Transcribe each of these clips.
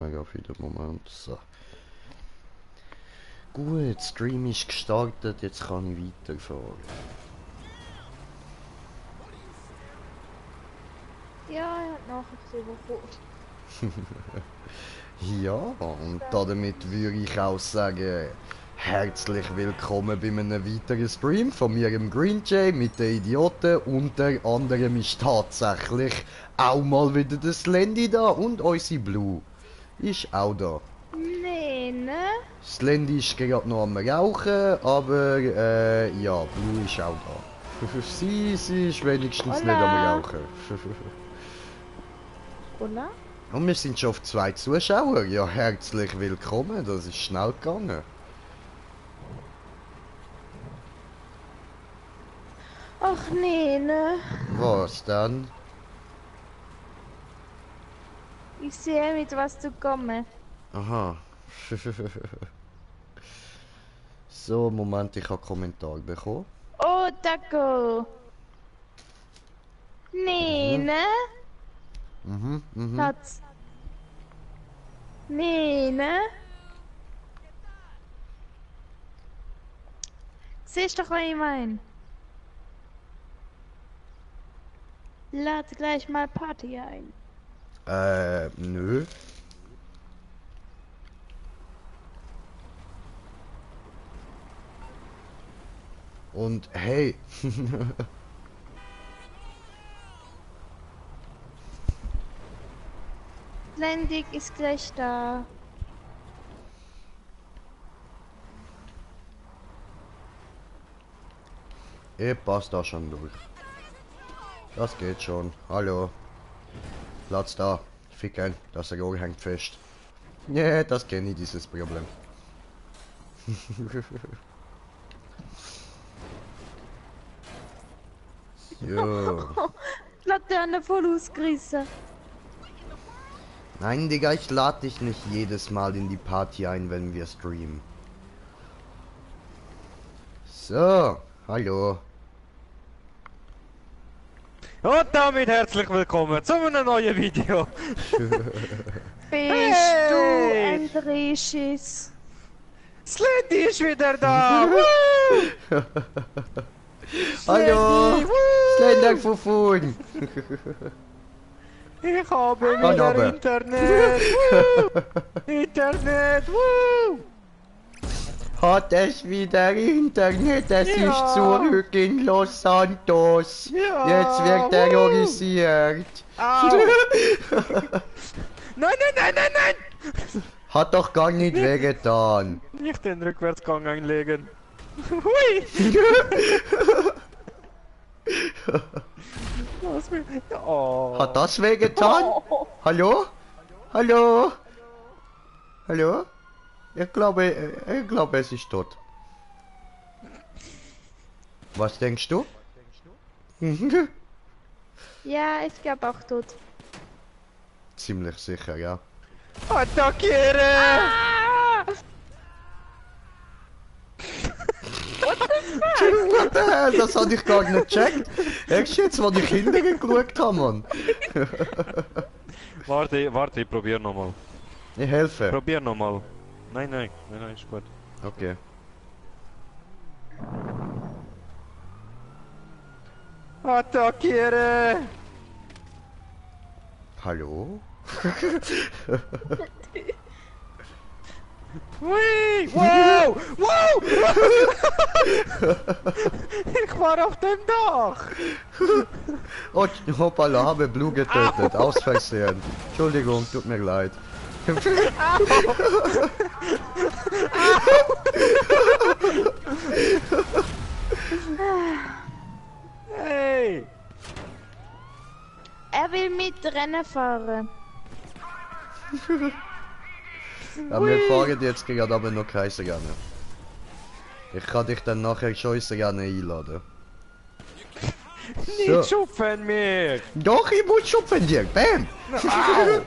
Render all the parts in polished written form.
Mega viele Moment. So. Gut, Stream ist gestartet, jetzt kann ich weiterfahren. Ja, er hat Nachrichten bekommen. Ja, und damit würde ich auch sagen, herzlich willkommen bei einem weiteren Stream von mir im Green Jay mit den Idioten. Unter anderem ist tatsächlich auch mal wieder der Slendy da und unsere Blue ist auch da. Nee, ne? Slendy ist gerade noch am Rauchen, aber ja, Blue ist auch da. Sie ist wenigstens nicht am Hola. Rauchen. Oder? Und wir sind schon auf 2 Zuschauer. Ja, herzlich willkommen, das ist schnell gegangen. Ach nee, ne? Was dann? Ich sehe, mit was du kommst. Aha. So, Moment, ich habe Kommentar bekommen. Oh, Taco. Nee, ne? Schatz. Nee, ne? Siehst doch, was ich mein. Lad gleich mal Party ein. Nö. Und hey. Lendig ist gleich da. Ich pass da schon durch. Das geht schon. Hallo. Platz da. Ficken, das Rohr hängt fest. Ja, das kenne ich, dieses Problem. So. Laterne voll ausgerissen. Nein, Digga, ich lade dich nicht jedes Mal in die Party ein, wenn wir streamen. So, hallo. Und damit herzlich willkommen zu einem neuen Video. Bist Hey! du ein Drehschiss? Slendy ist wieder da. Woo! Hallo. Slendy, woo! Slender Fufun. Ich habe Hallo, wieder aber. Internet. Woo! Internet. Woo! Hat es wieder Internet, es Ja. ist zurück in Los Santos. Ja, Jetzt wird terrorisiert. Au. Nein, nein, nein, nein, nein! Hat doch gar nicht wehgetan. Nicht den Rückwärtsgang einlegen. Hui! Was mir... Oh. Hat das wehgetan? Hallo? Hallo? Hallo? Ich glaube, es ist tot. Was denkst du? Ja, ich glaube auch tot. Ziemlich sicher, ja. Attackiere! Das hatte ich gar nicht gecheckt. Erst jetzt, wo ich hinterher geschaut habe, Mann. Warte, ich probier nochmal. Ich helfe. Probier nochmal. Nein, ist gut. Okay. Attackiere! Hallo? Hui! Wow! Wow! Ich war auf dem Dach! Oh, hoppala, habe Blue getötet. Aus Versehen. Entschuldigung, tut mir leid. Hey! Er will mit Rennen fahren. Ja, wir fahren jetzt gerade aber noch Kreise gerne. Ich kann dich dann nachher schon gerne einladen. So. Nicht schupfen mir! Doch, ich muss schupfen dir. Bam! Au!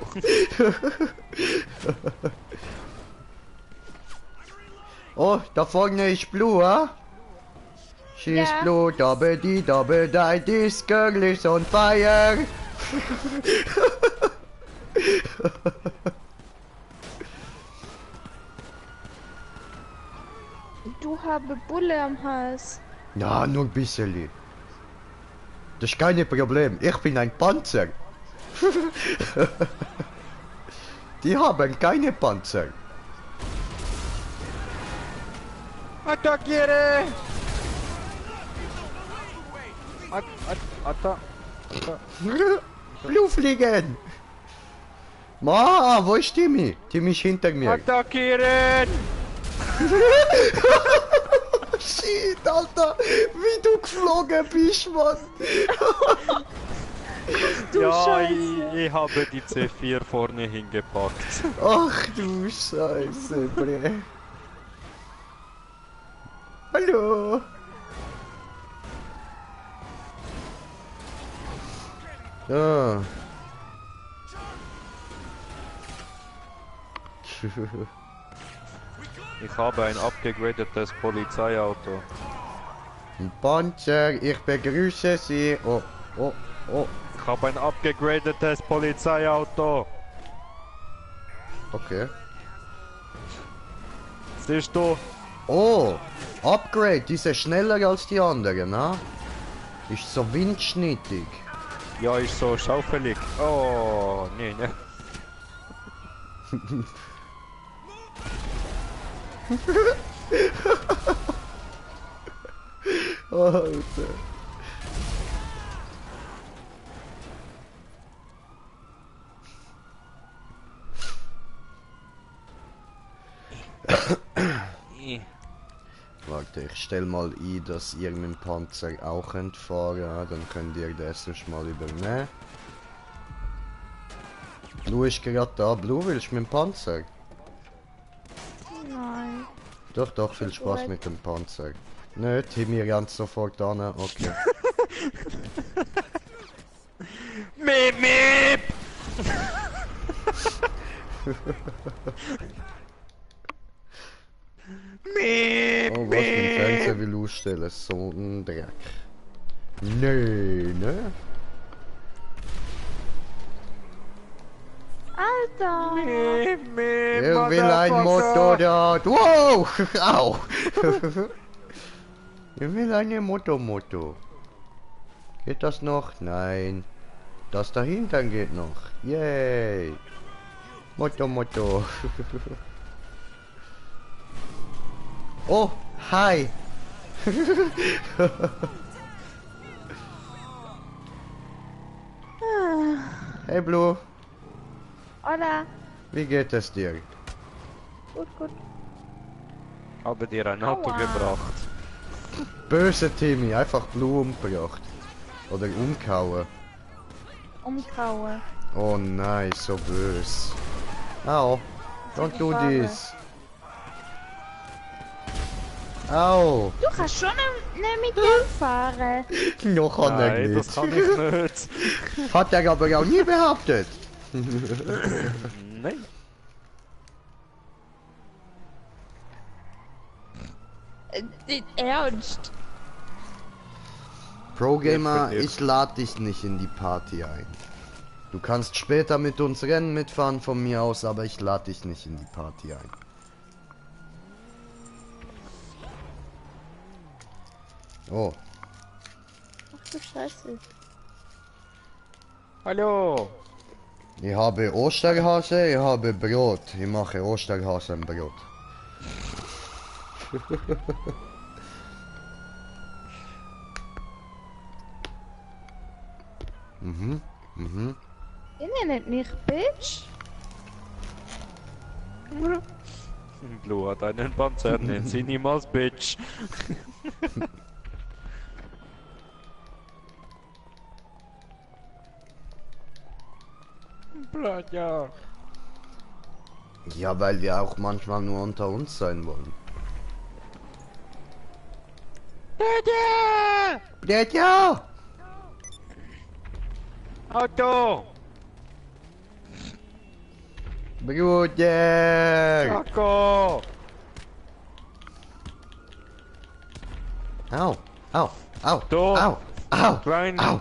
Oh, da vorne ist Blue, ah? She's Ja. blue, double D, double die, this girl is on fire. du habe Bulle am Hals. Ja, nur ein bisschen. Das ist kein Problem. Ich bin ein Panzer. Die haben keine Panzer. Attackiere! Blue fliegen! Ma, wo ist Timmy? Timmy ist hinter mir. Attackieren! Shit, Alter! Wie du geflogen bist, Mann! Du Ja, Scheiße. ich habe die C4 vorne hingepackt. Ach du Scheiße, Bre. Hallo! Ja. Ich habe ein abgegradetes Polizeiauto. Ein Panzer, ich begrüße Sie. Oh, oh, oh. Ich habe ein abgegradetes Polizeiauto. Okay. Siehst du? Oh, Upgrade, die ist schneller als die anderen, ne? Ist so windschnittig. Ja, ist so schaufelig. Oh, nee, ne. Alter. Warte, ich stell mal ein, dass ihr mit dem Panzer auch könnt fahren, dann könnt ihr das mal übernehmen. Blue ist gerade da. Blue, willst du mit dem Panzer? Nein. Doch, doch, viel Spaß mit dem Panzer. Nö, Timmy rennt sofort an, okay. Miep, miep! Miep, Oh, was für ein Fernseher miep! will ausstellen? So ein Dreck. Nee, ne? Alter. Miep, miep, Er will ein Motherfucker. Motorrad. Wow! Au! Er will eine Moto. Geht das noch? Nein. Das dahinter geht noch. Yay! Moto. Oh, hi! Hey Blue, Hola. wie geht es dir? Gut. Habe dir ein Auto Aua. gebracht. Böse Timmy, einfach Blue umgebracht. Oder umgehauen. Umkauen. Oh nein, so böse. Au, don't do this. Au, Du kannst schon nicht mit dem fahren. noch kann er Nein, das nicht. kann ich nicht. Hat er aber auch nie behauptet. Nein. Ernst? Pro Gamer, Ja, ich lade dich nicht in die Party ein. Du kannst später mit uns Rennen mitfahren von mir aus, aber ich lade dich nicht in die Party ein. Oh, Ach du Scheiße. Hallo. ich habe Osterhase, ich habe Brot. Ich mache Osterhasenbrot. Mhm. Ihr nennt mich Bitch. Blue hat einen Panzer, nennt sie niemals Bitch. Bladja. Ja, weil wir auch manchmal nur unter uns sein wollen. Bladja! Ja! Auto! Bruder! Taco! Au! Du! Au! Klein! Au!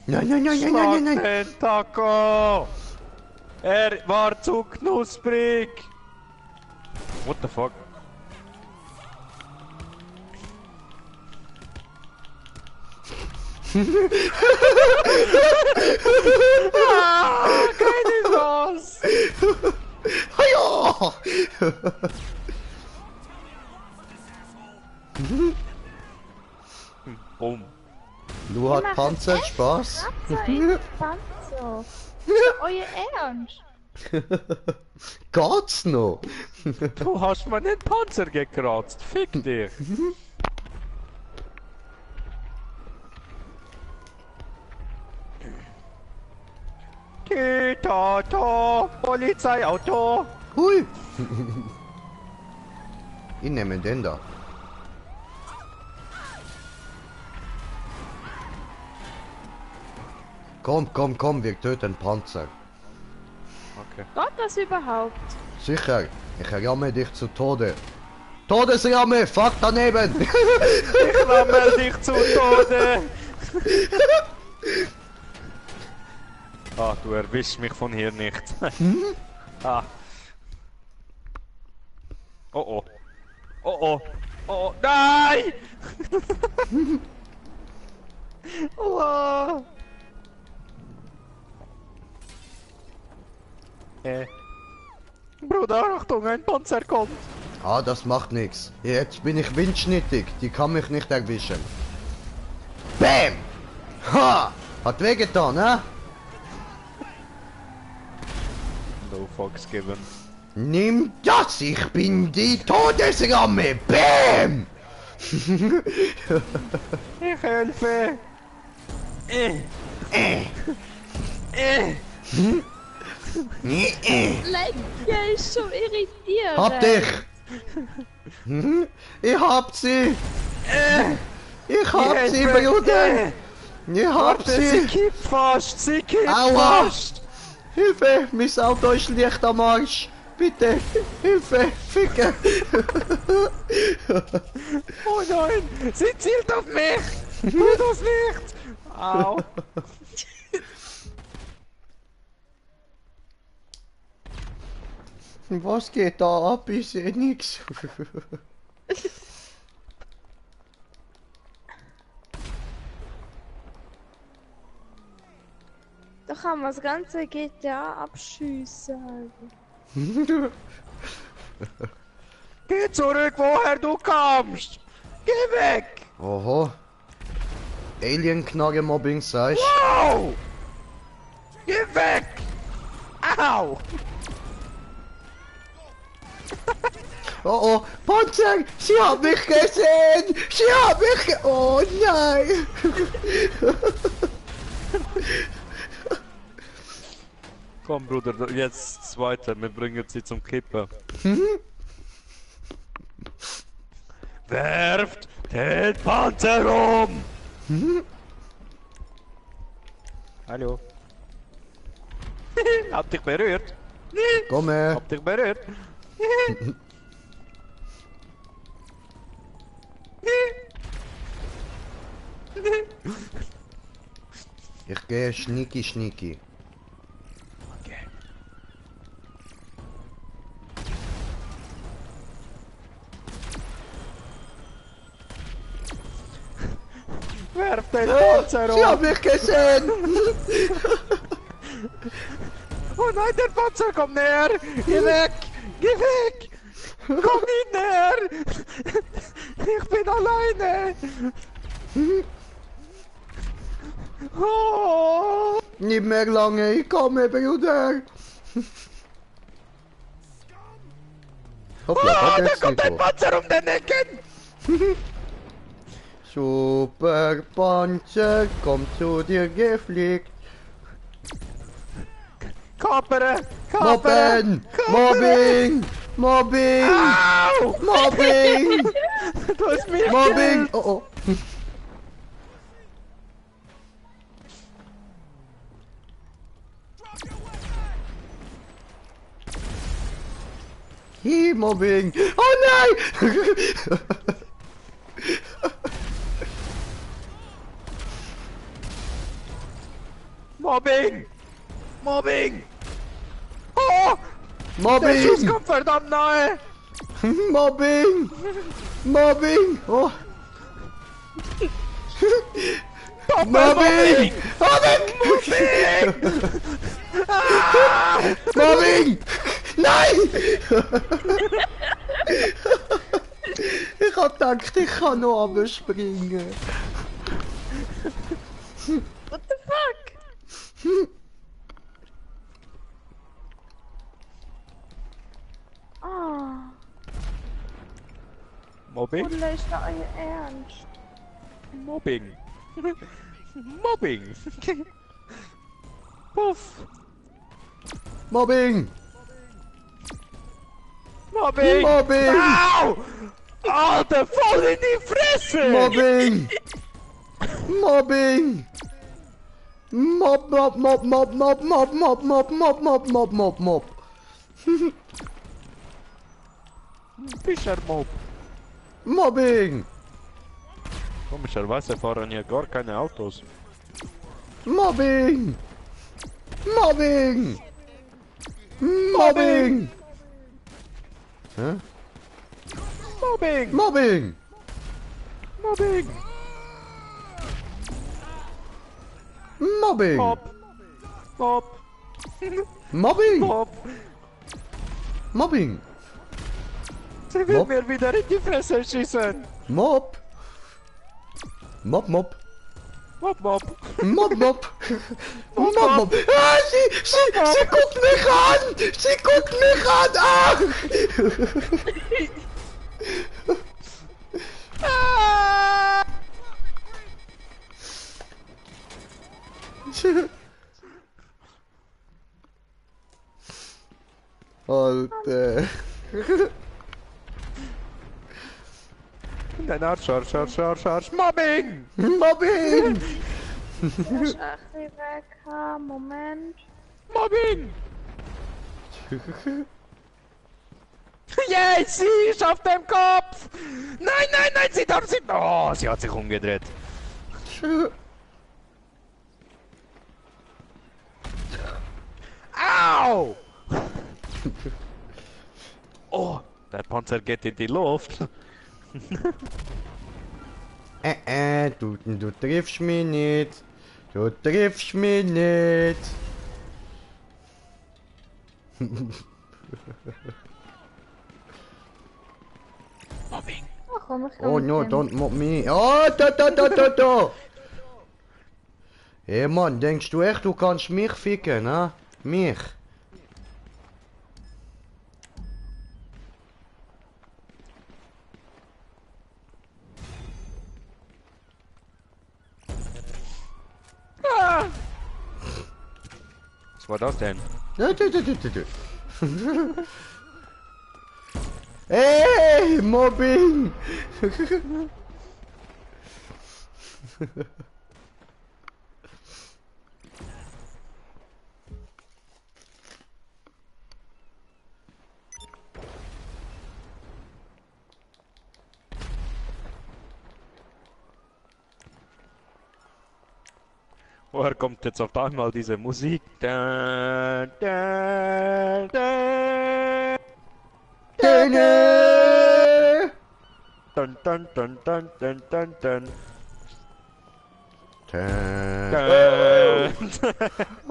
Nein! Schlag den Taco! Er war zu knusprig! What the fuck? Ah, keine Chance! Haja! Boom. Lu hat Panzer, Spaß. Panzer ist Panzer. Ist doch euer Ernst? Geht's noch? Du hast meinen Panzer gekratzt, fick dich! Tito, Polizeiauto! Hui! Ich nehme den da. Komm, wir töten Panzer. Okay. Geht das überhaupt? Sicher, ich ramme dich zu Tode. Todesramme, fuck daneben! Ich rammel dich zu Tode! Ah, du erwischst mich von hier nicht. Ah. Oh oh. Oh oh. Oh, nein! Oh. Bruder, Achtung, ein Panzer kommt! Ah, das macht nichts. Jetzt bin ich windschnittig, die kann mich nicht erwischen. Bam! Ha! Hat wehgetan, ne? No fucks given. Nimm das, ich bin die Todesramme! Bam! Ich helfe! Lecker, ist schon irritierend. Hab dich! Ich hab sie! Ich hab sie, Bruder! Ich hab Sie sie! kippt fast! Sie kippt Aua! fast! Hilfe! Mein Auto ist leicht am Arsch! Bitte! Hilfe! Ficke! Oh nein! Sie zielt auf mich! Tu das nicht! Au! Was geht da ab? Ich seh nix. Da kann man das ganze GTA abschiessen. Geh zurück, woher du kommst! Geh weg! Oho. Alien-Knarre-Mobbing, sagst Au! Geh weg! Au! Oh, Panzer! Sie haben mich gesehen! Sie haben mich Oh nein! Komm, Bruder, jetzt weiter, wir bringen sie zum Kippen. Werft den Panzer um! Hallo? Hab dich berührt? Komm her! Hab dich berührt? Ich gehe schnicki. Okay. Werf den Panzer Sie um! haben mich gesehen! Oh nein, der Panzer kommt näher! Geh weg! Geh weg! Komm nicht näher! Ich bin alleine! Oh! Nicht mehr lange, ich komme, Bruder! Hoppla, Ah, da da geht's kommt ein nicht Panzer um den Ecken! Super Panzer, kommt zu dir gefliegt. Kapere! Kapere! Mobben! Kapere! Mobbing! Au! Mobbing! Du hast mich Mobbing! gekillt. Oh oh. Hi, Mobbing! Oh nein! Mobbing! Mobbing! Der Schuss Mobbing! kommt verdammt nahe! Mobbing! Mobbing! Oh! Mobbing! Mobbing! Mobbing! Nein! Ich hab gedacht, ich kann noch abspringen. What the fuck? Ah, Mobbing? oder ist das euer Ernst? Mobbing. Mobbing. Puff. Mobbing! Mobbing. Mobbing! Au! Alter, voll in die Fresse! Mobbing! Mobbing! Mob, mob, mob, mob, mob, mob, mob, mob, mob, mob, mob, mob, mob. Fischermob. Mobbing! Komischerweise fahren hier gar keine Autos. Mobbing! Mobbing! Mobbing! Hä? Mobbing! Mobbing! Mobbing! Mobbing! Mob! Mob! Mobbing! Mob! Mobbing! Sie will Mob? mir wieder in die Fresse schießen! Mob! Mob, mob! Mob, Mob! Mob, mob! Mob, mob! Ah, sie guckt mich an! Sie guckt mich an! Ah! Alter! Nein, Arsch! Mobbing! Mobbing! Das ist ein bisschen weg. Moment. Mobbing! Yay, sie ist auf dem Kopf! Nein, sie darf sie... Oh, sie hat sich umgedreht. Au! Oh, der Panzer geht in die Luft. Du triffst mich nicht. Du triffst mich nicht. Mobbing. Ach komm, ich Oh kann no, mit dem. don't mob me. Oh, da. Hey Mann, denkst du echt, du kannst mich ficken, ne? Mich? Ah. Was war das denn? Du. Hey, Mobbing! Woher kommt jetzt auf einmal diese Musik? Da, da, da. Dun, dun, dun, dun, dun, dun, dun. Dun.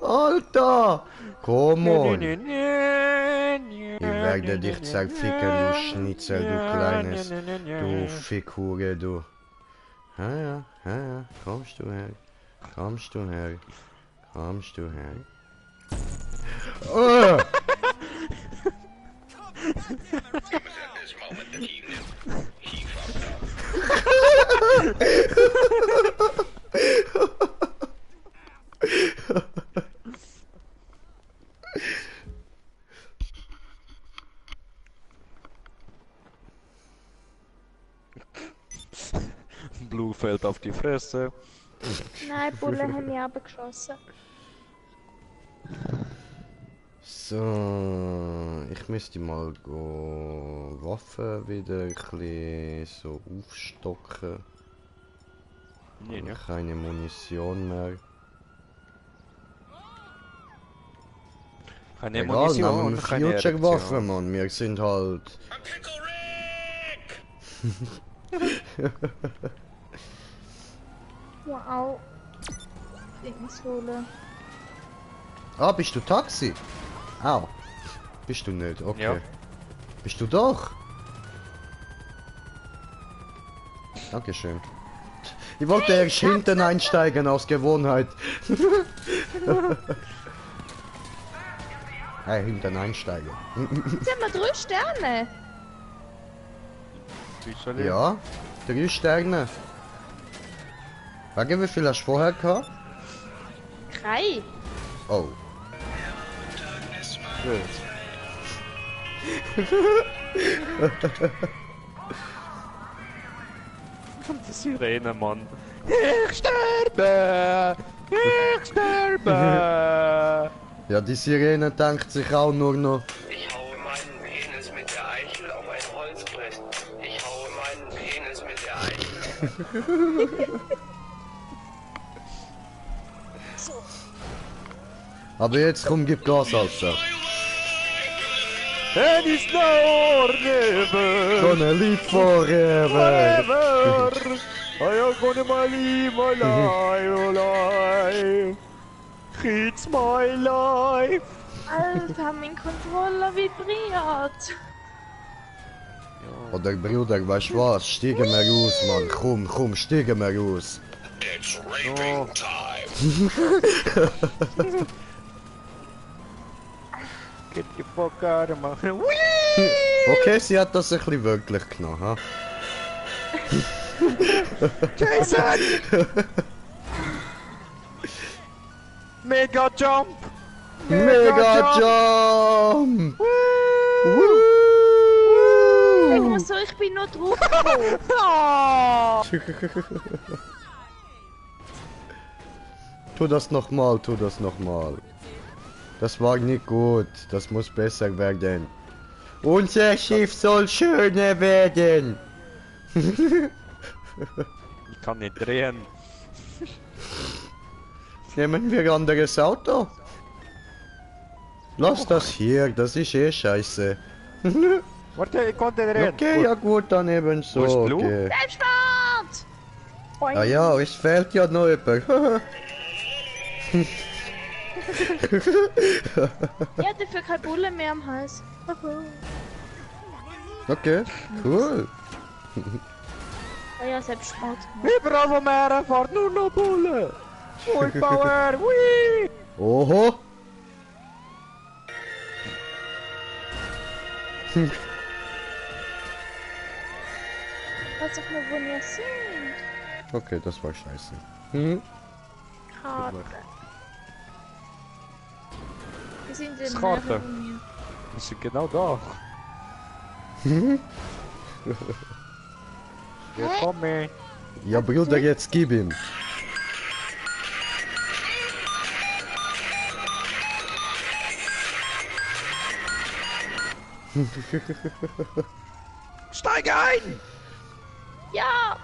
Alter! Komm on! Ich Ich werde dich zerficken, du Schnitzel, du kleines, du Fickhure, du. Ja, kommst du her. Kommst du her. Kommst du her. Blue fällt auf die Fresse. Nein, Bulle haben mich abgeschossen. So, ich müsste mal Waffen wieder ein bisschen so aufstocken. Nee, ja. Keine Munition mehr. Keine Egal, nehmen Munition, wir keine Future-Waffen, Erektion. Mann. Wir sind halt... Wow. Dings holen. Ah, bist du Taxi? Au. Bist du nicht, okay. Ja. Bist du doch? Dankeschön. Ich wollte erst hinten einsteigen aus Gewohnheit. Hey, hinten einsteigen. Jetzt haben wir 3 Sterne. Sicherlich. Ja, 3 Sterne. Warte, wie viel hast du vorher gehabt? 3. Oh. Gut. Die Sirene, Mann. Ich sterbe! Ich sterbe! Ja, die Sirene denkt sich auch nur noch. Ich haue meinen Penis mit der Eichel auf ein Holzbrett. Ich haue meinen Penis mit der Eichel. Aber jetzt komm, gib Gas, Alter. And it's no never! Gonna live forever. Forever! I am gonna live my life. It's my life. Alter, mein Controller vibriert. Oder Bruder, weißt du was? Steigen wir raus, Mann. Komm, steigen wir raus. It's raping time. Get the fuck out of my... Okay, sie hat das ein bisschen wirklich genommen, ha? Jason! Mega Jump! Mega Jump! Ich muss so, ich bin nur draufgekommen. Ah! Tu das nochmal, tu das nochmal. Das war nicht gut, das muss besser werden. Unser Schiff soll schöner werden. Ich kann nicht drehen. Nehmen wir ein anderes Auto? Lass das hier, das ist eh scheiße. Warte, ich konnte drehen. Okay, ja gut, dann eben so. Wo ist Blue? Okay. Selbstmord! Ah ja, es fehlt ja noch jemand. Ja, dafür kein Bulle mehr am Hals. Okay, cool. Oh ja, Selbstmord. Überall wo man fährt nur noch Bullen. Full Power, wii! Oho. Weiß doch nur, wo wir sind. Okay, das war scheiße. Mhm. Karte. Wir sind in der Das Karte. Nähe von mir. Wir sind genau da. Ja, komm her. Ja, Bruder, jetzt gib ihm. Steig ein! Ja!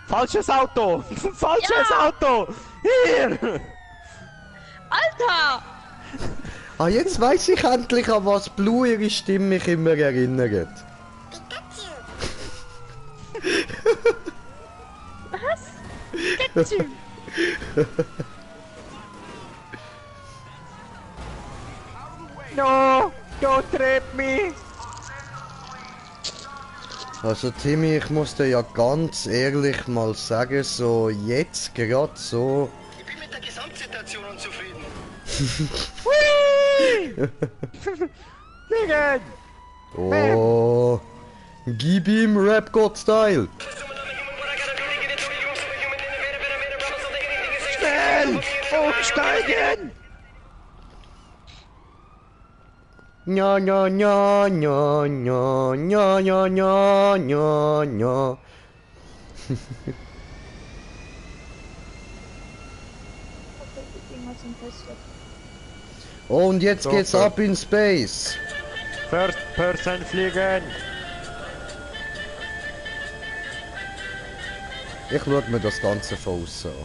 Falsches Auto! Falsches Ja. Auto! Hier! Alter! Ah, jetzt weiß ich endlich, an was Blue ihre Stimme mich immer erinnert. Was? Pikachu! No! Don't trap me! Also Timmy, ich muss dir ja ganz ehrlich mal sagen, so jetzt gerade so... Ich bin mit der Gesamtsituation unzufrieden. Liegen! Oh... Gib ihm Rap-God-Style! Schnell! Umsteigen! Ja, ja, ja, ja, ja, ja, ja, ja, ja, ja. Und jetzt So, geht's so. ab in Space. First Person fliegen! Ich schau mir das Ganze von außen an.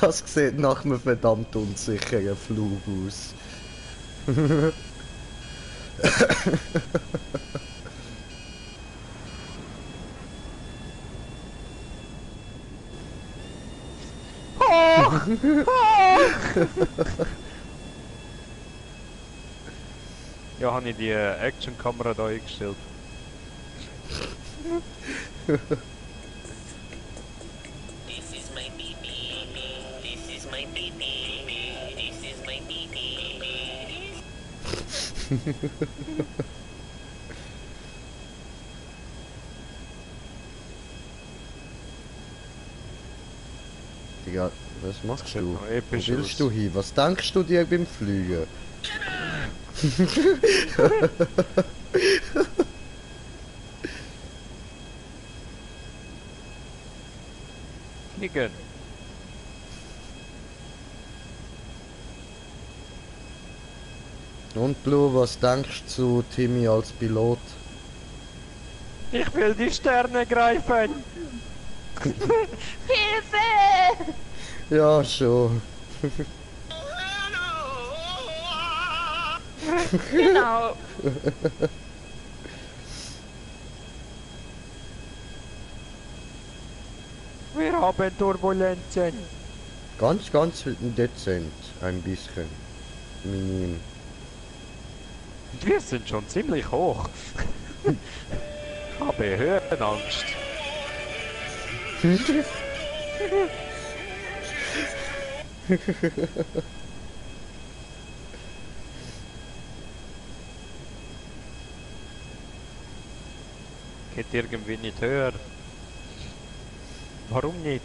Das sieht nach einem verdammt unsicheren Flug aus. Ja, habe ich die Actionkamera da eingestellt. This is my baby. This is my baby. This is my baby. Digga, was machst sieht du? noch Wo episch willst aus. du hin? Was denkst du dir beim Fliegen? Fliegen. Und Blue, was denkst du zu Timmy als Pilot? Ich will die Sterne greifen. Hilfe! Ja, schon. Genau. Wir haben Turbulenzen. Ganz, ganz dezent. Ein bisschen. Minim. Und wir sind schon ziemlich hoch. Ich habe Höhenangst. Geht irgendwie nicht höher. Warum nicht?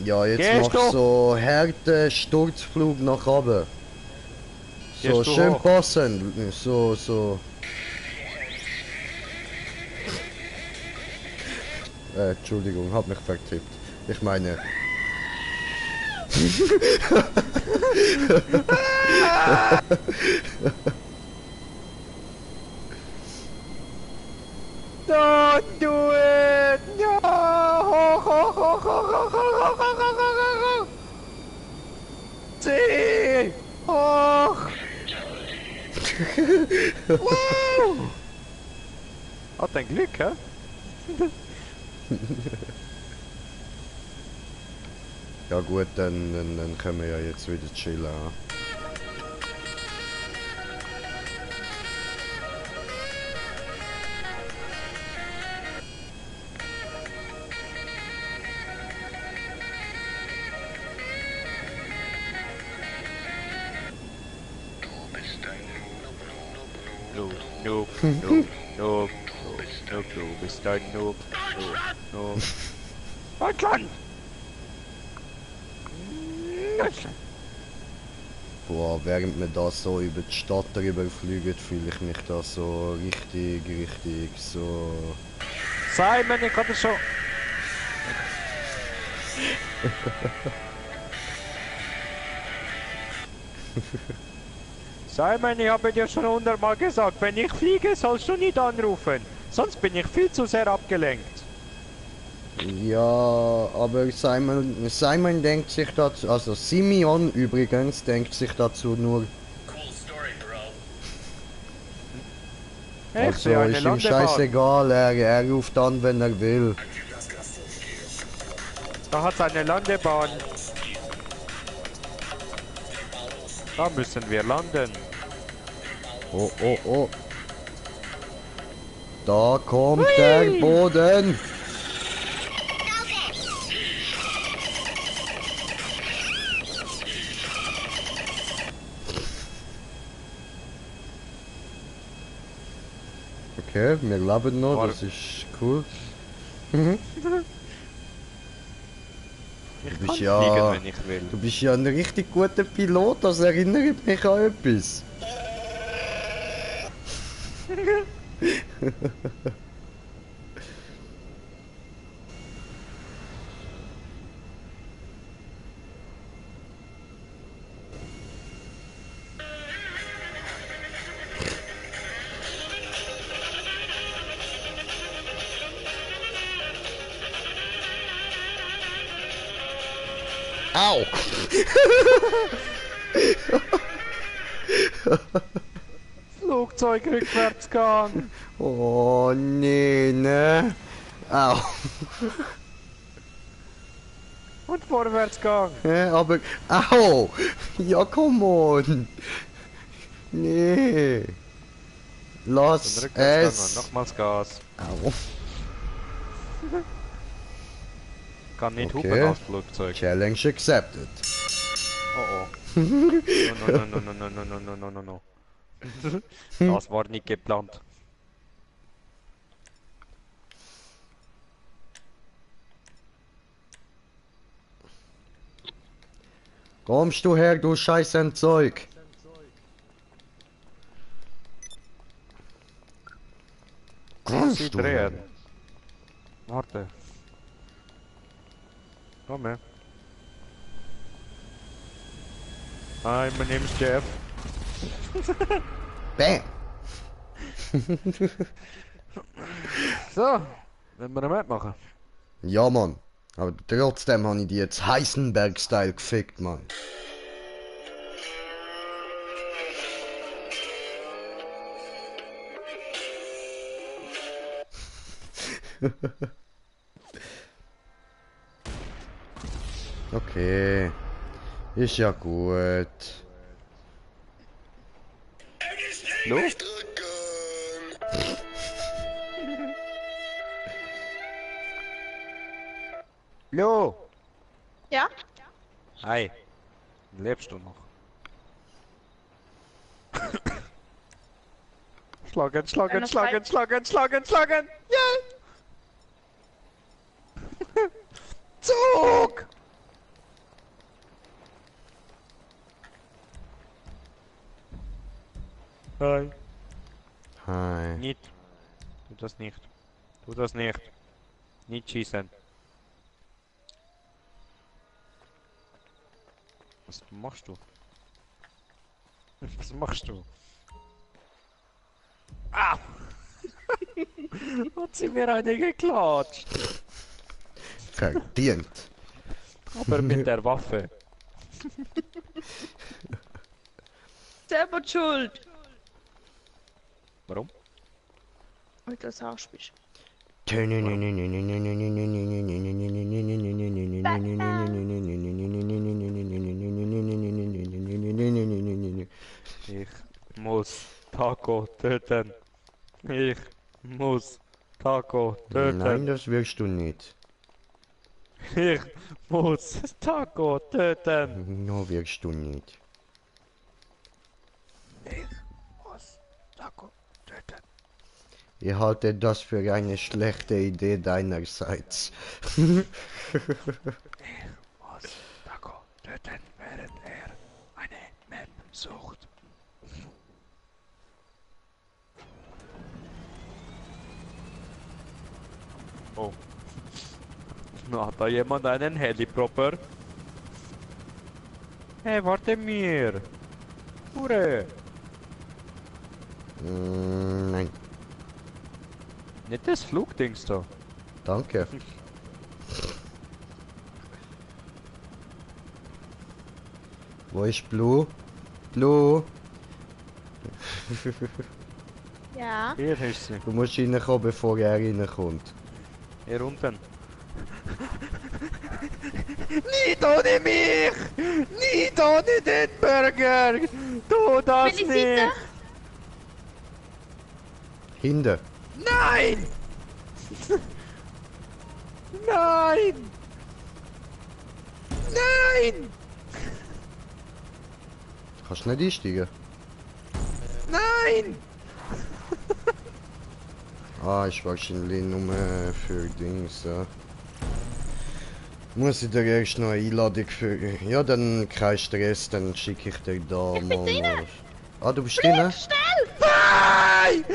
Ja, jetzt Gehst machst du? du so harten Sturzflug nach oben. So Gehst du schön hoch? passend. So. Entschuldigung, hab mich vertippt. Ich meine. Don't do it! No! Hoch, hoch, hoch, hoch, hoch, hoch, hoch, hoch, hoch, hoch. Zieh! Hoch! Wow! Hat ein Glück, hä? Ja gut, dann können wir ja jetzt wieder chillen. Noob, noob, noob, noob, noob, du bist ein Noob, Noob. Deutschland! Deutschland! Boah, während wir da so über die Stadt drüber fliegen, fühle ich mich da so richtig so... Simon, ich hatte schon... Simon, ich habe dir schon 100-mal gesagt, wenn ich fliege, sollst du nicht anrufen. Sonst bin ich viel zu sehr abgelenkt. Ja, aber Simon denkt sich dazu, also Simeon übrigens denkt sich dazu nur, Cool story, bro. Ich also sehe eine ist ihm Landebahn. scheißegal, er ruft an, wenn er will. Da hat's eine Landebahn. Da müssen wir landen. Oh, oh, oh. Da kommt der Boden. Okay, wir leben noch, das ist cool. Ich bist kann ja- fliegen, wenn ich will. Du bist ja ein richtig guter Pilot, das erinnert mich an etwas. Au! Flugzeug Rückwärtsgang. Oh nee, ne? Au. Und Vorwärtsgang. Ja, aber... Au! Ja, come on! Nee! Lass Dann Rückwärtsgang es! an. Nochmals Gas. Au. Kann nicht Okay. hupen als Flugzeug. Challenge accepted. Oh oh. No, no, no, no, no, no, no, no, no, no. Das war nicht geplant. Kommst du her, du scheiß Zeug? Kommst Sie du her? drehen. Warte. Komm her. Hi, my name is Jeff. Bam! So, wenn wir mitmachen. Ja, Mann. Aber trotzdem habe ich die jetzt Heisenberg-Style gefickt, Mann. Okay. Ist ja gut. Los? Jo! Ja? Hi. Lebst du noch? Schlagen, schlagen, Einer schlagen, frei. schlagen, schlagen, schlagen! Ja! Zug! Hi. Hi. Nicht. Tu das nicht. Tu das nicht. Nicht schießen. Was machst du? Was machst du? Ah! Hat sie mir eine geklatscht. Verdient. Aber mit der Waffe. Selber die schuld. Warum? Weil du das Arsch bist. Ich muss Taco töten. Ich muss Taco töten. Nein, das wirst du nicht. Ich muss Taco töten. No, wirst du nicht. Ich muss Taco töten. Ich halte das für eine schlechte Idee deinerseits. Ich muss Taco töten, während er eine Map sucht. Oh. Na, hat da jemand einen Helipropper? Hey, warte mir! Hure! Nein, Nicht das Flugdings da. danke. Wo ist Blue? Blue? Ja. Hier ist sie. Du musst reinkommen, bevor er reinkommt. Hier unten. Nicht ohne mich! Nicht ohne den Burger! Tu das Welche nicht! Seite? Hinten. Nein! Nein! Nein! Kannst du nicht einsteigen? Nein! Ah, ist wahrscheinlich nur für Dings, ja. Muss ich dir erst noch eine Einladung für... Ja, dann kein Stress, dann schicke ich dir da Ich bin mal... drinnen. Ah, du bist drin? Schnell! Nein!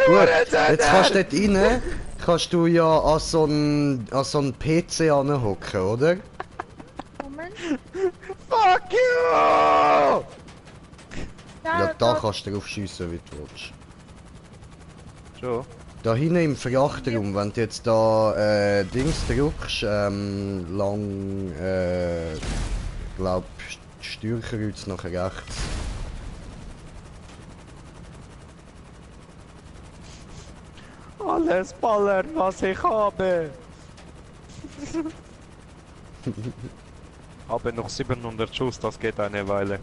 Gut, jetzt kannst du dort rein. Kannst du ja an so einen PC anhocken, oder? Moment. Fuck you! Ja, da kannst du drauf schiessen, wie du willst. Schon? Da hinten im Frachtraum, wenn du jetzt da Dings drückst, lang, glaub, Steuerkreuz nach rechts. Alles ballern, was ich habe. Aber noch 700 Schuss, das geht eine Weile.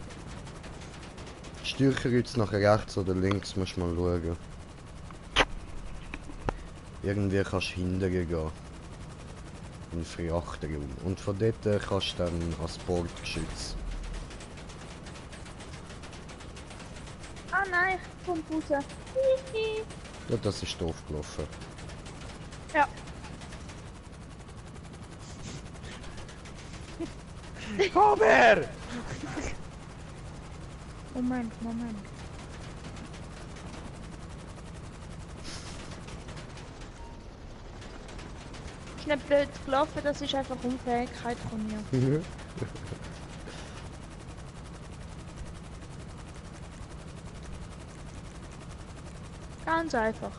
Steuerkreuz nach rechts oder links, musst du mal schauen. Irgendwie kannst du hinten gehen. In Frachtraum. Und von dort kannst du dann ans Bordgeschütz. Ah nein, ich komm raus. Hihi. Ja, das ist doof gelaufen. Ja. Komm her! Moment. Ist nicht blöd gelaufen, das ist einfach Unfähigkeit von mir. Ganz einfach.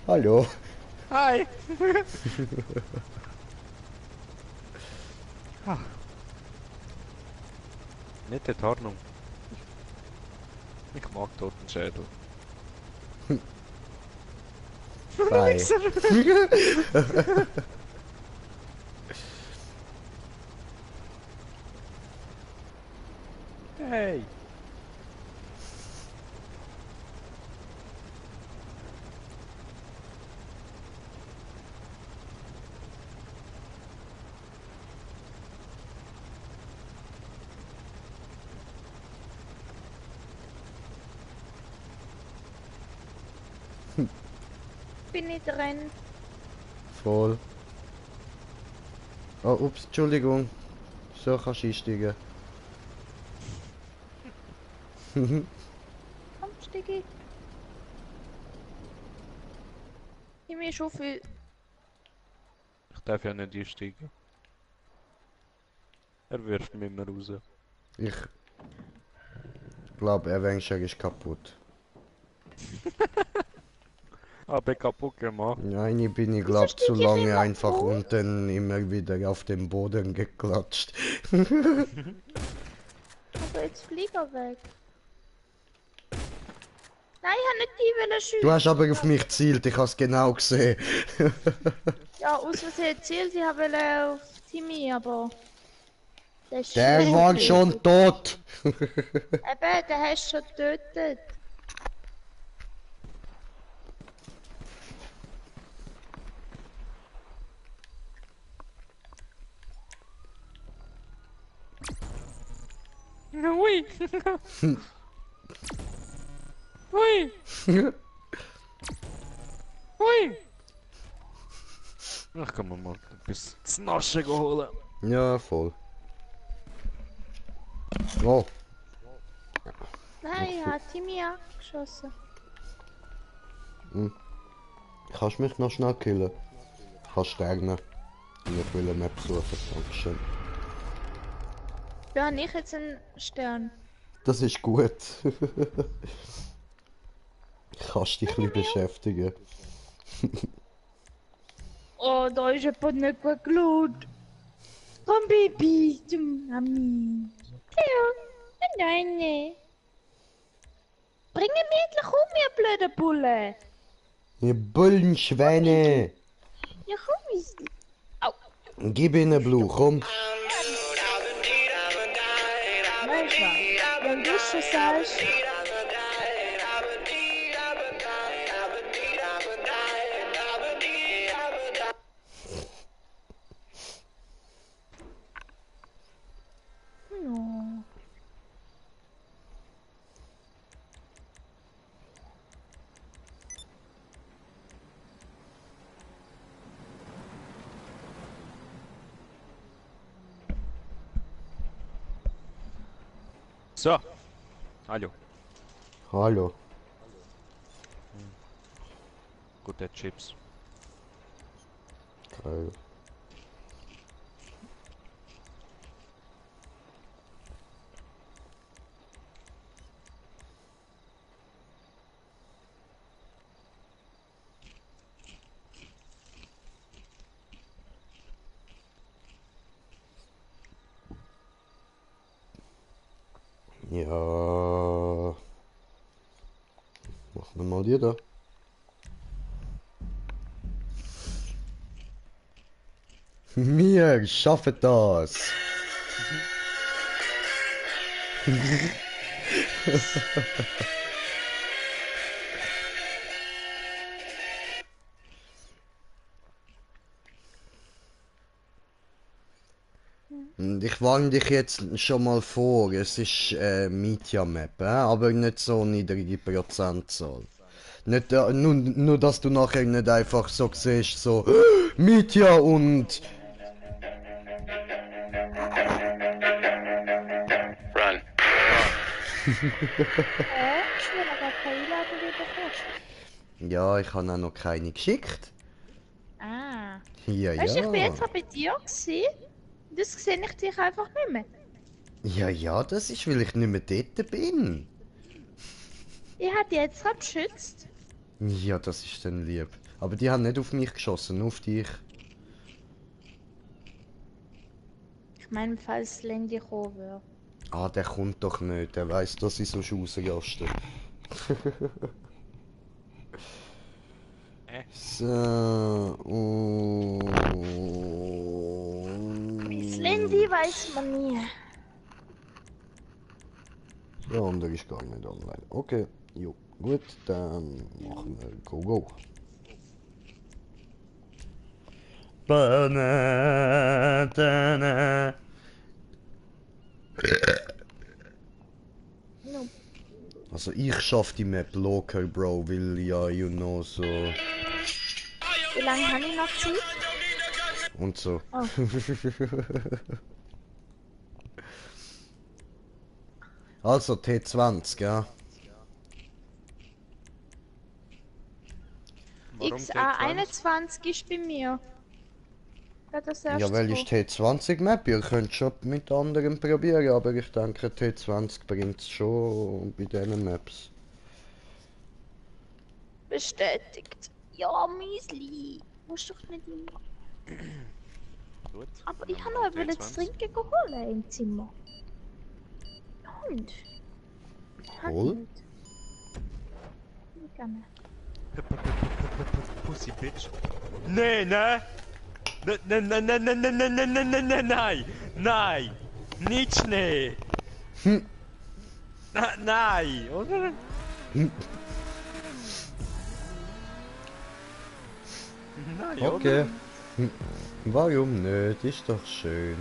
Hallo. Hi! ah. Nette Tarnung. Ich mag Totenschädel. Bye. Hey! Bin ich drin. Voll. Oh, ups, Entschuldigung. So kannst du einsteigen. Komm, Stigi. Ich mir schon viel. Ich darf ja nicht einsteigen. Er wirft mich immer raus. Ich glaube, Avenger ist kaputt. Aber kaputt gemacht. Nein, ich bin, ich Wieso glaube, steht zu hier lange immer einfach Brot? unten immer wieder auf den Boden geklatscht. Aber jetzt flieg er weg. Nein, ich habe nicht die wollen schiessen. Du hast aber auf mich gezielt, ich habe es genau gesehen. Ja, aus Versehen zielt, ich wollte auf Timmy, aber. Der ist Der schlecht. war schon tot. Eben, den hast du schon getötet. Ui! Ui! Hui! Ach, kann man mal etwas zu naschen holen. Ja, voll. Oh, Nein, ich habe Timmy angeschossen. kannst du mich noch schnell killen? Ich kann sterben. Ich will eine Map suchen, Dankeschön. Ja, nicht jetzt einen Stern. Das ist gut. Kannst dich ein bisschen beschäftigen. Oh, da ist jemand nicht gut geschaut. Komm, Baby, zum Mami. Ja, nein. Bring ihn endlich um, ihr blöde Bulle. Ihr Bullenschweine! Ja, komm, ich. Au. Gib ihnen Blue, komm. Weißt du, wenn du schon sagst. No. So. Hallo. Hallo. Gute Chips. Geil. Ja. Machen wir mal die da. Wir schaffen das. Und ich warne dich jetzt schon mal vor, es ist Media Map, aber nicht so niedrige Prozentzahl. Nicht, nur, dass du nachher nicht einfach so siehst, so Media und... Run. Ich will aber keine Einladung bekommen. Ja, ich habe auch noch keine geschickt. Ah. Ja, Weißt du, ich bin ja. jetzt bei dir gewesen. Das sehe ich dich einfach nicht mehr. Ja, ja, das ist, weil ich nicht mehr dort bin. Ich habe dich jetzt gerade beschützt. Ja, das ist dann lieb. Aber die haben nicht auf mich geschossen, nur auf dich. Ich meine, falls Landy kommen würde. Ah, der kommt doch nicht. Der weiss, dass ich so rausraste. So. Das Landy weiß man nie. Der andere ist gar nicht online. Okay, jo. Gut, dann machen wir Go. Banana. No. Also ich schaff die Map locker, Bro, weil ja, you know, so Wie lange habe ich noch Zeit? und so. Oh. Also T20, ja. Warum XA21 ist bei mir. Gerade das erste Ja, weil ist T20 Map? Ihr könnt schon mit anderen probieren, aber ich denke T20 bringt es schon bei diesen Maps. bestätigt. Ja, Müsli. Musst doch nicht immer. Gut. Aber ich habe noch etwas zu trinken geholt im Zimmer. Und? Hol? Nicht gerne. Pussy Bitch. Nee, ne? Nein! Nein! Nicht Schnee! Nein, oder? Nein, Okay. Warum nicht? Ist doch schön.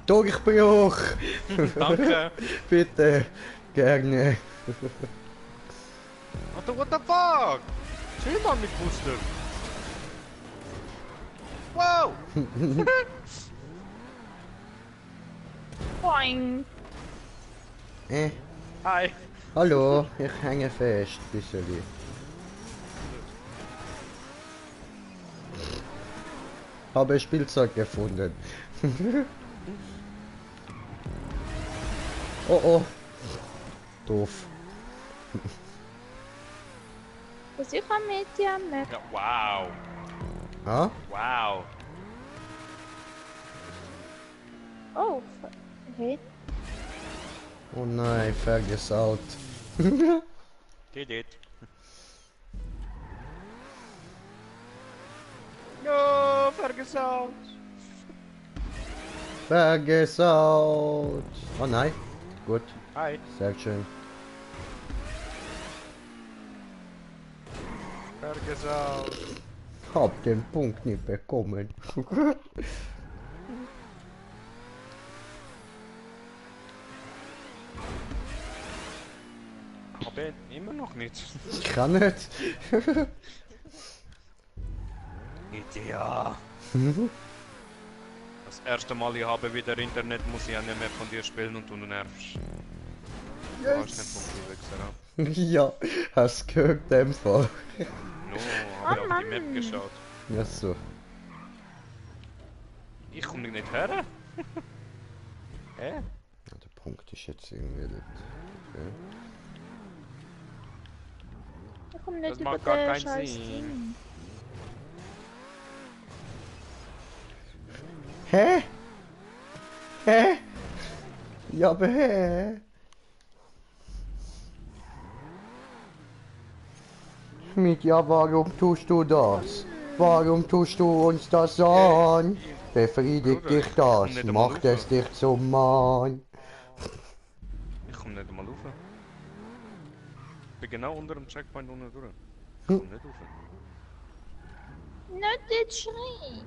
Durchbruch! oder? Danke! Bitte, gerne. What the fuck? Chill mal mit Booster! Wow! Boing. Hi! Hallo, ich hänge fest, bisschen. Habe Spielzeug gefunden. Oh oh. Doof. Was ich am Medium nicht. Ja, wow! Ha? Wow! Oh, okay. Oh nein, vergesaut. Did it. No, vergesaut! Vergesaut. Oh nein. Gut, Hi! sehr schön. Vergesaut! Hab den Punkt nicht bekommen. Aber immer noch nicht. Ich kann nicht. Ja. Das erste Mal ich habe wieder Internet, muss ich ja nicht mehr von dir spielen und du nervst. Du hast den Punkt gewechselt. Ja, hast gehört, in dem Fall. No, habe ich auf die Map Mann. geschaut. Ja, so. Ich komme nicht her. Hä? Ja, der Punkt ist jetzt irgendwie nicht. Okay. Ich komme nicht Das über macht gar den keinen scheiß Sinn. Ding. Hä? Hä? Ja, aber hä? Mitja, warum tust du das? Warum tust du uns das an? Befriedigt Bruder, dich ich komm das? nicht einmal Macht rauf. es dich zum Mann? Ich komm nicht einmal rauf. Ich bin genau unter dem Checkpoint unten durch. Ich komm nicht rauf. Nicht jetzt schreien.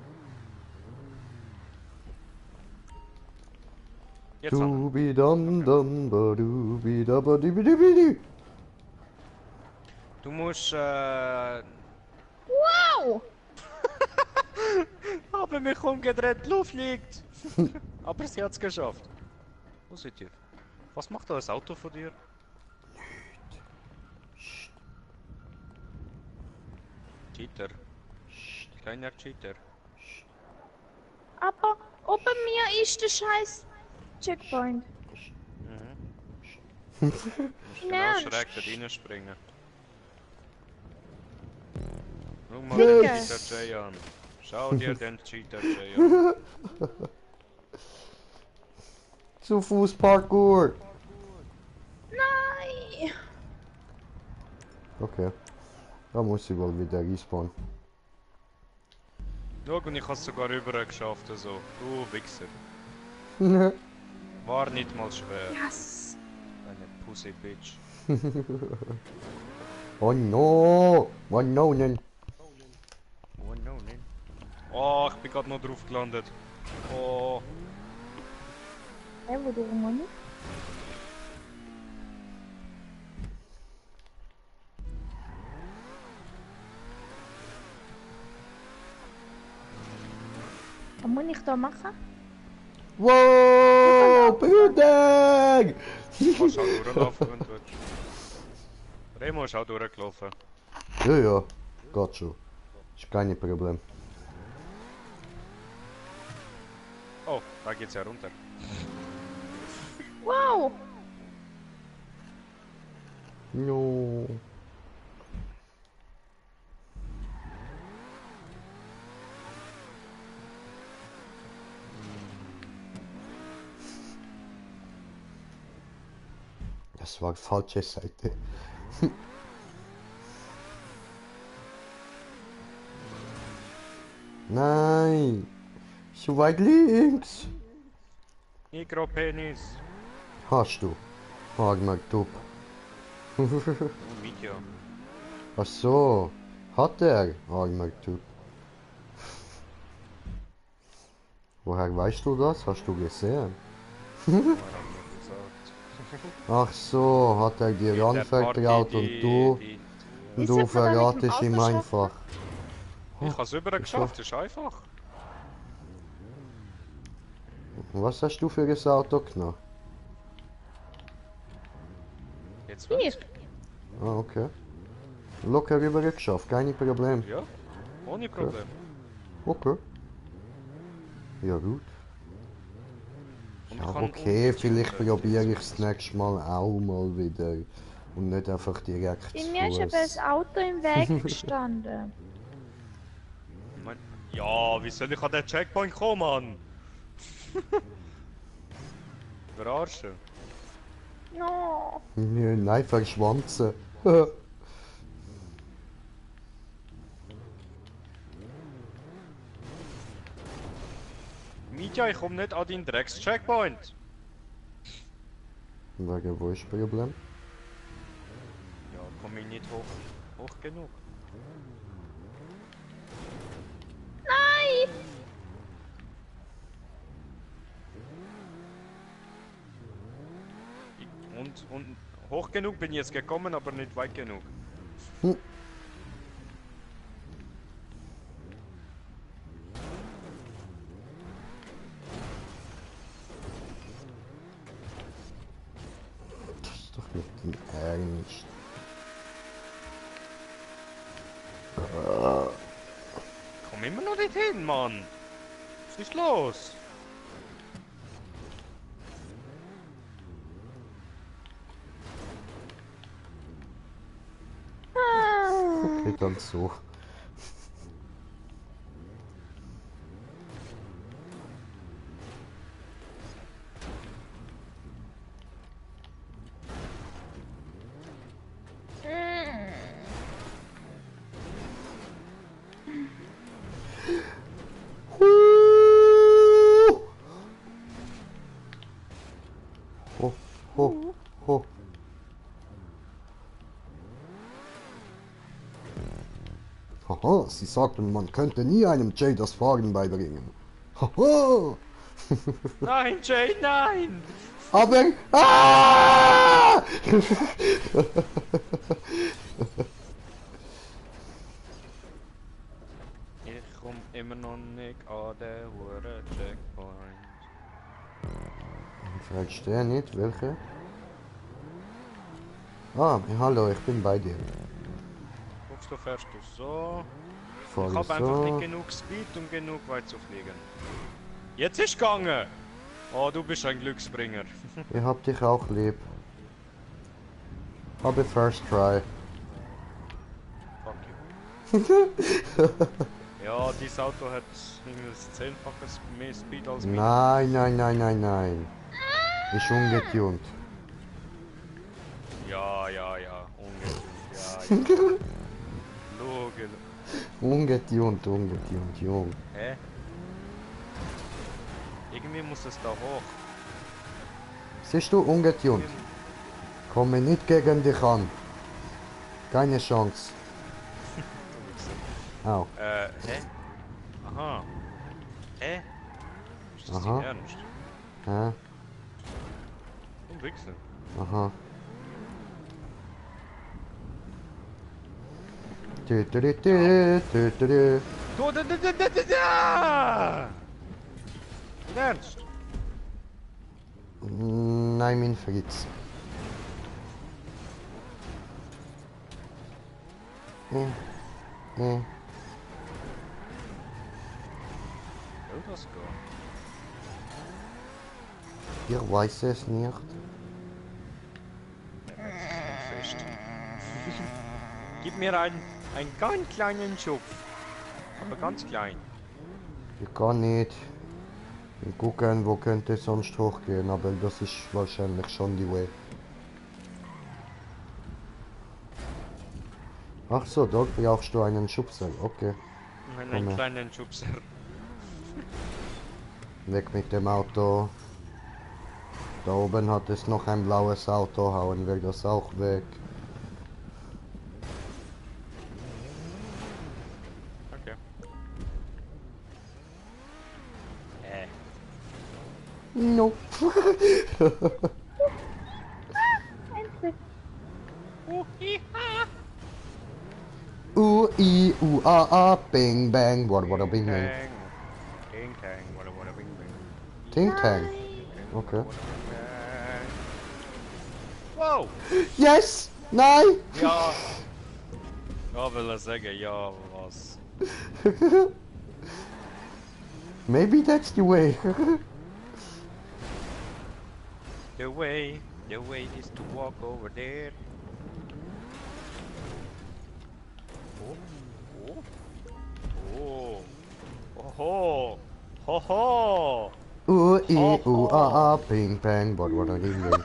Jetzt an. Dubidam dam ba dubida ba dibidibidi. Du musst Wow! Aber mich umgedreht, die Luft liegt! Aber sie hat's geschafft. Positiv. Was macht da das Auto von dir? Cheater. Kleiner Cheater. Aber oben mir ist der scheiß Checkpoint. Du musst genau Ernst? schräg da reinspringen. Schau mal Digga. den Cheater Jay an. Schau dir den Cheater Jay an. Zu Fuß Parkour. Nein! Okay. Da muss ich wohl wieder respawnen. Schau, und ich hab's sogar rüber geschafft, also. Du Wichser. War nicht mal schwer. Yes! Deine Pussy Bitch. Oh no! Oh no, nein. Oh no, nein. Oh, ich bin gerade noch drauf gelandet. Oh. Hä, wo du rumgehst? Was muss ich da machen? Wow! Bruder! Du kannst auch durchlaufen, wenn du willst. Remo ist auch durchgelaufen. Ja, ja. Geht schon. Ist kein Problem. Oh, da geht's ja runter. Wow! No. Das war falsche Seite. Nein! So weit links! Mikropenis. Hast du? Frag mal, du. Oh, Meteor. Ach so, hat er, Typ. Woher weißt du das? Hast du gesehen? Wer hat mir gesagt? Ach so, hat er dir Der anvertraut Party, und du Wie du sollte man da mit dem verratest ihm Auto schaffen? einfach. Ich hab's über geschafft, ist einfach. Was hast du für ein Auto genommen? Jetzt Hier! wird's. Ah, okay. Locker rüber geschafft, kein Problem. Ja, ohne Problem. Okay. Ja gut. Und Ja, ich kann okay, unten vielleicht zoomen. probiere ich das nächste Mal auch mal wieder. Und nicht einfach direkt Bei zu mir ist eben Fuß. ein Auto im Weg gestanden. Ja, wie soll ich an den Checkpoint kommen, Mann? Verarschen. No! Nein, verschwanzen. Mitya, ich komm nicht an deinen Drecks-Checkpoint. Wegen wo ist das Problem? Ja, komm ich nicht hoch genug. Nein! Und hoch genug bin ich jetzt gekommen, aber nicht weit genug. Das ist doch nicht dein Ernst. Komm immer noch nicht hin, Mann. Was ist los? Okay, dann so. Sie sagten, man könnte nie einem Jay das Fahren beibringen. Hoho! Nein, Jay, nein! Aber... Ah! Ich komm immer noch nicht an den Huren Checkpoint. Ich verstehe nicht, welche. Ah, hallo, ich bin bei dir. Guckst du, fährst du so? Ich Fahre habe einfach so. nicht genug Speed, um genug weit zu fliegen. Jetzt ist gegangen! Oh, du bist ein Glücksbringer. Ich hab dich auch lieb. Aber first try. Fuck you. Ja, dieses Auto hat irgendwie das 10-fache mehr Speed als mein. Nein, nein, nein, nein, nein. Ist ungetunt. Ja, ungetunt, ja. Logisch. Ungetunt, Jung. Hä? Irgendwie muss es da hoch. Siehst du, ungetunt. Komme nicht gegen dich an. Keine Chance. Au. Hä? Aha. Hä? Ist das Aha. dein Ernst? Hä? Und Wichsen. Aha. Tü, tü, tü, tü, tü, tü, tü. Da! Dein Ernst? Nein, mein Fritz. Will das gehen? Ich weiß es nicht. Fest. Gib mir einen ganz kleinen Schub. Aber ganz klein. Ich kann nicht. Wir gucken, wo könnte es sonst hochgehen, aber das ist wahrscheinlich schon die Way. Ach so, dort brauchst du einen Schubser. Okay, Einen Komm. kleinen Schubser. weg mit dem Auto. Da oben hat es noch ein blaues Auto, hauen wir das auch weg. Okay. No. U-I-U-A-A, bing bang, wada bing bang. Ting tang, wada bing bing. Ting tang. Okay. Wow! Yes! Nein! Ja! Ja, will er sagen, ja, was? Maybe that's the way. The way is to walk over there. Oh. Oho. Hoho. U-I-U-A-A, bing bang, wada bing bang.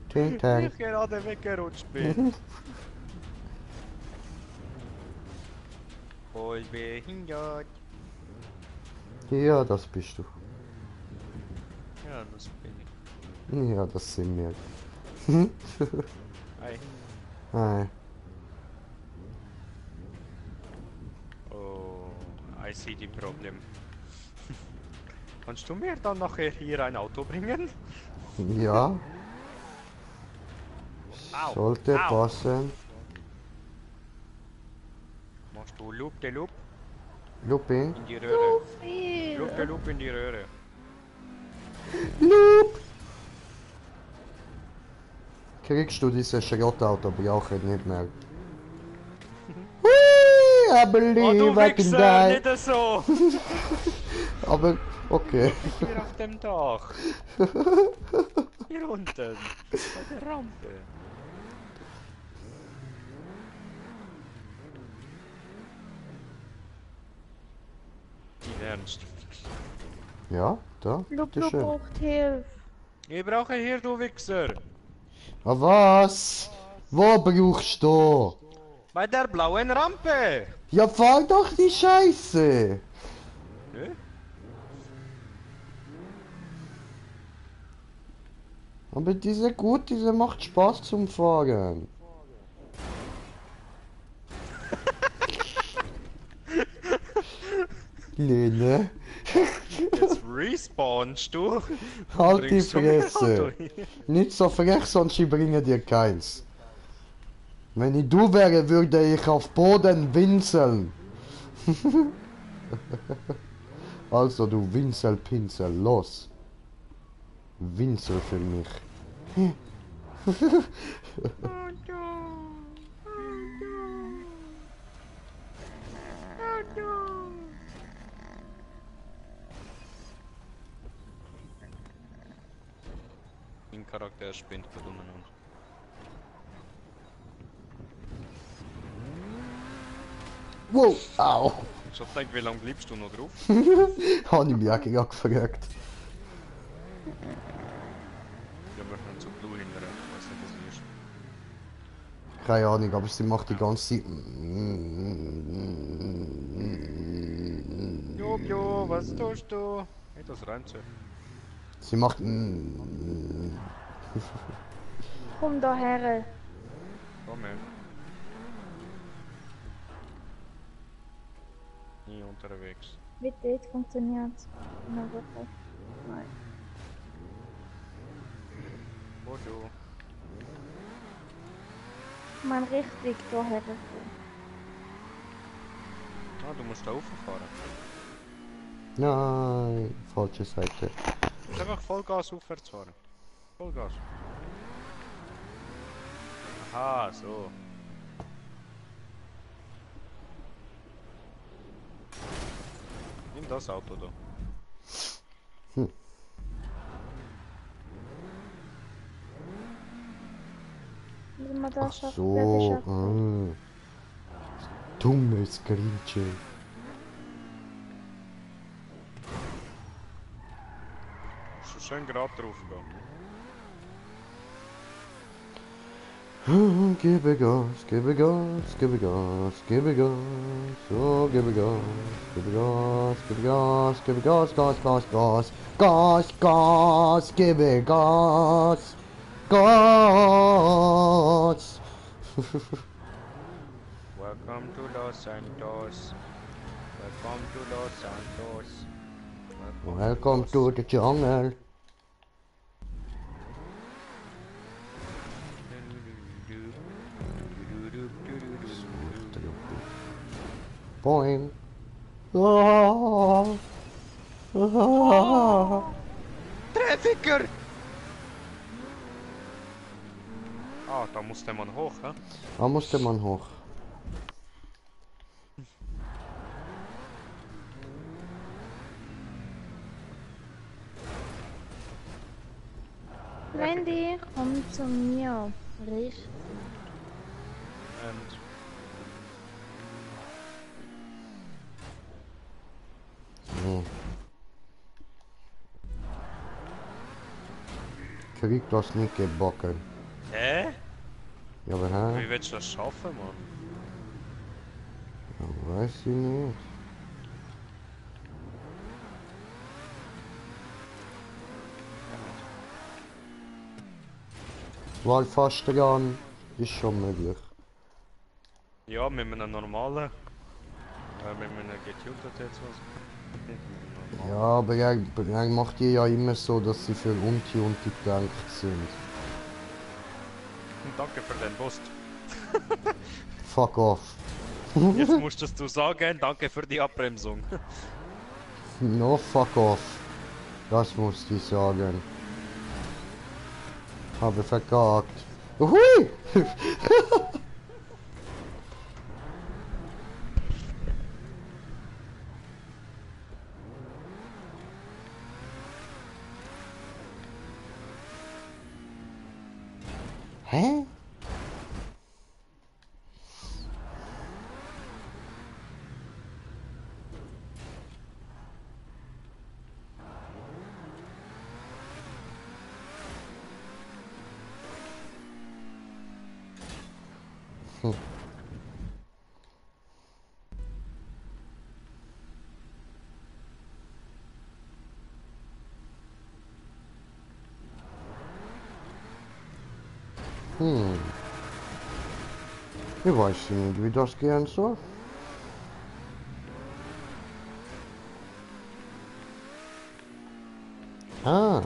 Ting tang. Ich gerade weggerutscht bin. Voll behindert. Ja, das bist du. Ja, das bin ich. Ja, das sind wir. Hi. Hi. Oh, I see the problem. Kannst du mir dann nachher hier ein Auto bringen? Ja, Au, sollte au. passen. Machst du Loop de Loop Looping. in die So Röhre? viel. Loop de Loop in die Röhre. Loop! Kriegst du dieses Schrottauto, brauche ich nicht mehr. Whee, I Oh, believe du I can Wichser, die. nicht so! Aber, okay. Hier auf dem Dach. Hier unten. Bei der Rampe. Die Ernst. Ja, da, Lup bitteschön. braucht Hilfe. Ich brauche hier, du Wichser. Ah, was? Wo brauchst du? Bei der blauen Rampe. Ja, fahr doch die Scheiße! Nö? Aber diese gut, diese macht Spaß zum Fahren. Lene, Jetzt respawnst du. halt die Bringst du mir Fresse. Auto hin. Nicht so frech, sonst ich bringe dir keins. Wenn ich du wäre, würde ich auf Boden winseln. Also du Winselpinsel, los. Winsel für mich. Mein Charakter spinnt gerade umeinander. Wow, au. Schon gedacht, wie lange bleibst du noch drauf? Habe ich mich auch gerade gefragt. Ja, wir können zu Blue hinterher. Ich weiß nicht, was es ist. Keine Ahnung, aber sie macht die ganze Zeit... Jo, was tust du? Nicht das Rennchen. Sie macht... Komm da her. Komm her. Nie unterwegs. Bitte, jetzt funktioniert's. Na wirklich. Nein. Wo du? Ich meine richtig da her. Ah, du musst da rauffahren. Nein, falsche Seite. Du musst einfach Vollgas aufwärts fahren. Vollgas. Aha, so. Nimm das Auto da. Wenn man das Ach schafft, so, werde ich schaffen. Dummes Grinche. Musst du schön gerade drauf gehen. Gebe Gas, gebe Gas, gebe Gas, gebe Gas, so gebe Gas, gebe Gas, gebe Gas, gebe Gas, Gas, Gas, Gas, Gas, Gas, gebe Gas, Gas. Welcome to Los Santos. Welcome to Los Santos. Welcome to the jungle. Boing. Ah. Ah. Treffiker! Ah, da musste man hoch, hä? Da musste man hoch. Randy, komm zu mir. Richtig. Und Krieg das nicht gebacken. hä? Ja, aber hä? Wie willst du das schaffen, Mann? Ja, weiß ich nicht. War fast dran. Ist schon möglich. Ja, mit einem normalen. Mit einem getunten T20. Ja, aber er macht die ja immer so, dass sie für untunte gedacht sind. Danke für den Boost. Fuck off. Jetzt musstest du sagen, danke für die Abbremsung. No, fuck off. Das musste ich sagen. Habe verkackt. Hui! Hä? Ich weiß nicht, wie das gehen soll. Ah.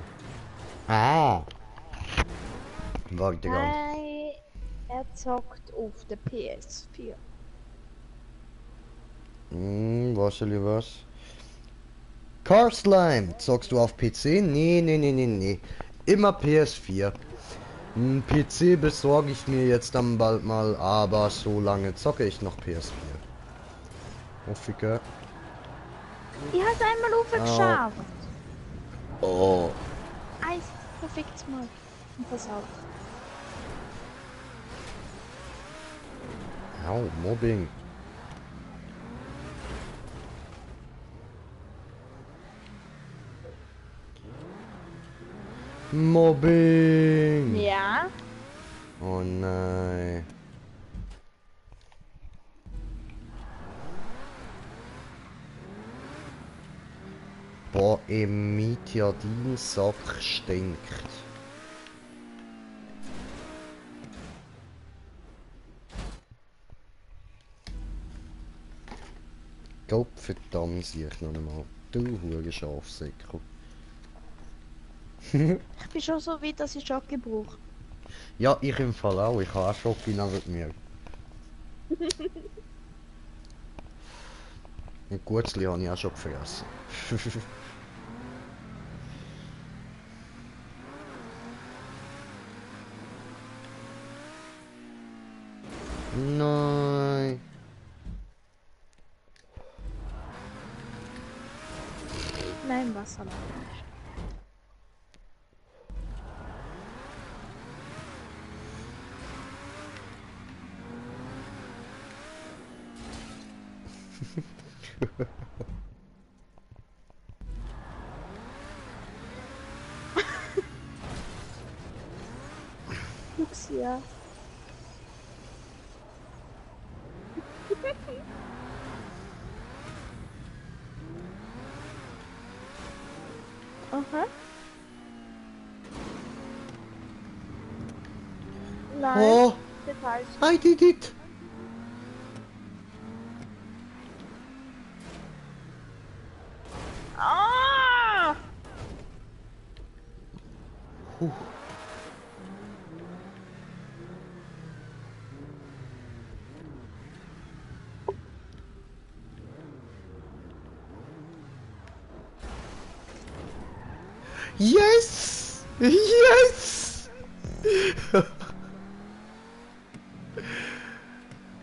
Ah. Warte ganz. Nein, er zockt auf der PS4. Was? Car Slime, zockst du auf PC? Nee. Immer PS4. Ein PC besorge ich mir jetzt dann bald mal, aber so lange zocke ich noch PS4. Hoffige. Ich hab's einmal aufgeschafft. Oh. Eins, perfekt mal. Und pass auf. Au, Mobbing. Mobbing. Ja. Oh nein. Boah, Emitia, dein Sack stinkt. Gott verdammt, sehe ich noch einmal. Du hure Schafsäckel. Ich bin schon so weit, dass ich Jockey brauche. Ja, ich im Fall auch. Ich habe auch Schocki neben mir. Ein Gutzli habe ich auch schon gefressen. Nein. Nein, Wasser leider nicht. Luxia. Aha. Nein, Oh, Details. I did it. Ah! Huh. Yes! Yes!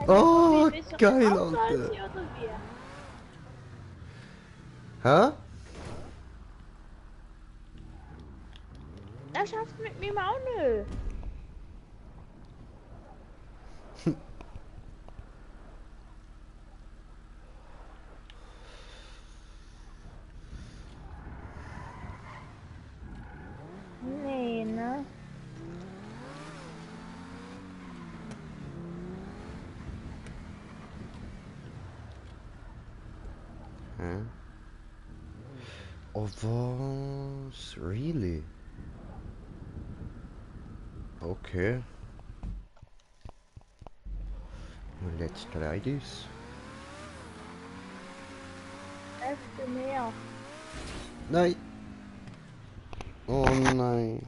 Oh, Bist du geil, auch so als Alter. sie oder wir? Hä? Er schafft mit mir auch nö. Nee, ne? Hä? Oh, was? Really? Okay. Well, let's try this. Öfter mehr. Nein. Oh nein.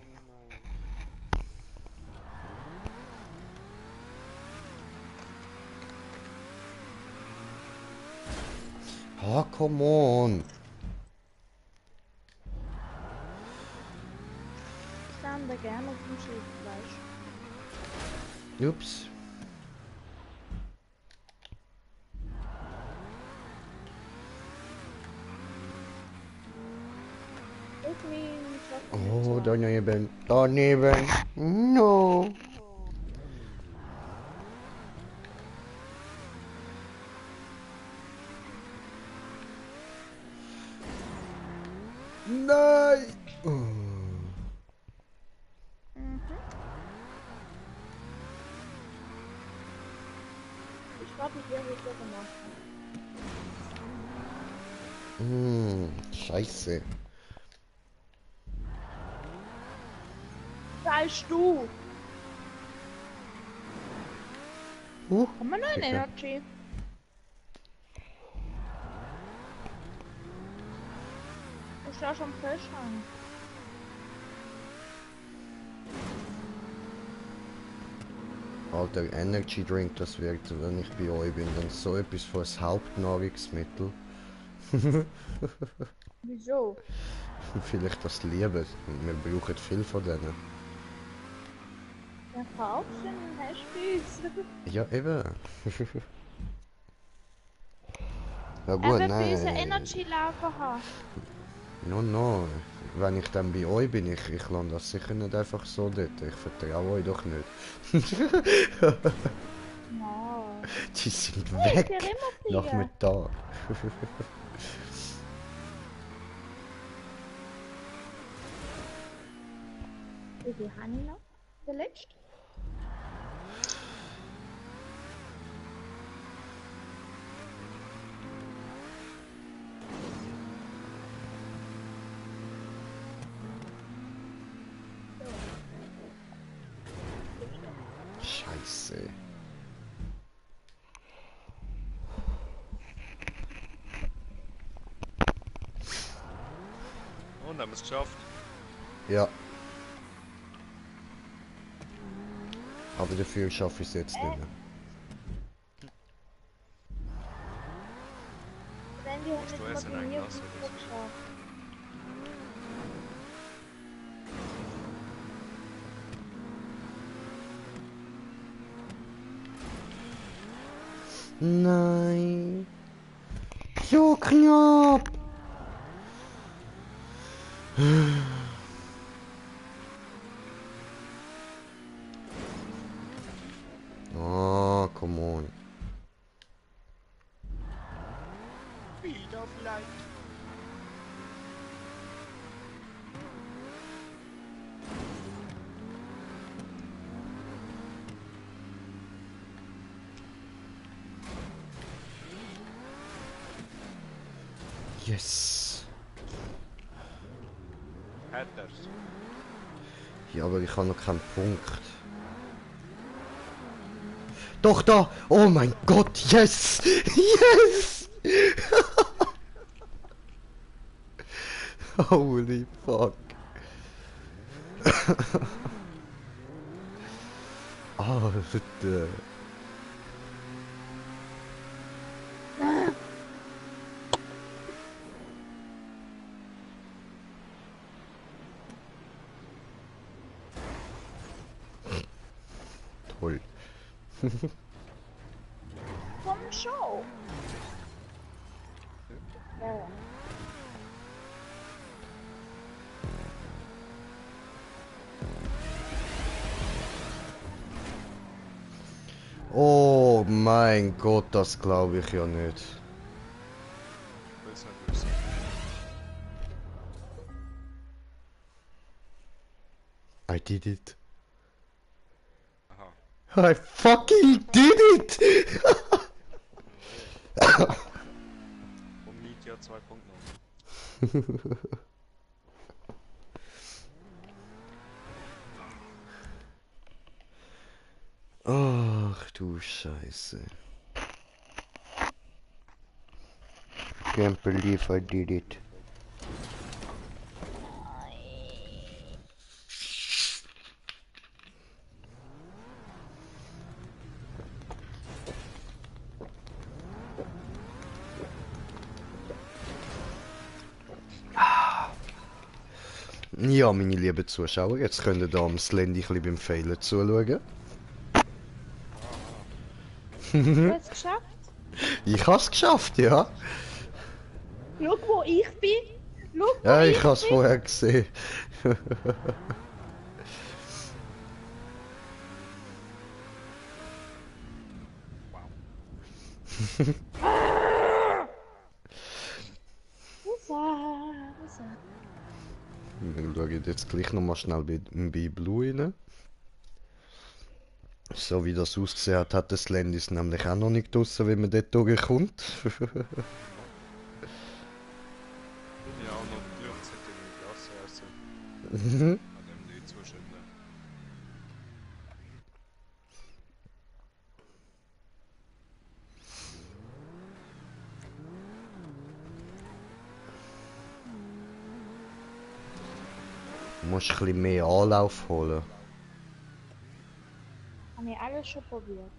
Oh, come on. Ich stand da gerne auf dem Schildfleisch. Ups. Ich nehme Oh, daneben. Daneben. No. Nein. Oh. Ich glaube, ich werde es so gemacht. Scheiße. Falsch du! Haben wir noch eine Okay. Energy? Ich da schon frisch an. Alter, Energy Drink, das wird, wenn ich bei euch bin, dann so etwas für ein Hauptnahrungsmittel. Wieso? Vielleicht das Liebe. Wir brauchen viel von denen. Ja, kaufst du und hast du uns. Ja, eben. Ja Er gut, wird bei uns ein nein. Energy-Lager haben. No. Wenn ich dann bei euch bin, ich lasse das sicher nicht einfach so dort. Ich vertraue euch doch nicht. Ja. Die sind Ich weg. will immer Nach fliegen. dem Tag. Wie viel habe ich noch? Der letzte? Scheiße. Und haben wir es geschafft. Ja. Aber dafür schaffe ich es jetzt nicht mehr. Wenn wir Hast du nicht Essen koordiniert eingelassen oder so? geschafft. Nein. So knapp. Oh, come on. Speed of light. Yes. Hat er's. Ja, aber ich habe noch keinen Punkt. Doch da! Oh mein Gott, yes! Yes! Holy fuck. Alter. Toll. Komm schon! Ja. Oh mein Gott, das glaube ich ja nicht. Will's nicht wissen. I did it. Aha. I fucking did it! Und Media 2.0. Ach du Scheiße. Can't believe I did it. Ja, meine lieben Zuschauer, jetzt könnt ihr da am Slendy ein bisschen beim Failen zuschauen. Du hast es geschafft? Ich hab's geschafft, ja. Schau, wo ich bin! Schau, wo Ja, ich ich hab's bin! vorher gesehen. Raus. Wir schauen jetzt gleich nochmal schnell bei Blue rein. So wie das ausgesehen hat, hat das Land ist nämlich auch noch nicht draussen, wenn man dort durchkommt. Ja, und noch gleichzeitig im Glas essen. An dem nicht zwischen. Du musst ein bisschen mehr Anlauf holen. Kann Habe ich alles schon probiert.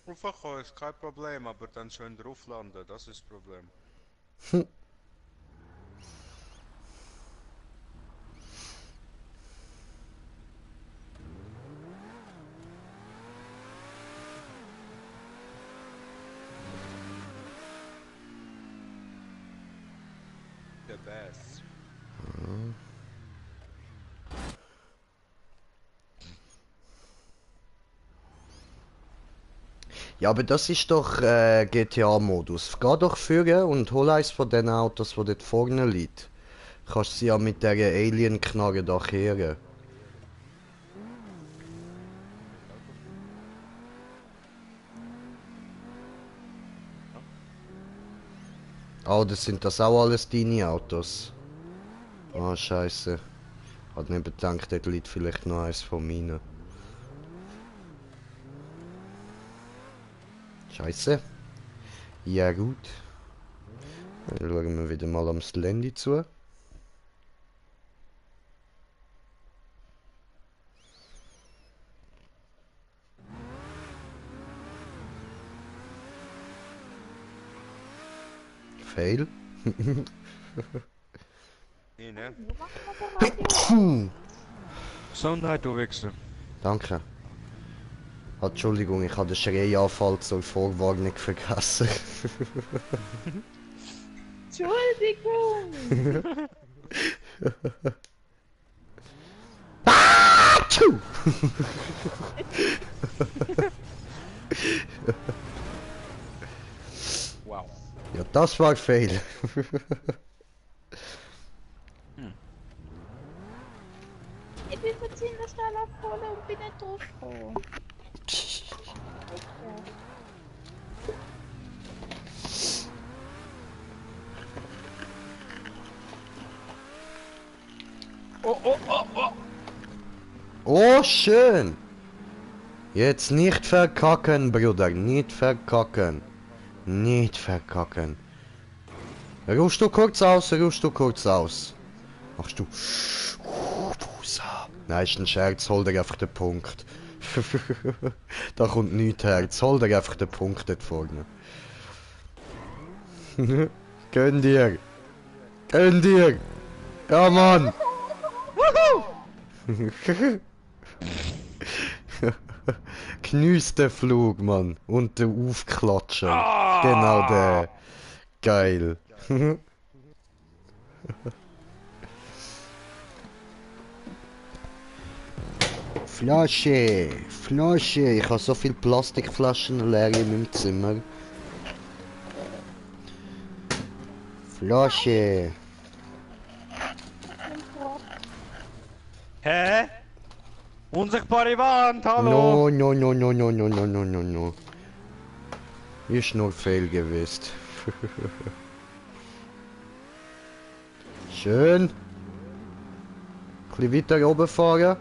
Raufkommen ist kein Problem, aber dann schön drauf landen, das ist das Problem. Der Bass. Ja, aber das ist doch GTA-Modus. Geh doch führen und hol eins von den Autos, wo dort vorne liegt. Kannst sie ja mit der Alien-Knarre da kehren. Ah, das sind das auch alles deine Autos? Ah, scheiße. Hat nicht bedankt, dort liegt vielleicht noch eins von meinen. Scheiße. Ja gut. Dann schauen wir wieder mal am Slendy zu. Fail. Nee, ne? Wo machen wir das Radio? Gesundheit, du Wichser. Danke. Ah, Entschuldigung, ich habe den Schreianfall zur Vorwarnung vergessen. Entschuldigung! Tschu! Wow. Ja, das war Fail. Ich bin von ziemlich schnell abgeholt und bin nicht draufgekommen. Oh, oh, oh, oh! Oh, schön! Jetzt nicht verkacken, Bruder, nicht verkacken. Nicht verkacken. Rufst du kurz aus, rufst du kurz aus. Machst du... Busa. Nein, ist ein Scherz, hol dir einfach den Punkt. Da kommt nichts Herz, hol dir einfach den Punkt dort vorne. Gönn dir! Gönn dir! Ja, Mann! Geniess den Flug, Mann. Und den Aufklatschen. Genau der. Geil. Flasche! Flasche! Ich habe so viel Plastikflaschen leer in meinem Zimmer. Flasche! Hä? Unsichtbare Wand, hallo! No, no, no, no, no, no, no, no, no, no. Ist nur Fehl gewesen. Schön. Ein bisschen weiter oben fahren.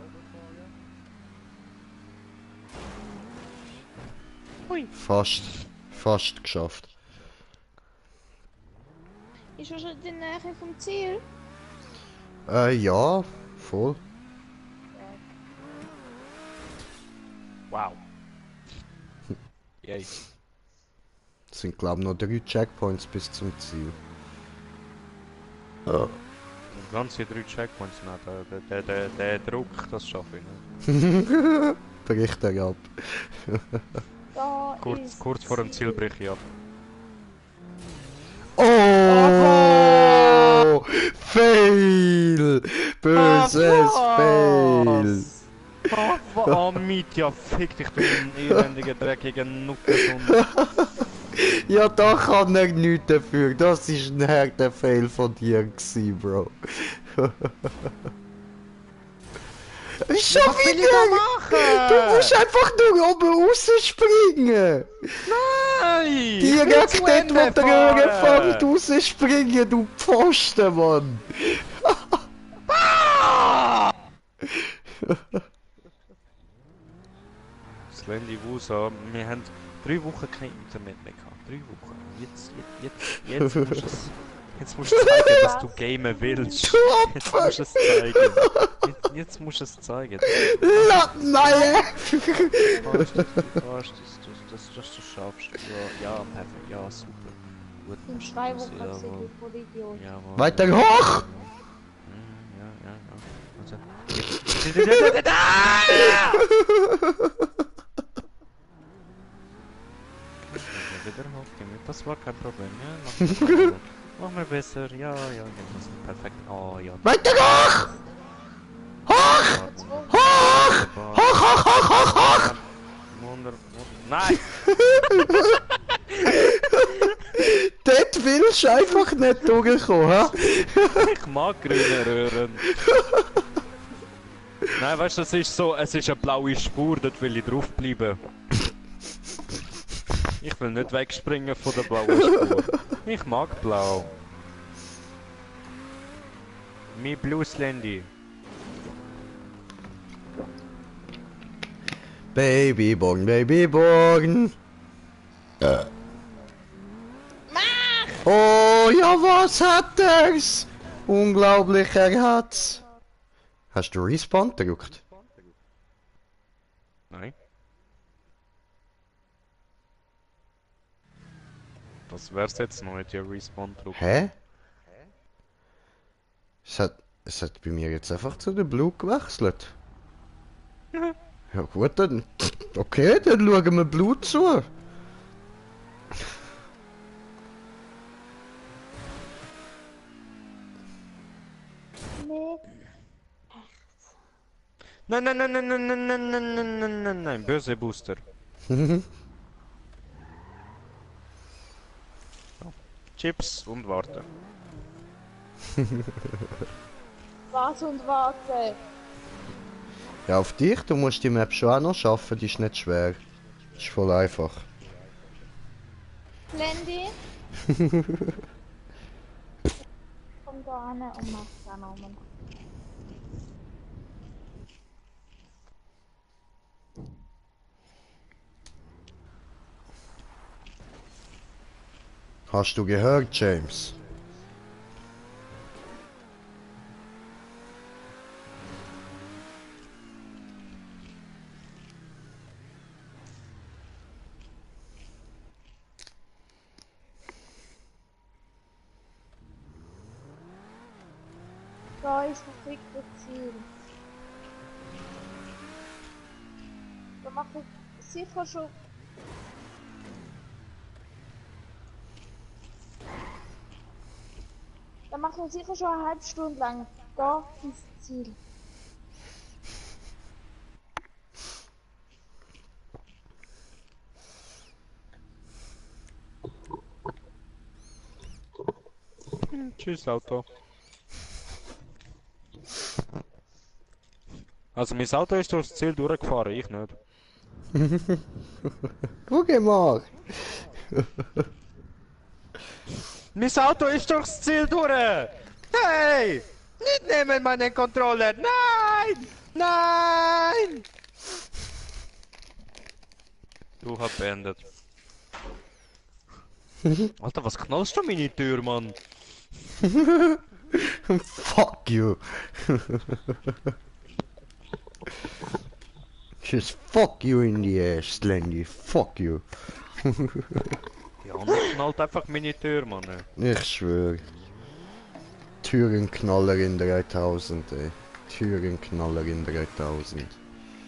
Hui. Fast geschafft. Ist er schon in der Nähe vom Ziel? Ja, voll. Wow. Yay. Es sind glaube ich noch 3 Checkpoints bis zum Ziel. Oh. Ganze 3 Checkpoints, nein, der Druck, das schaffe ich nicht. Bricht er ab. Da Kurz vor dem Ziel breche ich ab. Oh! Fail! Böses Fail! Oh, Mitya, fick dich, du elendiger, dreckiger Nuckenhund. Ja, da kann er nichts dafür. Das ist ein harter Fail von dir gewesen, Bro. Schon Was will ich da machen? Du musst einfach nur oben rausspringen! Nein! Direkt dort, wo der Röhre fängt, rausspringen, du Pfosten, Mann! Slendy Wusa, wir haben 3 Wochen kein Internet mehr gehabt. 3 Wochen. Jetzt musst du es Jetzt musst du zeigen, dass du gamen willst. Jetzt musst du es zeigen. Jetzt musst du es zeigen. Lattmeier! Dass du schaffst. Ja, perfekt. Ja, super. Gut. Im Schreiber Ja, kannst du jawohl. gut vor Idiot. Jawohl. Weiter hoch! Ja. Also. Wieder hochgehen. Das war kein Problem, ja? Mach mal besser. Ja, das ist perfekt. Oh, ja. Weiter hoch! Hoch! Hoch! Hoch, hoch, hoch, hoch, hoch! Nein! Dort willst du einfach nicht durchkommen, ha? Ich mag grüne Röhren. Nein, weißt du, das ist so, es ist eine blaue Spur, dort will ich draufbleiben. Ich will nicht wegspringen von der blauen Spur. Ich mag blau. Mi Blueslandy. Babyborn, Babyborn! Oh, ja, was hat er's? Unglaublich, er hat's. Hast du Respawn gedrückt? Nein. Das wär's jetzt noch mit der Respawn-Druck. Hä? Es hat bei mir jetzt einfach zu der Blue gewechselt. Ja gut, dann... Okay, dann schauen wir Blue zu. Nee. Nein, böse Booster. Chips und warten. Was und warte. Ja, auf dich, du musst die Map schon auch noch schaffen, die ist nicht schwer. Ist voll einfach. Blendy. Komm da hin und mach da nochmal. Hast du gehört, James? Da ist das fickte Ziel. Da mach ich sicher schon. Da mache ich sicher schon eine halbe Stunde lang. Da ist das Ziel. Tschüss, Auto. Also mein Auto ist durchs Ziel durchgefahren, ich nicht. Guck mal! Mein Auto ist durchs Ziel durch! Hey! Nicht nehmen meinen Controller! Nein! Nein! Du hast beendet. Alter, was knallst du meine Tür, Mann? Fuck you! Just fuck you in the ass, Slendy. Fuck you. Ja, und ich knallt einfach meine Tür, Mann. Ich schwöre. Türenknaller in 3000, ey. Türenknaller in 3000.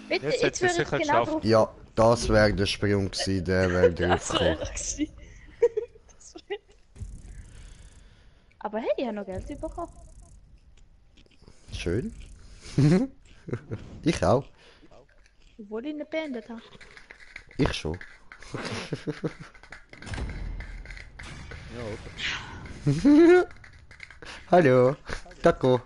Bitte, Jetzt jetzt hat sie würde ich sicher genau geschafft. drauf. Ja, das wäre der Sprung gewesen, der wäre Das drauf wäre gekommen. gewesen. Das wär- Aber hey, ich habe noch Geld bekommen. Schön. Ich auch. Obwohl ich nicht beendet habe. Ich schon. Hallo. Taco.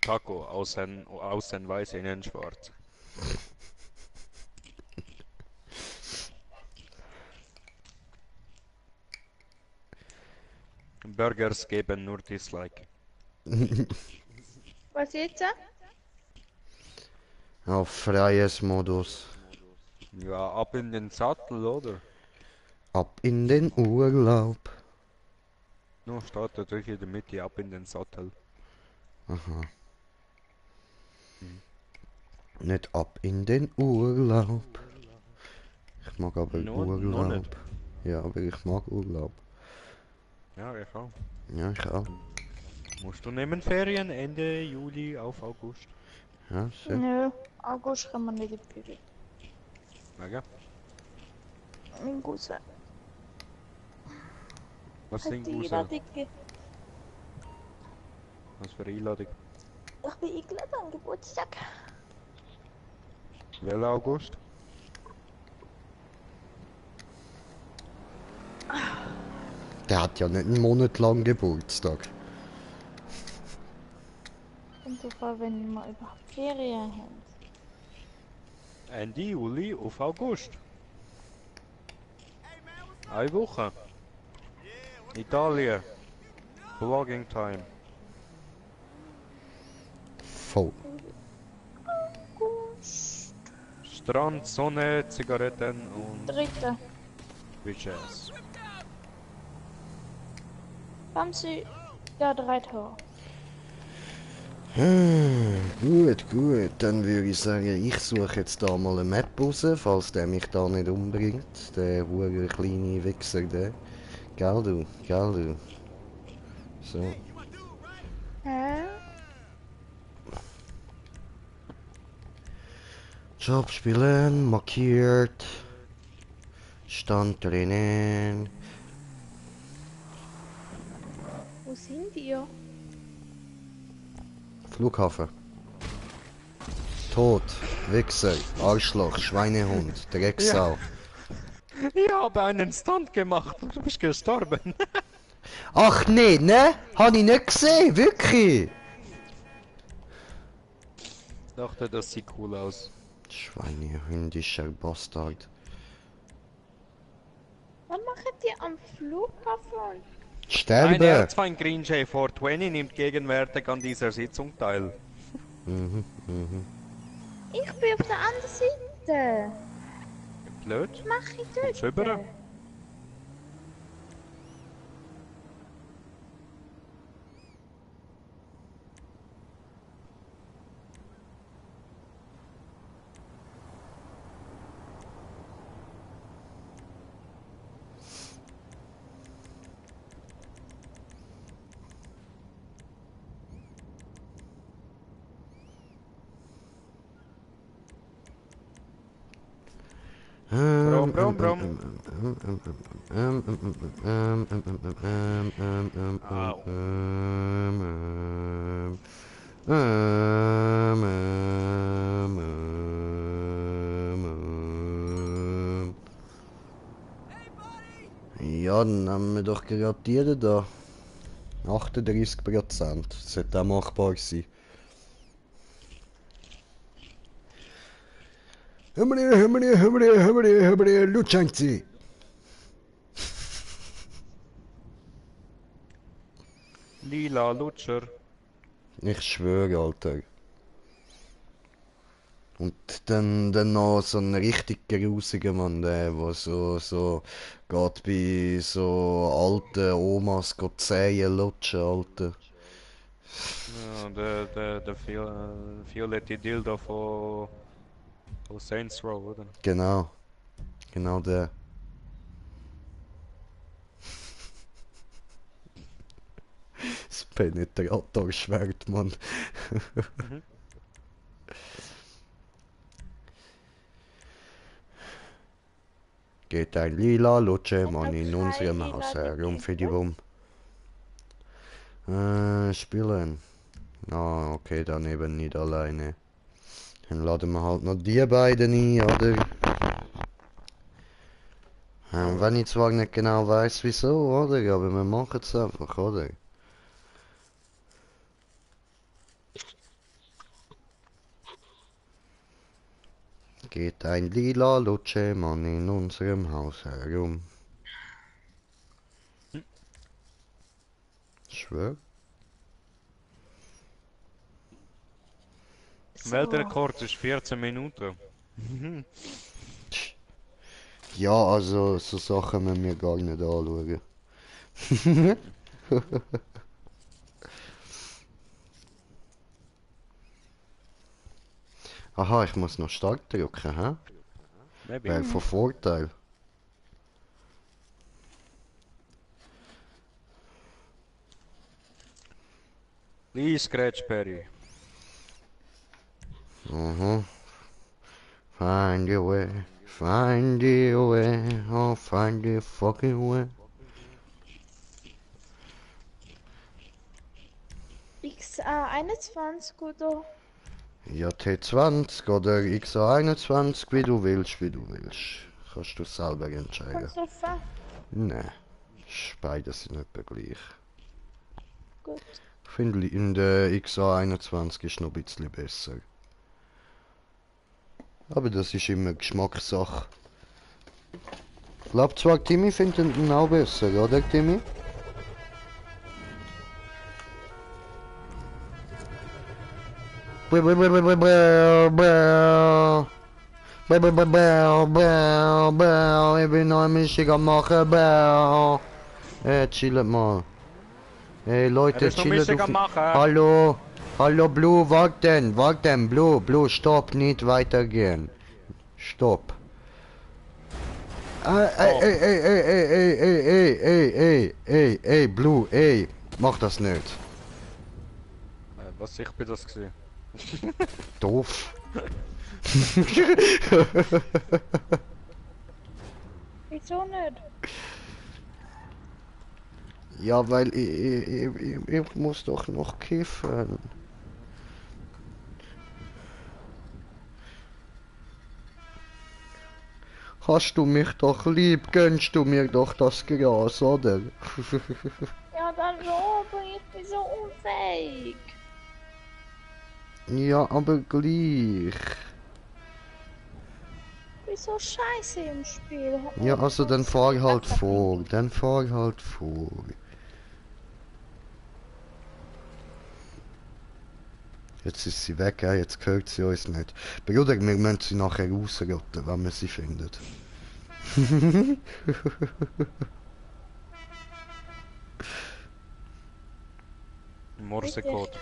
Taco, außen weiß, innen schwarz. Burgers geben nur Dislike. Was jetzt? Auf freies Modus. Ja, ab in den Sattel, oder? Ab in den Urlaub. No, steht da durch in der Mitte, ab in den Sattel. Aha. Mhm. Nicht ab in den Urlaub. Ich mag aber Noch Urlaub. nicht. Ja, aber ich mag Urlaub. Ja, ich auch. Ja, ich auch. Musst du nehmen Ferien Ende Juli auf August? Ja, sehr. Nö, August kann man nicht in die Büro. Wegen? Mein Cousin Was hat sind die Guse? Einladung gegeben. Was für Einladung? Ich bin eingeladen an den Geburtstag. Welcher August? Der hat ja nicht einen Monat lang Geburtstag. Und so vor, wenn wir überhaupt Ferien haben. Ende Juli auf August. Eine Woche. Italien. Vlogging Time. Voll. August. Strand, Sonne, Zigaretten und 3. Bitches. Bamsi, ja, 3 Tore. Gut, gut. Dann würde ich sagen, ich suche jetzt da mal eine Map raus, falls der mich da nicht umbringt. Der hure kleine Wichser, der. Gell du, gell du. So. Hä? Job spielen, markiert. Stand drinnen. Wo sind ihr? Flughafen. Tod, Wichser, Arschloch, Schweinehund, Drecksau. Ich habe einen Stunt gemacht und du bist gestorben. Ach nee, ne? Hab ich nicht gesehen, wirklich. Ich dachte, das sieht cool aus. Schweinehündischer Bastard. Was machen die am Flughafen? Ein Sterben! R2 Green J420 nimmt gegenwärtig an dieser Sitzung teil. Ich bin auf der anderen Seite. Blöd. Was mache ich Kommst du dort? rüber? Brom, brom, brom. Au. Ja, dann haben wir doch gerade die da. 38%. Sollte auch machbar sein. Lutschanzi! Lila Lutscher. Ich schwöre, Alter. Und dann noch so ein richtig grusiger Mann, der so geht bei so alten Omas geht Zehen lutschen, Alter. Ja, der violette Dildo von Saints Row, oder? Genau. Genau der. Das Penetratorschwert, Mann. Geht ein lila Lutschemann in unserem Haus herum für die Rum. Spielen. Ah, okay, dann eben nicht alleine. Dann laden wir halt noch die beiden ein, oder? Wenn ich zwar nicht genau weiß wieso, oder? Aber wir machen es einfach, oder? Geht ein lila Lutschemann in unserem Haus herum. Schwör? So. Weltrekord ist 14 Minuten. Ja, also so Sachen müssen wir gar nicht anschauen. Aha, ich muss noch Start drücken, hä? Maybe. Wäre von Vorteil. Please, Scratch Perry. Mhm. Find your way, find your way, oh find your fucking way. XA21 oder? Ja, T20 oder XA21, wie du willst, wie du willst. Kannst du selber entscheiden. Kommst du drauf an? Nein, beides sind etwa gleich. Gut. Ich finde in der XA21 ist noch ein bisschen besser. Aber das ist immer Geschmackssache. Ich glaube zwar, Timmy findet ihn auch besser, oder Timmy? Ich bin noch ein Mischung am machen, chillt mal. Hey Leute, chillt auf... Hallo, hallo Blue, warten, Blue, stopp, nicht weitergehen. Stopp. Ey, Blue, ey, mach das nicht. Was, ich bin das gewesen? Doof. Wieso nicht? Ja, weil ich muss doch noch kiffen. Hast du mich doch lieb, gönnst du mir doch das Gras, oder? Ja, dann aber ich bin so unfähig. Ja, aber gleich. Ich bin so scheiße im Spiel. Ja, also dann fahr halt vor, dann fahr halt vor. Jetzt ist sie weg, jetzt hört sie uns nicht. Bruder, wir müssen sie nachher rausrotten, wenn wir sie finden. Morsecode.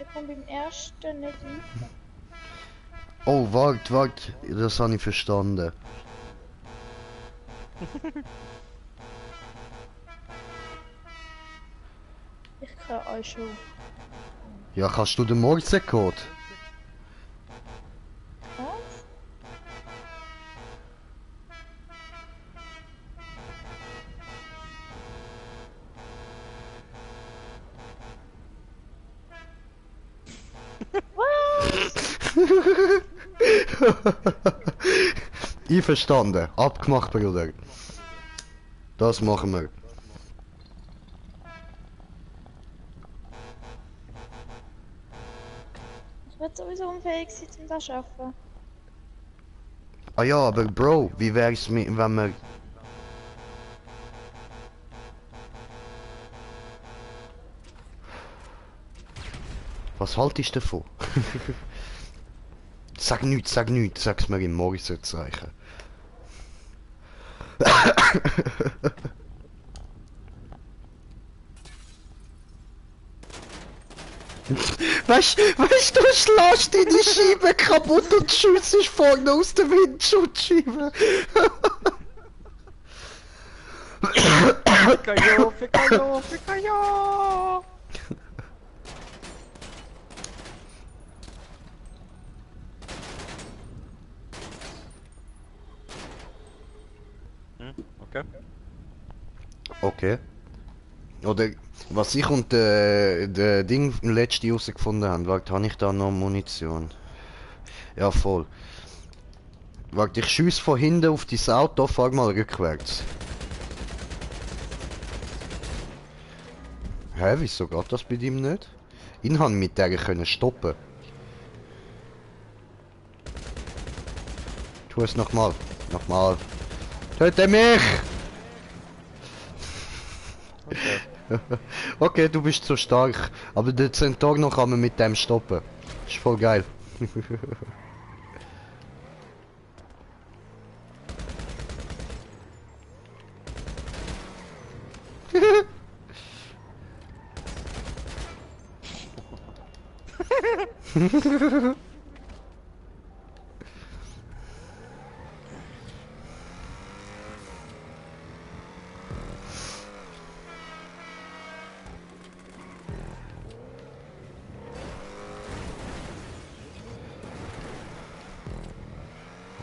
Ich komme beim ersten nicht rein. Oh, wart, das habe ich verstanden. Ich kann euch schon. Ja, kannst du den Morsecode? Was? Einverstanden, abgemacht, Bruder. Das machen wir. Ich werde sowieso unfähig sein, um das zu schaffen. Ah ja, aber Bro, wie wär's mit, wenn wir... Was haltest du davon? Sag nichts, sag's mir im Morse-Zeichen. Weißt du, schlägst deine Scheibe kaputt und schiessest vorne aus der Windschutzscheibe. Ficayo! Okay. Okay. Oder was ich und der Ding letzte herausgefunden haben, warte, habe ich da noch Munition? Ja, voll. Warte, ich schiesse von hinten auf dein Auto, fahr mal rückwärts. Hä, wieso geht das bei ihm nicht? Ihn haben mit der können stoppen. Tu es nochmal. Nochmal. Töte mich! Okay. Okay, du bist zu stark. Aber den Centaur noch kann man mit dem stoppen. Ist voll geil.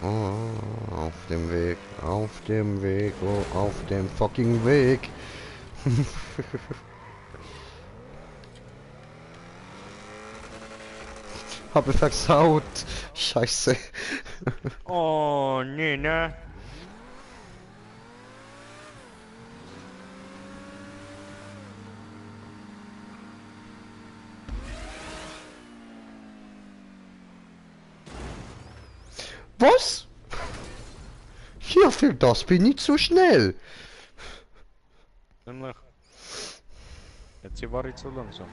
Oh, auf dem Weg, oh, auf dem fucking Weg. Habe versaut. Scheiße. Oh, nee, ne? Was? Ja, für das bin ich zu schnell. Nämlich. Jetzt hier war ich zu langsam.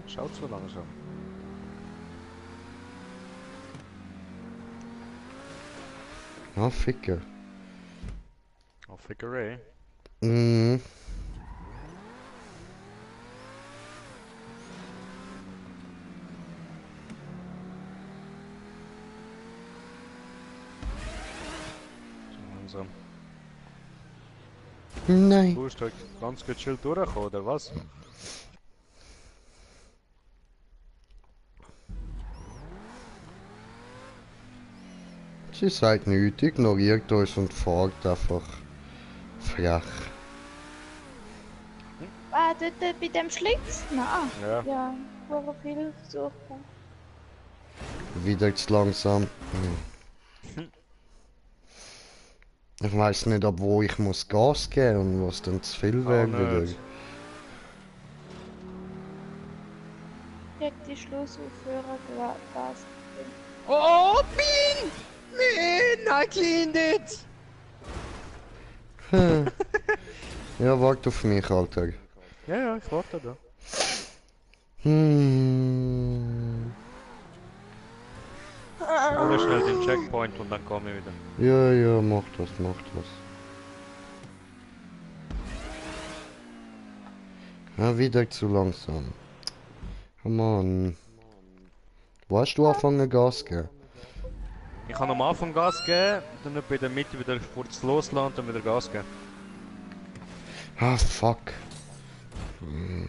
Schaut so langsam. Ah, Ficker. Auf Fickerei. Mhm. So langsam. Nein. Du bist halt ganz gechillt durchgekommen, oder was? Sie seid nicht, ignoriert uns und fahrt einfach frech. Ah, dort bei dem Schlitz? Na, Ja. ja, wo viel suchen. Wieder zu langsam. Ich weiß nicht, ab wo ich muss Gas geben und was dann zu viel wäre wieder. nicht. Krieg die Schlussaufführer Gas. Oh, Bean! Man, I cleaned it! Ja, warte auf mich, Alter. Ja, ja, ich warte da. Hm. Hol schnell den Checkpoint und dann komme ich wieder. Ja, ja, mach das, mach das. Ja, wieder zu langsam. Oh Mann. Wo hast du angefangen Gas geben? Ich kann am Anfang Gas geben, dann bei der Mitte wieder kurz loslassen und dann wieder Gas geben. Ah, fuck. Hm.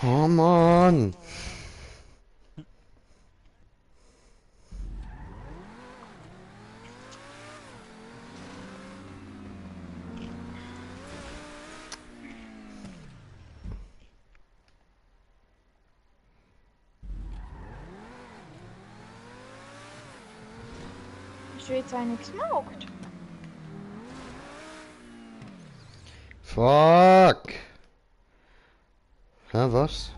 Oh Mann. Hast du jetzt eine gesmoked? Fuck. Hä, was?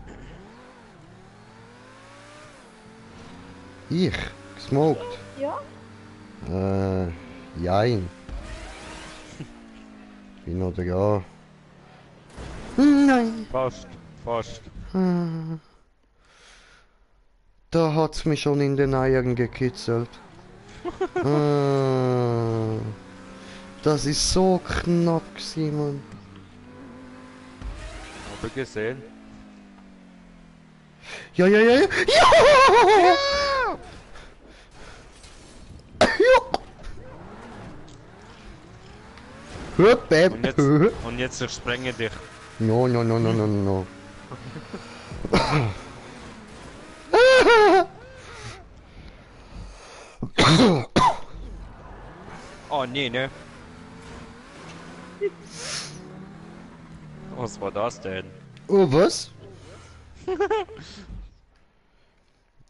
Ich? Gesmoked? Ja? Jein. Bin noch da. Nein. Fast, fast. Da hat's mich schon in den Eiern gekitzelt. Das ist so knapp, Simon. Hab ich gesehen. Ja, ja, ja, ja. Ja! Hüpp, Und jetzt ich sprenge dich. No, no, no, no, no, no. Oh nee, ne? Was war das denn? Oh, was?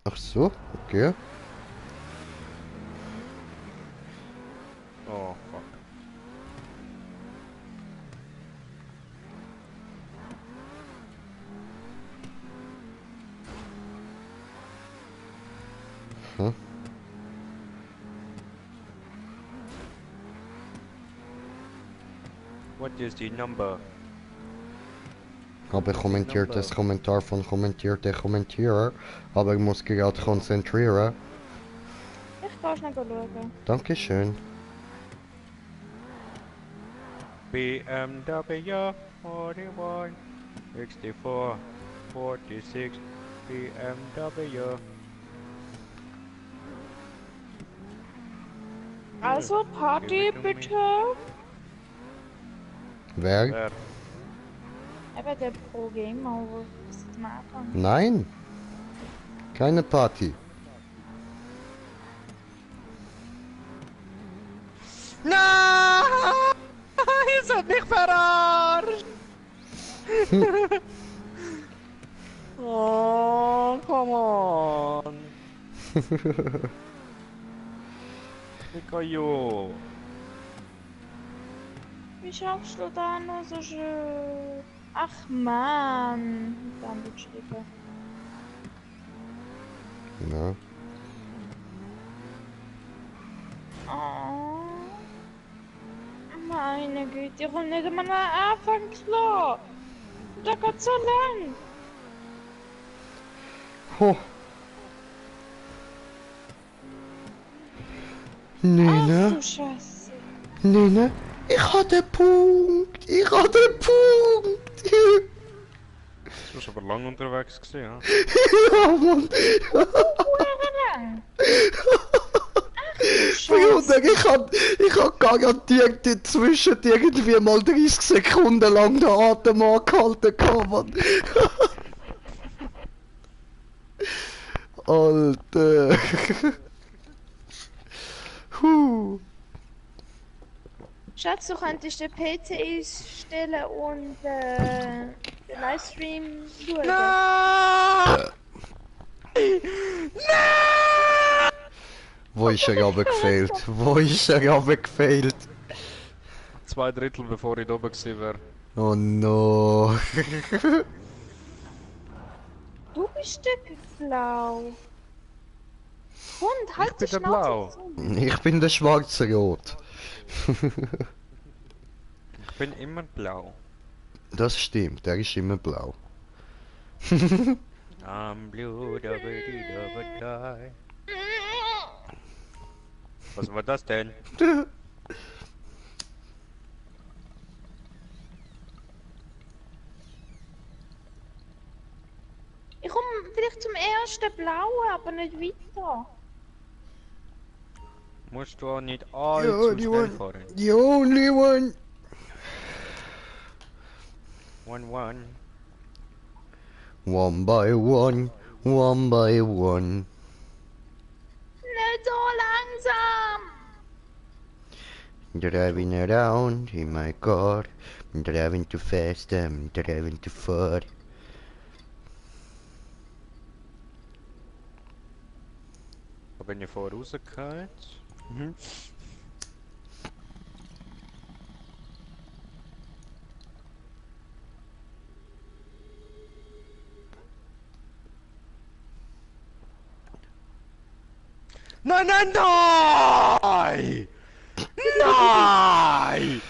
Ach so, okay. Oh, fuck. Hm? What is the number? Aber kommentiert das Kommentar von kommentierte Kommentierer. Aber ich muss gerade konzentrieren. Ich kann schnell schauen. Dankeschön. BMW 41 64 46 BMW. Also, Party bitte. Wer? Wer? Eben der Pro Gamer, wo es zum Anfang. Nein. Keine Party. Nein! Ihr seid mich verarscht! Oh, come on! Mikajo! Wie schaffst du da noch so schön? Ach man, dann geschrieben. Ja. Oh. Meine Güte, ich komme nicht einmal am Anfang klar. Da geht so lang. Ho. Ach Nina, du Scheiße. Nina, ich hab den Punkt. Ich hab den Punkt. Du warst aber lang unterwegs gewesen, ja? Ja, Mann. Lang. Bruder, ich hab garantiert dazwischen irgendwie mal 30 Sekunden lang den Atem angehalten gehabt, Mann. Alter. Schatz, du könntest den PC einstellen und den Livestream schauen. Wo ist er runtergefailt? Wo ist er runtergefailt? 2/3 bevor ich da oben gewesen wäre. Oh no. Du bist der Blau. Hund, halt bin die der Schnauze Blau. zu. Ich bin der schwarze Rot. Ich bin immer blau. Das stimmt, der ist immer blau. I'm blue, da die. Was war das denn? Ich komme vielleicht zum ersten Blauen, aber nicht weiter. Musst du auch nicht allzu schnell fahren. The only one. 1-1. One by one, one by one. Nicht so langsam! Driving around in my car. I'm driving too fast, I'm driving too far. Wenn ihr vorher rausgeht. Mhm. Nein, nein, nein! Nein!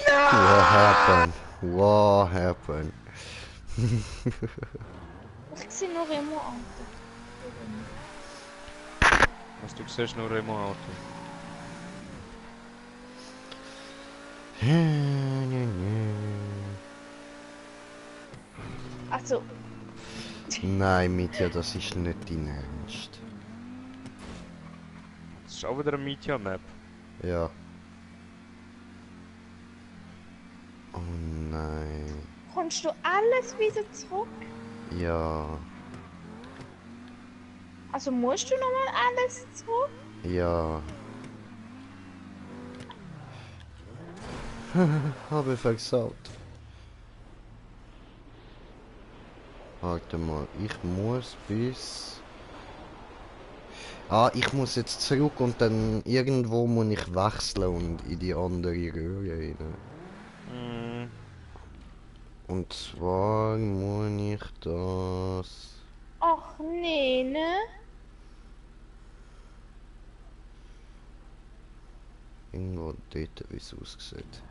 What happened? What happened? Ich sehe nur immer an. Was du siehst, nur im Auto. Also, Nein, Mitya, das ist nicht dein Ernst. Das ist auch wieder eine Media-Map. Ja. Oh nein. kommst du alles wieder zurück? Ja. Also musst du nochmal alles zurück? Ja. Habe versaut. Warte mal, ich muss bis... Ah, ich muss jetzt zurück und dann irgendwo muss ich wechseln und in die andere Röhre rein. Mm. Und zwar muss ich das... Ach nee, ne? dort, wie es aussieht.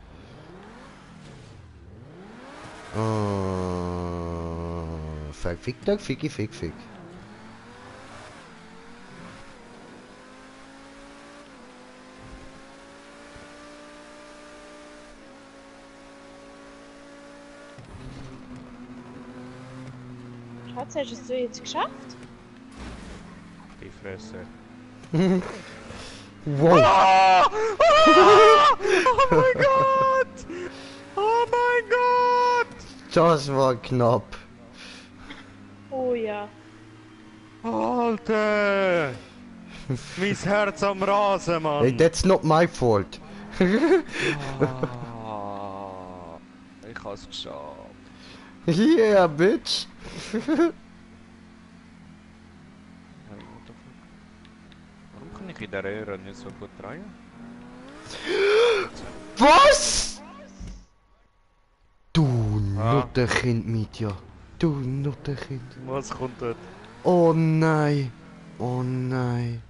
Fick da, fick. Schatz, hast du es jetzt geschafft? Die Fresse. Wow! Ah! Ah! Oh mein Gott! Oh mein Gott! Das war knapp. Oh ja. Alter! Mein Herz am Rasen, Mann! Hey, that's not my fault. Ah, ich hab's geschafft. Yeah, bitch. Warum kann ich in der Röhre nicht so gut drehen? Was? Du Ah. Nutterkind, Mitja. Du Nutterkind. Was kommt dort? Oh nein. Oh nein.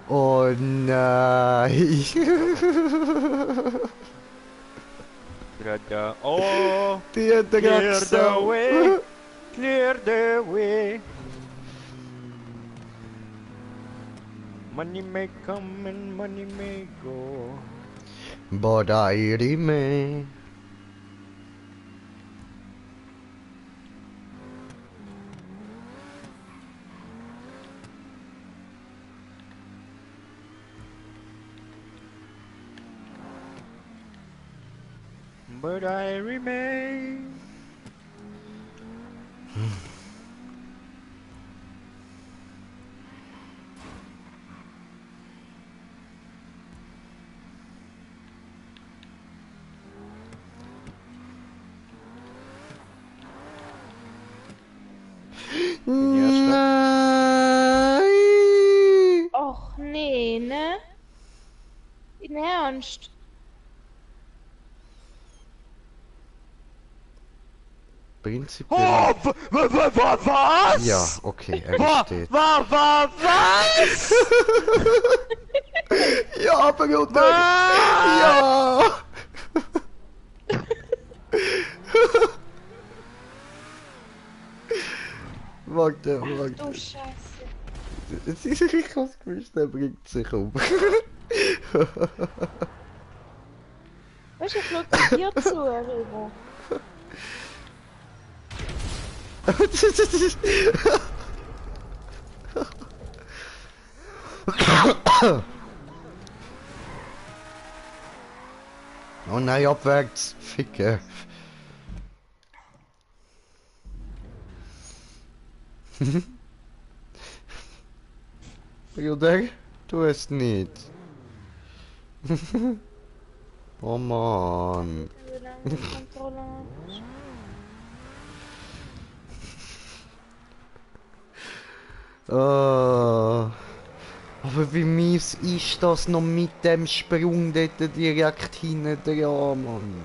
Oh nein. Gerade. Oh! Die hat er Clear gerade the way! Clear the way! Money may come and money may go. But I remain. But I remain. Nein. Och nee, ne? In Ernst? Prinzipiell. Oh! Was? Ja, okay, er steht. Was? Ja, Bruder! Ja! Warte. Du Scheiße. Ich hab's gewusst, er bringt sich um. Weißt du, ich schau dir zu, Remo. Oh nein, abwärts. Ficke. Bruder, du hast nicht. Oh Mann. Wie lange die Kontrolle hast. Aber wie mies ist das noch mit dem Sprung dort direkt hinten dran, Mann?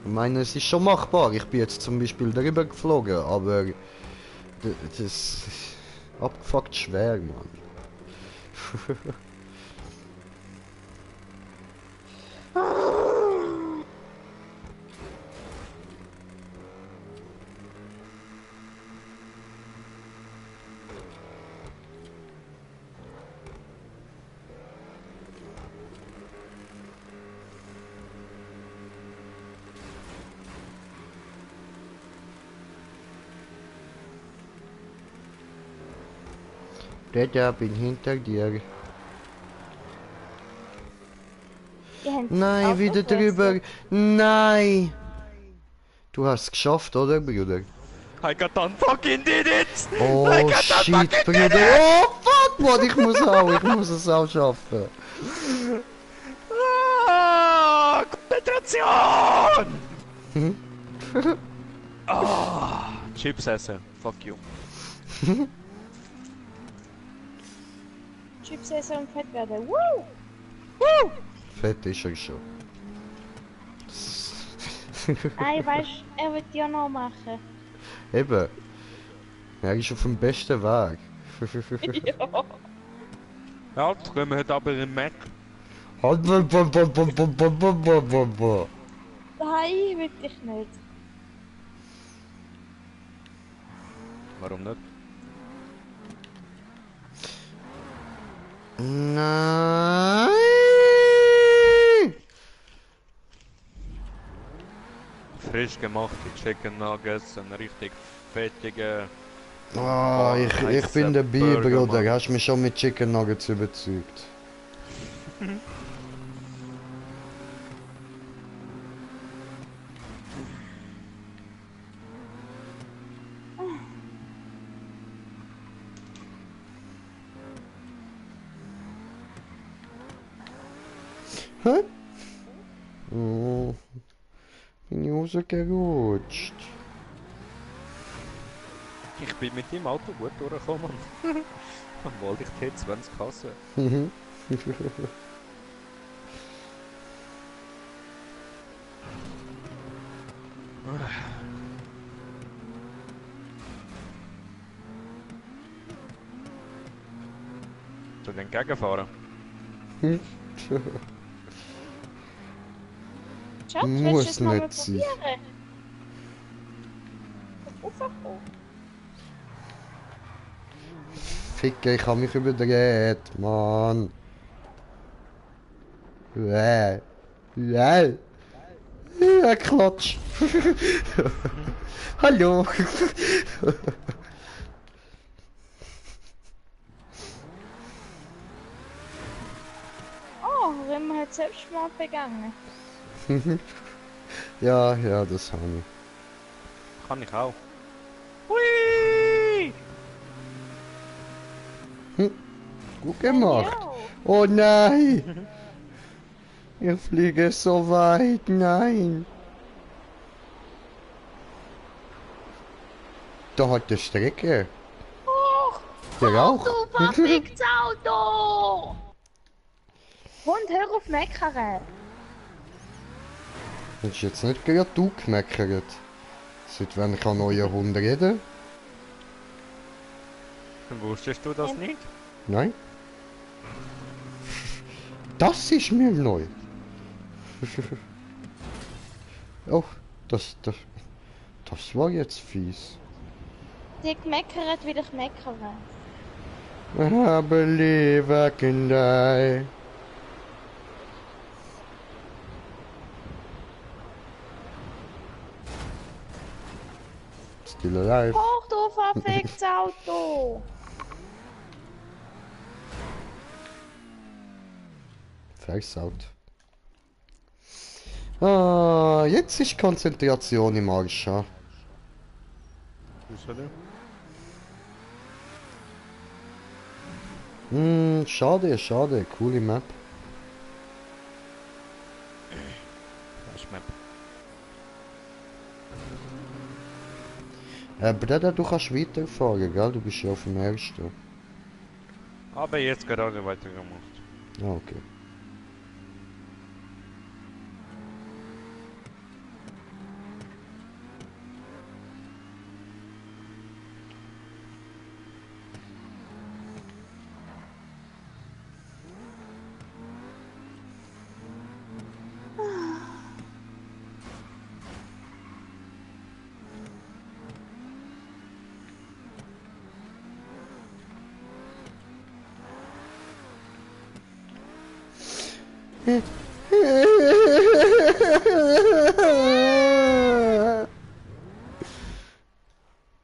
Ich meine, es ist schon machbar. Ich bin jetzt zum Beispiel darüber geflogen, aber das ist abgefuckt schwer, Mann. Dada, bin hinter dir. Die haben Nein, auch wieder aufgerissen. drüber. Nein! Du hast es geschafft, oder, Bruder? I got done fucking did it! Oh, I got done shit, fucking Bruder. did it! Oh, fuck, Mann, ich muss es auch schaffen. Ah, Konzentration! Ah, Chips essen. Fuck you. Chips essen und fett werden. Woo! Fett ist er schon. Ey, weißt du, er wird ja noch machen. Eben. Er ist auf dem besten Weg. Ja. Ja, jetzt gehen wir heute aber in Mac. Halt, Nein, will ich nicht. Warum nicht? Nein! Frisch gemachte Chicken Nuggets, ein richtig fettiger... Ah, ich bin dabei, Burger, Bruder. Mann. Hast mich schon mit Chicken Nuggets überzeugt. Hä? Oh, bin ich rausgerutscht. Ich bin mit dem Auto gut durchgekommen. Obwohl ich T20 hasse. Mhm. Zu den Gegenfahren. Schatz, Muss willst du es mal nicht sein. probieren? Raufkommen. Ficke, ich habe mich überdreht, Mann. Klatsch. Hallo. Oh, Rimmer hat Selbstmord begangen. Ja, das habe ich. Kann ich auch. Hui! Gut gemacht. Ja. Oh nein. Ich fliege so weit, nein. Da hat die Strecke. Hoch! Der auch. Du verficktes Auto! Hund, hör auf meckern. Das ist jetzt nicht gerade du gemeckert. Seit wann kann euer Hund reden? Wusstest du das Ja. nicht? Nein? Das ist mir neu. Oh, das war jetzt fies. Die gemeckert, will ich meckern. I believe I can die. Still alive. Hoch, du verficktes Auto! Versaut. Ah, jetzt ist Konzentration im Arsch. Ja. Wieso denn? Schade. Coole Map. Das ist Map. Breda, du kannst weiterfahren, gell? Du bist ja auf dem ersten. Aber jetzt gerade weitergemacht. Ah, okay.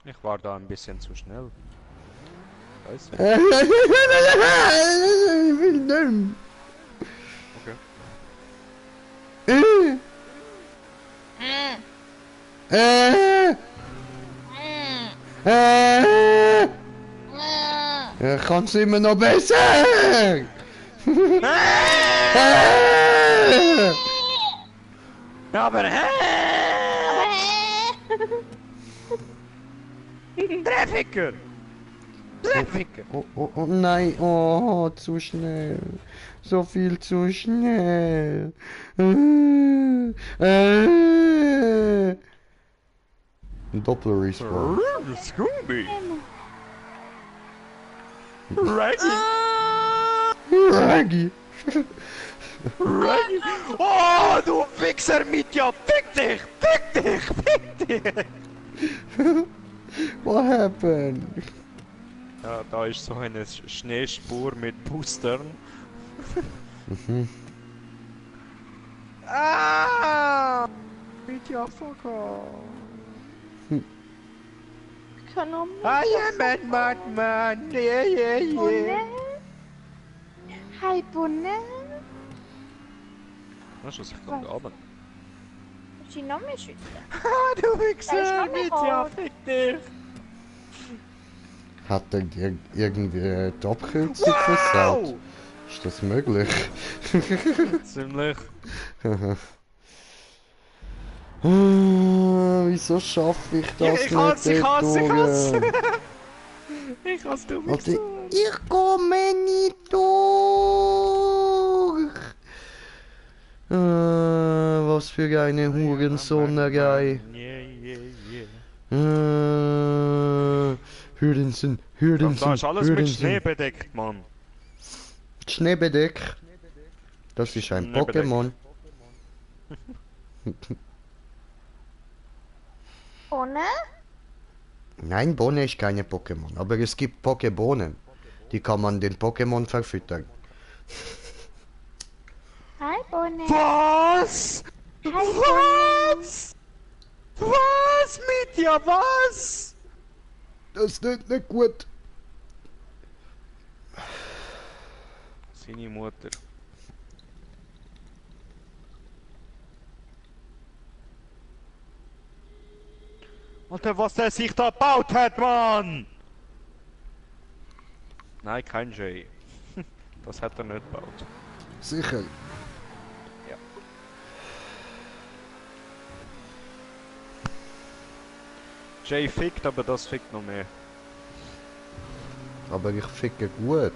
Ich war da ein bisschen zu schnell. Scheiße. Ich will nicht. Okay. Ich kann's immer noch besser. Aber hä? Treffiker! Treffiker! Oh nein, oh, zu schnell. So viel zu schnell. Doppler Respawn. Scooby! Reggie! Reggie! Reggie! Oh, du Wichser mit ja! Fick dich! Fick dich! Fick dich! What happened? Ja, da ist so eine Schneespur mit Boostern. Ah! Mit ja, fucker! Kann auch Ah, ja, man! Yeah! Bunne? Hi, Bunne? Na, schon, ich komme Abend. Ist sie noch mehr schützen? Ah, du Da ist Wichser noch mit mehr ja! rot. Fick dich! Hat er dir irgendwie die Abkürzung versaut? Ist das möglich? Ziemlich. Wieso schaffe ich das Ich hasse, nicht? ich hasse! durch? Ich hasse, du Warte, Wichser! ich komme nicht durch! Was für eine Hurensohnerei. Hürdensen, Da Hürdensen, ist alles mit Schnee bedeckt, Mann. Schneebedeck. Das ist ein Schneebedeck. Pokémon. Bunne? Nein, Bohne ist keine Pokémon, aber es gibt Pokébohnen. Die kann man den Pokémon verfüttern. Hi, Bunne. Was? Hi, Bunne. Was? Was, Mitya, was? Das ist nicht gut. Seine Mutter. Alter, was der sich da gebaut hat, Mann! Nein, kein Jay. Das hat er nicht gebaut. Sicher. Jay fickt, aber das fickt noch mehr. Aber ich ficke gut.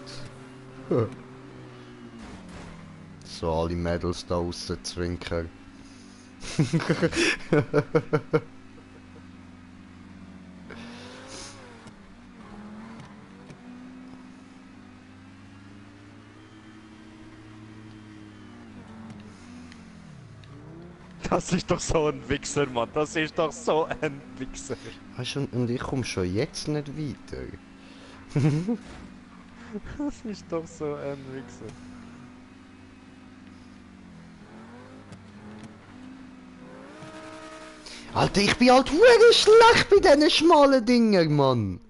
So, alle Mädels da aussen zwinkern. Das ist doch so ein Wichser, Mann. Das ist doch so ein Wichser. Weißt du, und ich komme schon jetzt nicht weiter. Das ist doch so ein Wichser. Alter, ich bin halt hure schlecht bei diesen schmalen Dingen, Mann.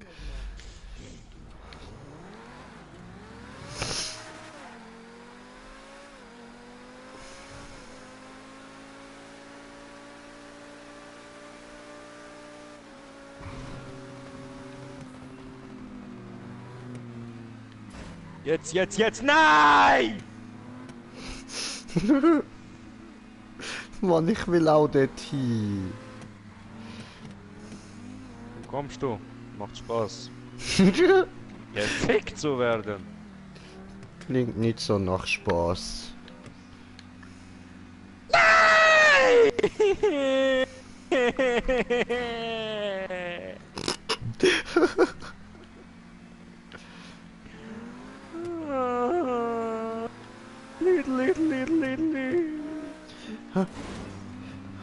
Jetzt, nein! Mann, ich will auch dorthin. Wo kommst du? Macht Spaß. Gefickt zu werden. Klingt nicht so nach Spaß. Little.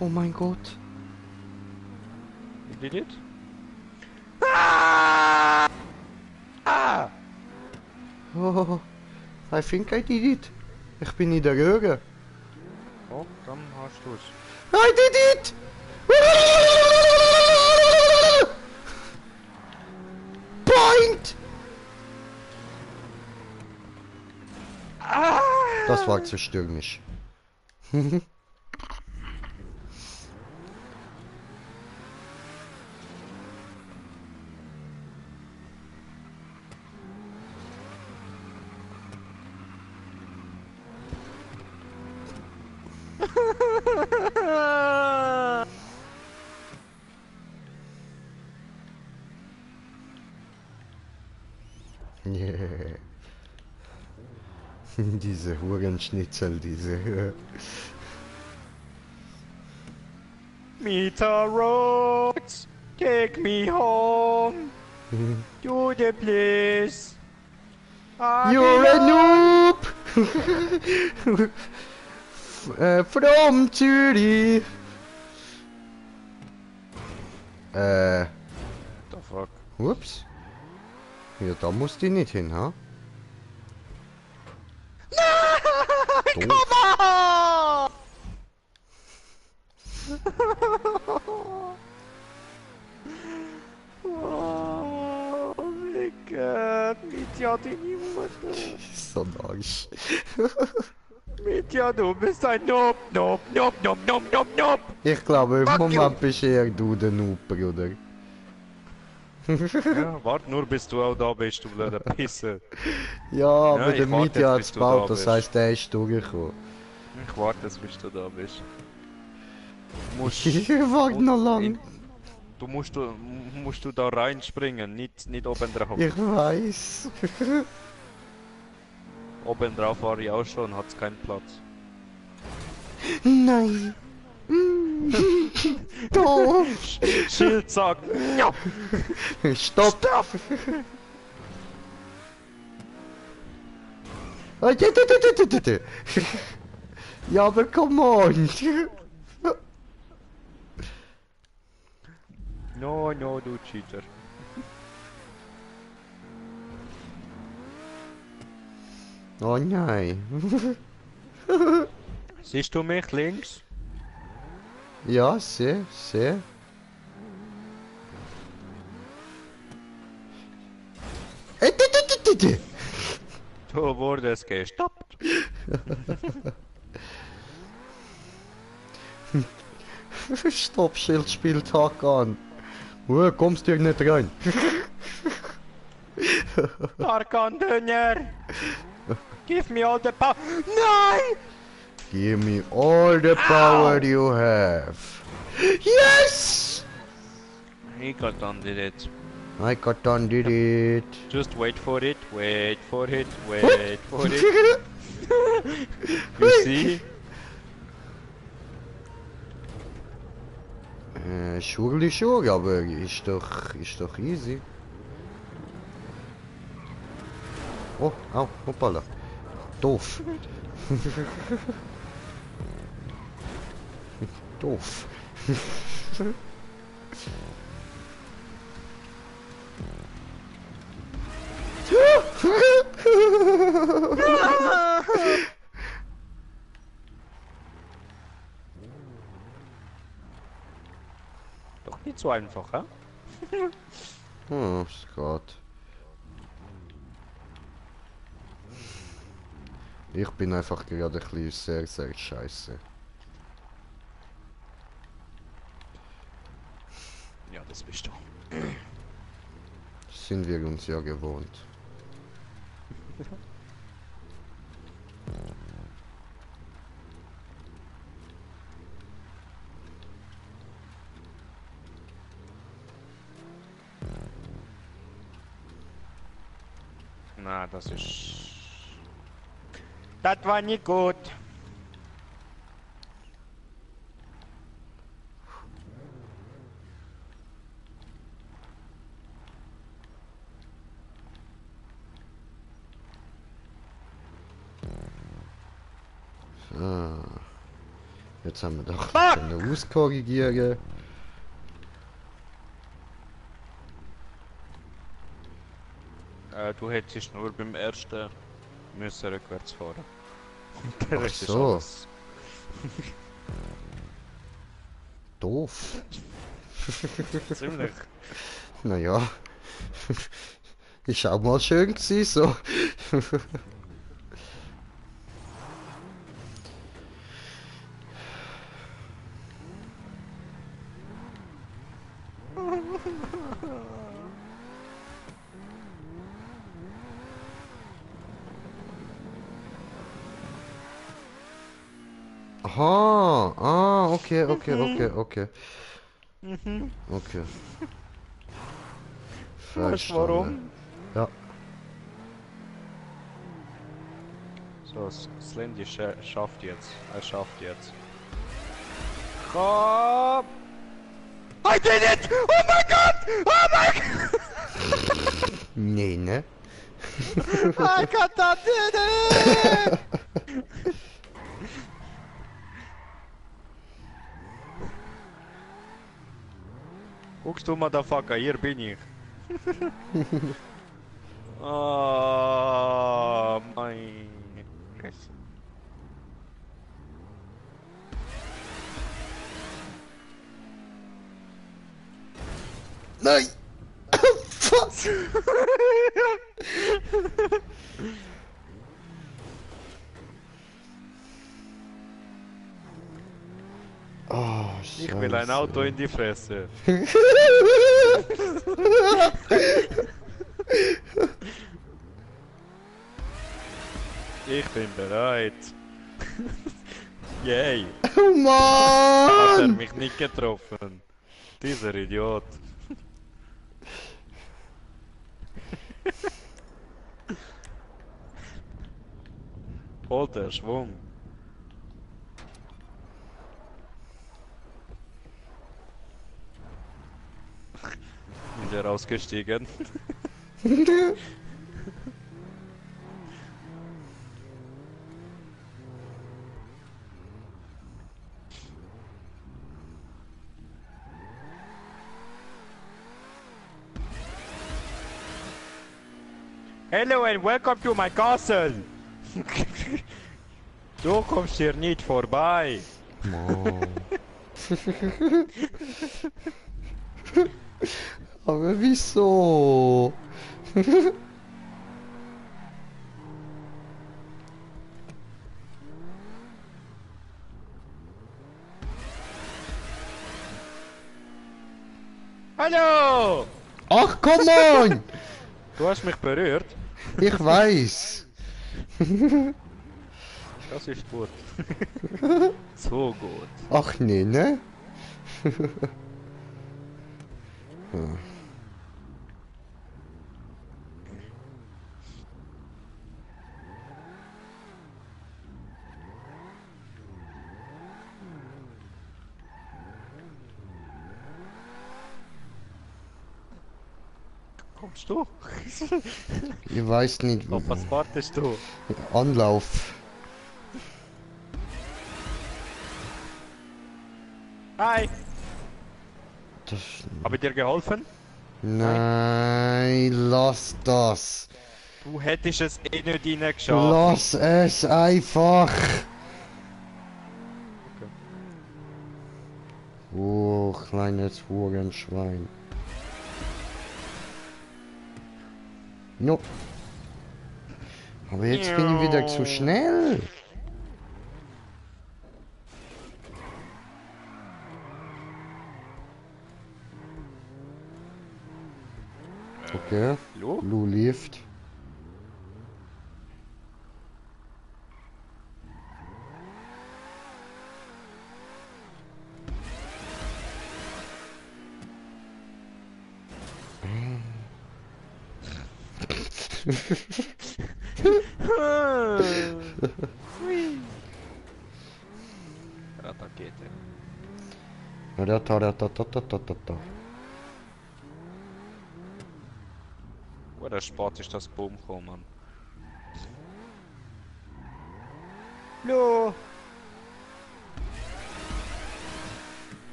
Oh mein Gott. You did it? Ah! Ah! Oh, I think I did it. Ich bin in der Röhre. Oh, dann hast du's. I did it! Point! Ah! Das war zu stürmisch. Yeah. Diese Hurenschnitzel, diese... Meter roads, take me home to the place You're a noob! From Zürich! The fuck? Ups. Ja, da musst du nicht hin, ha? Nein! Oh mein Gott, Mitya, deine Mutter. So ein Arsch. Mitya, du bist ein Noob, Noob, Noob, Noob, Noob, Noob, Noob. Ich glaube, im Fuck Moment bist eher du der Noob, Bruder. Ja, warte nur, bis du auch da bist, du blöder Pisser. Ja, aber ich der warte Mitya hat jetzt, es bis du da gebaut, das bist. heisst, der ist durchgekommen. Ich warte jetzt, bis du da bist. Du musst, Ich warte noch lang. musst du da reinspringen, nicht oben drauf. Ich weiß. Oben drauf war ich auch schon, hat's keinen Platz. Nein. Doof. Schild sagt, ja. Stopp. Ah, ja. Ja, aber come on. No, du Cheater. Oh nein. Siehst du mich links? Ja, sehr, sehr. Du wurdest gestoppt. Stoppschild spielt Hakan. Kommst du nicht rein? Tarkan Dönner! Give me all the power. Nein! Give me all the power you have. Yes! He got did it. I got on did it. Just wait for it, wait for it, wait for it. You see? Surely sure, aber ist doch easy. Oh, au, hoppala. Doof. Doof. Doch nicht so einfach, hä? Es geht. Ich bin einfach gerade ein bisschen sehr, sehr scheiße. Ja, das bist du. Sind wir uns ja gewohnt. Na, das ist... Das war nicht gut. So. Jetzt haben wir doch können auskorrigieren. Du hättest nur beim ersten müssen rückwärts fahren. Der Ach Rest ist so. alles. Doof. Ziemlich. Naja. Ist auch mal schön gewesen, so. Aha, okay. Okay. Weißt du warum? Ja. So, Slendy schafft jetzt. Er schafft jetzt. Komm! I did it! Oh mein Gott! Oh mein Gott! Nee, ne? I got that did it! Guckst du, Motherfucker, hier bin ich. Oh, mein Fresse. Nein! Was? Oh, Ich will ein Auto in die Fresse. Ich bin bereit. Yay. Oh Hat er Mann! mich nicht getroffen. Dieser Idiot. Holt der Schwung. Ist er ausgestiegen? Hello and welcome to my castle! Du kommst hier nicht vorbei! Mann. Aber wieso? Hallo! Ach, come on! Du hast mich berührt. Ich weiß. Das ist gut. So gut. Ach nee, ne? Kommst du? Ich weiß nicht. Auf was wartest du? Anlauf. Hi! Das... Habe ich dir geholfen? Nein, lass das. Du hättest es eh nicht reingeschafft. Lass es einfach. Oh, kleines Hurenschwein. No. Aber jetzt bin ich wieder zu schnell. Okay. Hallo? Lu lebt. Rakete. Ratatatatatatatata. Oder Sport ist das Boom gekommen. Hallo!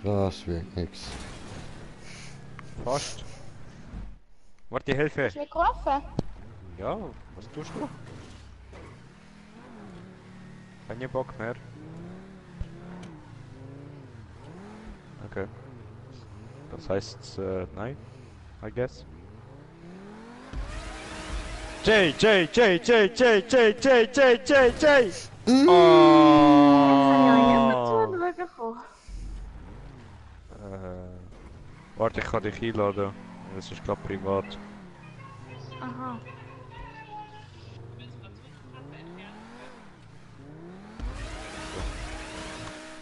Das wird nix. Fast. Warte, Hilfe! Ich will getroffen. Ja, was tust du? Kein Bock mehr. Okay. Das heißt, nein, I guess. J. Oh. Warte, ich kann dich einladen. Das ist glaube privat. Aha.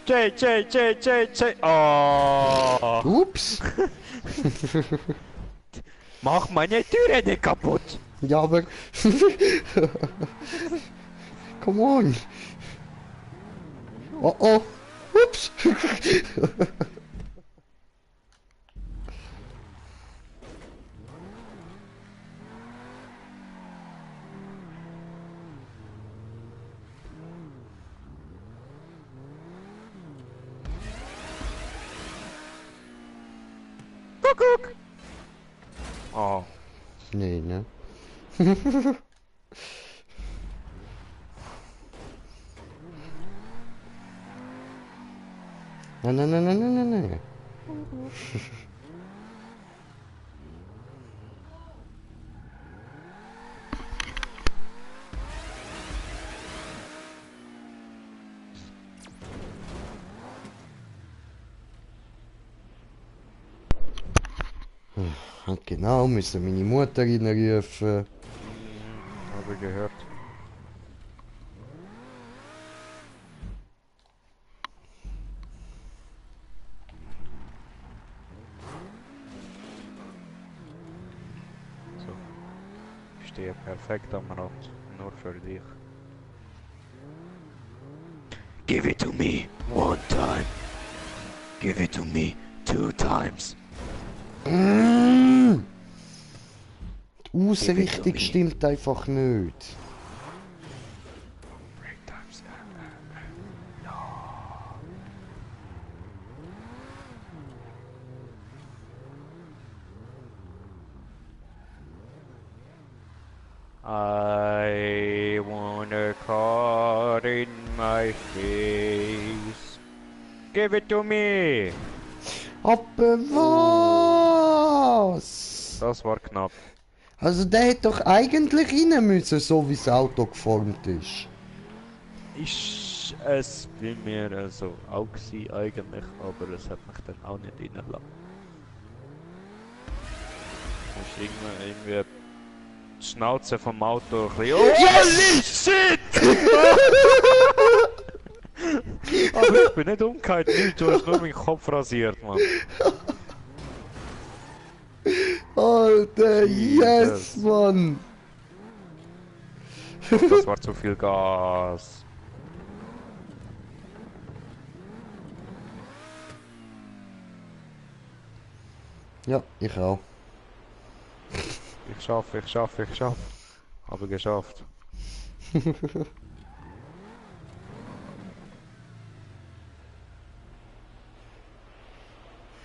J. Oh. Ups. Mach meine Türe nicht kaputt. Ja, aber... Come on. Oh oh. Ups. Kuckuck! Oh. Nee, ne? Nein, nein, nein, nein, nein, nein, nein. Genau, müssen meine Mutter reinrufen. Habe ich gehört. So. Ich stehe perfekt am Rand. Nur für dich. Give it to me one time. Give it to me 2 times. Die Give it to Ausrichtung me. stimmt einfach nicht. 3 times. I want a card in my face. Give it to me. Aber was? Das war knapp. Also der hätte doch eigentlich rein müssen, so wie das Auto geformt ist. Ist es bei mir so auch gewesen eigentlich, aber es hat mich dann auch nicht reingelassen. Musst irgendwie die Schnauze vom Auto ein bisschen... Holy shit! Aber ich bin nicht umgekehrt, nicht, du hast nur meinen Kopf rasiert, Mann. Alter, Jesus. yes, Mann! Das war zu viel Gas. Ja, ich auch. Ich schaffe. Aber geschafft.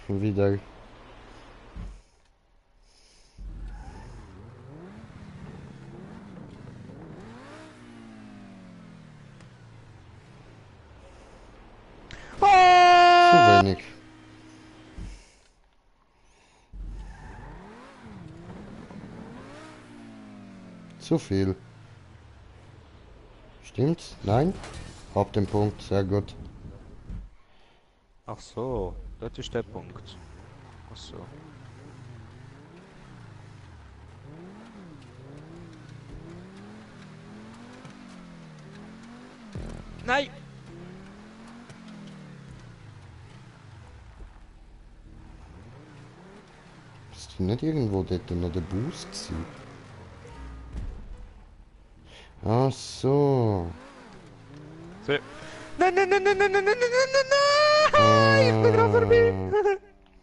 Wieder. Zu wenig. Zu viel. Stimmt's? Nein? Hab den Punkt, sehr gut. Ach so, das ist der Punkt. Ach so. Nein! Ist nicht irgendwo dort noch der Boost gewesen? Ach so. So. Nein! Ich bin dran vorbei!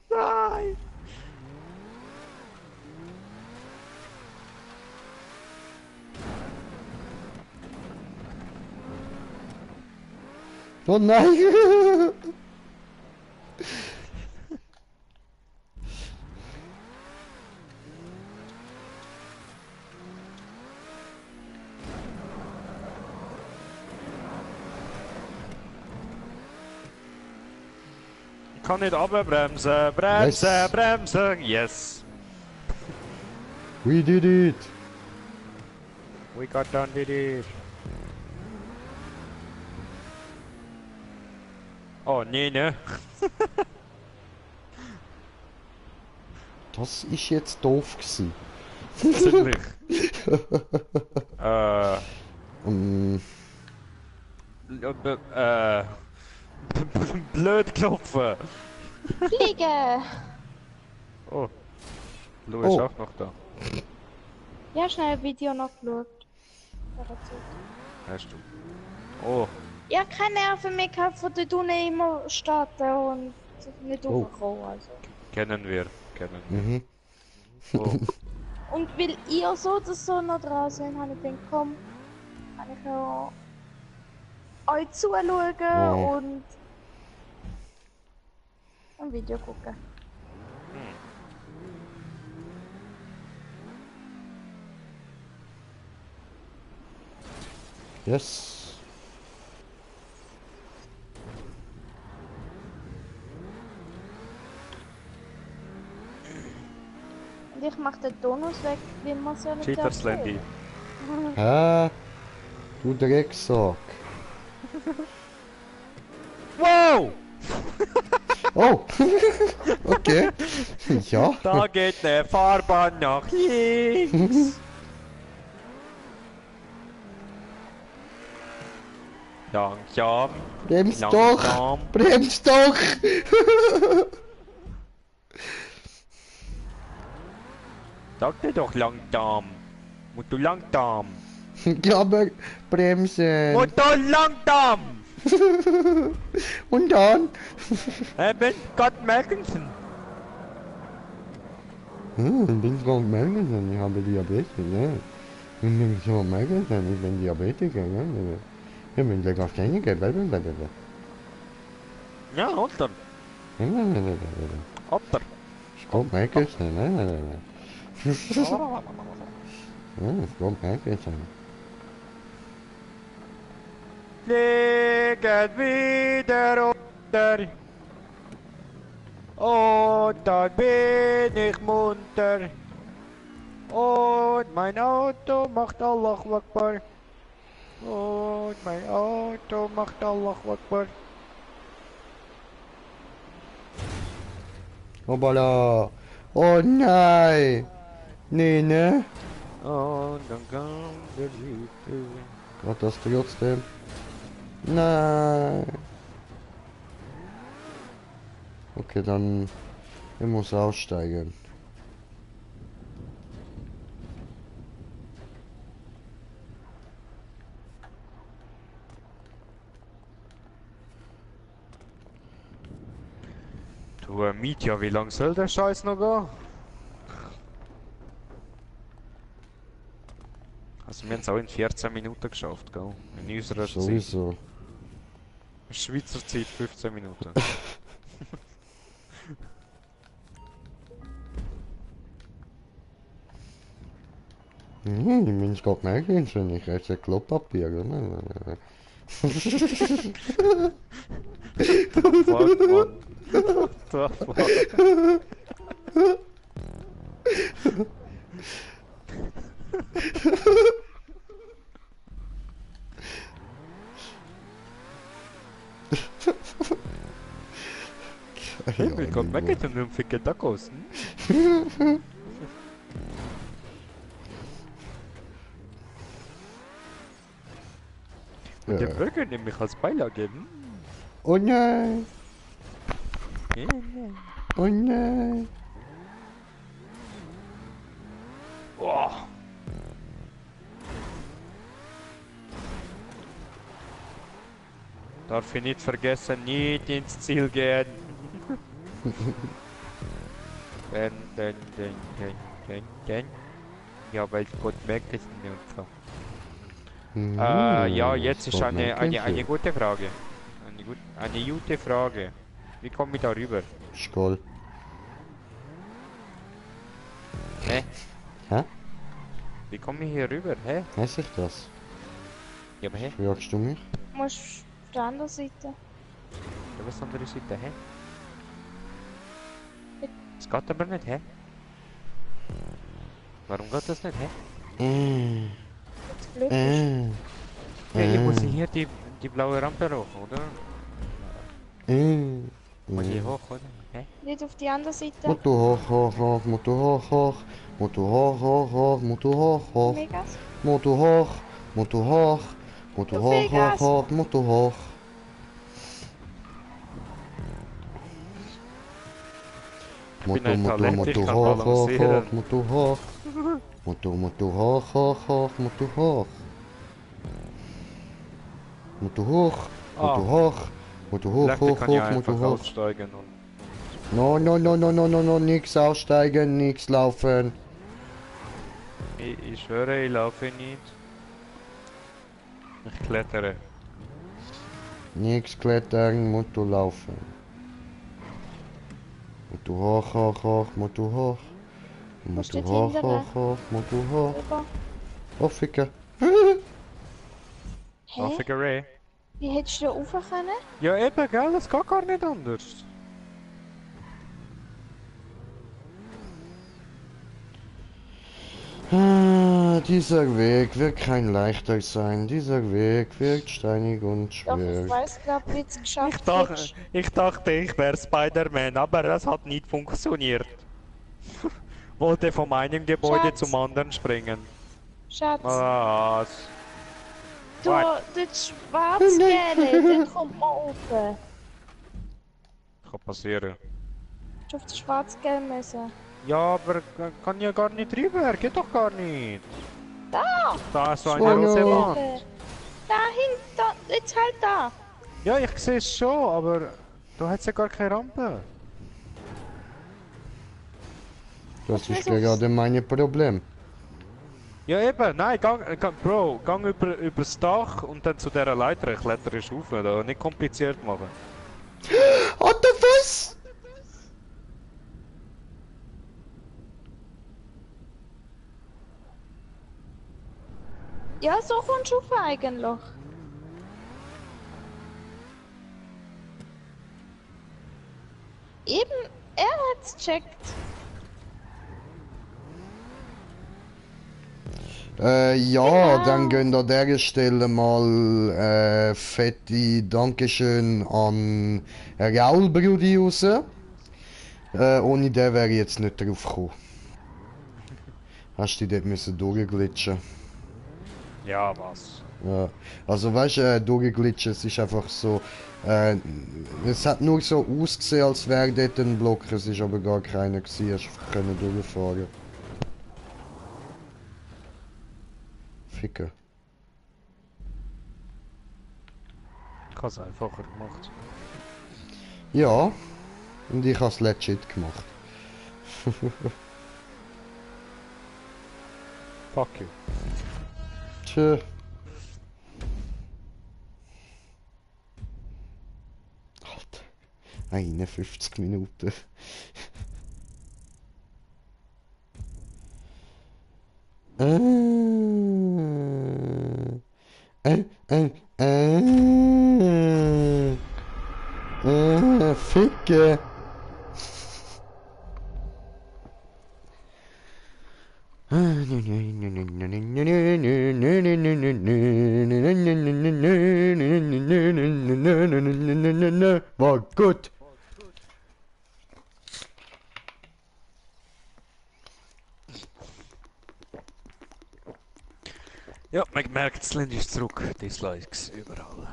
Nein! Oh nein! Ich kann nicht runterbremsen. Bremsen, Yes. bremsen. Yes. We did it! We got done with it. Oh, nee, ne? Das ist jetzt doof gewesen. Ziemlich. Um, Blöd klopfen. Fliege! Oh. Lou ist Oh. auch noch da. Ja, schnell ein Video noch geschaut. Hast du. Oh. Ja, keine Nerven mehr gehabt, von dort unten immer starten und nicht Oh. hochkommen. Also. Kennen wir. mhm. Oh. Und weil ihr so oder so noch dran seid, habe ich gedacht, komm, kann ich auch euch zuschauen Oh. und ein Video gucken. Yes. Und ich mach den Tonus weg, wie man so nicht Cheaters Landy. Hä? Du Drecksack. Wow! Oh! Okay. Ja. Da geht eine Fahrbahn nach links. Langsam. Bremst Langsam. doch! Bremst doch! Sag dir doch langsam. Musst du langsam. Ja, aber bremsen. Musst du langsam. Und dann? Eben, Gott Merkensen. Ich bin Gott Merkensen, ich habe Diabetes, ne? Ich bin so Merkensen, ich bin Diabetiker, ne? Ich bin Legastheniker, blablabla. Ja, oder? Oder? Gott Merkensen, ne? Gott Merkensen. Fliegen wieder runter. Und dann bin ich munter. Und mein Auto macht Allahu Akbar. Und mein Auto macht Allahu Akbar. Hoppala! Oh nein! Nee, ne? Und dann kam der Süße. War das trotzdem? Nein! Okay, dann... Ich muss aussteigen. Du, Mietja, wie lang soll der Scheiß noch gehen? Also wir haben es auch in 14 Minuten geschafft, gell? In unserer Zeit. Sowieso. Schweizer Zeit 15 Minuten. Ich bin Gott merken schon, ich esse Klopapier, oder? Fuck, Mann. What the fuck? Hey, willkommen back at the Ficke Tacos. Und den Burger nämlich als Beilage. Oh nein! Ja. Oh nein! Oh. Darf ich nicht vergessen, nicht ins Ziel gehen. Denn. Ja, weil Gott merkt es nicht und so. Ja, jetzt ist eine gute Frage. Eine gute Frage. Wie komme ich da rüber? Skoll. Hä? Hä? Wie komme ich hier rüber? Hä? Weiß ich das? Ja, aber hä? Fragst du mich? Du musst auf der anderen Seite. Ja, was andere Seite, hä? Es geht aber nicht, hä? Warum geht das nicht, hä? Das Glück ist. Ja, ich muss hier die blaue Rampe hoch, oder? Muss ich hoch, oder? Hä? Nicht auf die andere Seite. Motor hoch, hoch, hoch, Motor hoch, hoch, Motor hoch, hoch, hoch, Motor hoch, hoch, Megas. Motor hoch, Motor hoch, Motor hoch, hoch, hoch, Motor hoch. Motor, Motor, Motor hoch, hoch, hoch, Motor hoch. Motor, Motor hoch, hoch, hoch, Motor hoch. Motor hoch, Motor hoch, Motor hoch, Vielleicht hoch, kann ich hoch, Motor einfach hoch. aussteigen und... No, nix aussteigen, nix laufen. Ich schwöre, ich laufe nicht. Ich klettere. Nix klettern, Motor laufen. Motor hoch, hoch, hoch, Motor hoch. Was Motor steht hoch, hinten? hoch, hoch, Motor hoch. Über. Oh, Ficker. Figure. Wie hättest du da rauf können? Ja eben, gell? Das geht gar nicht anders. Dieser Weg wird kein leichter sein. Dieser Weg wird steinig und Doch, ich schwer. weiß, glaub, wie du es geschafft hättest. Ich dachte, ich wäre Spider-Man, aber das hat nicht funktioniert. Wollte von einem Gebäude Schatz. zum anderen springen. Schatz, Was? da, das Schwarzgelbe, dann kommt man rauf. Kann passieren. Du auf das Schwarzgelb müssen. Ja, aber kann ja gar nicht rüber, geht doch gar nicht. Da! Da ist so eine Oh rote no. Wand. Dahin, da, jetzt halt da. Ja, ich sehe es schon, aber da hat es ja gar keine Rampe. Das ist Was willst du? gerade mein Problem. Ja eben, nein, Bro, gang übers Dach und dann zu dieser Leiter, kletterst rauf, da nicht kompliziert machen. What the fuck? Ja, so kommst du rauf eigentlich. Eben, er hat's gecheckt. Ja, Genau. dann gehen an dieser Stelle mal fette Dankeschön an Raul Brudi raus. Ohne den wäre ich jetzt nicht drauf gekommen. Hast du dich dort müssen durchglitschen? Ja, was? Ja. Also weißt du, durchglitschen, es ist einfach so. Es hat nur so ausgesehen, als wäre dort ein Block, es ist aber gar keiner gewesen, hast einfach können durchfahren. Ficken. Ich habe es einfacher gemacht. Ja, und ich habe es legit gemacht. Fuck you. Tschö. Alter, 51 Minuten. Ficke. War gut. Ja, man merkt, das Land ist zurück. Dislikes überall.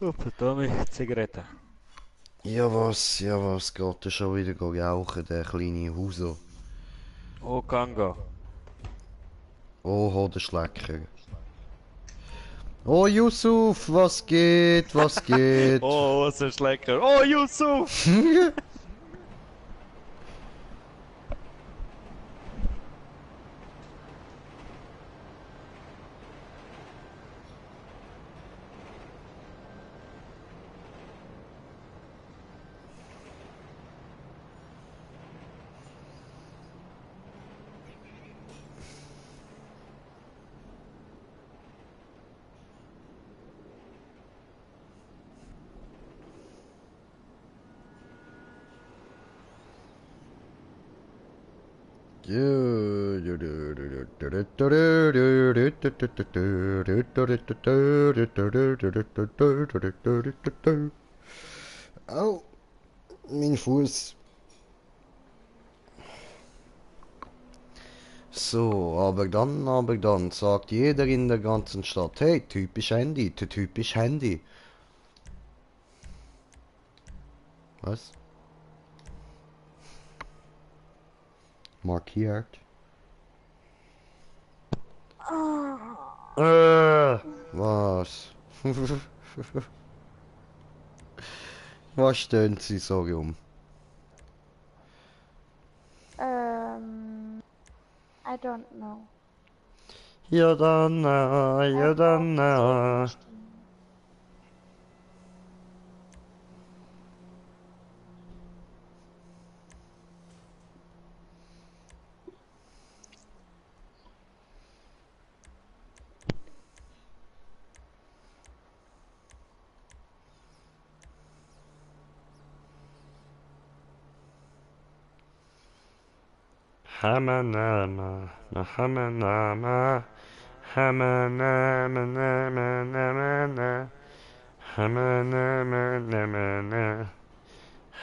Oh, verdammt, Zigarette. Ja was geht er schon wieder rauchen, der kleine Huso. Oh, Kanga. Oh, Hodenschlecker. Oh, Yusuf, was geht, was geht? Oh, was ist lecker. Oh, Yusuf! Au, mein Fuß. So, aber dann sagt jeder in der ganzen Stadt, hey, typisch Handy, typisch Handy. Was? Markiert. Was? Was stehen Sie so rum? I don't know. Ja dann, ja dann. Hamanama, Hamanama, Hamanama, Hamanama, Hamanama,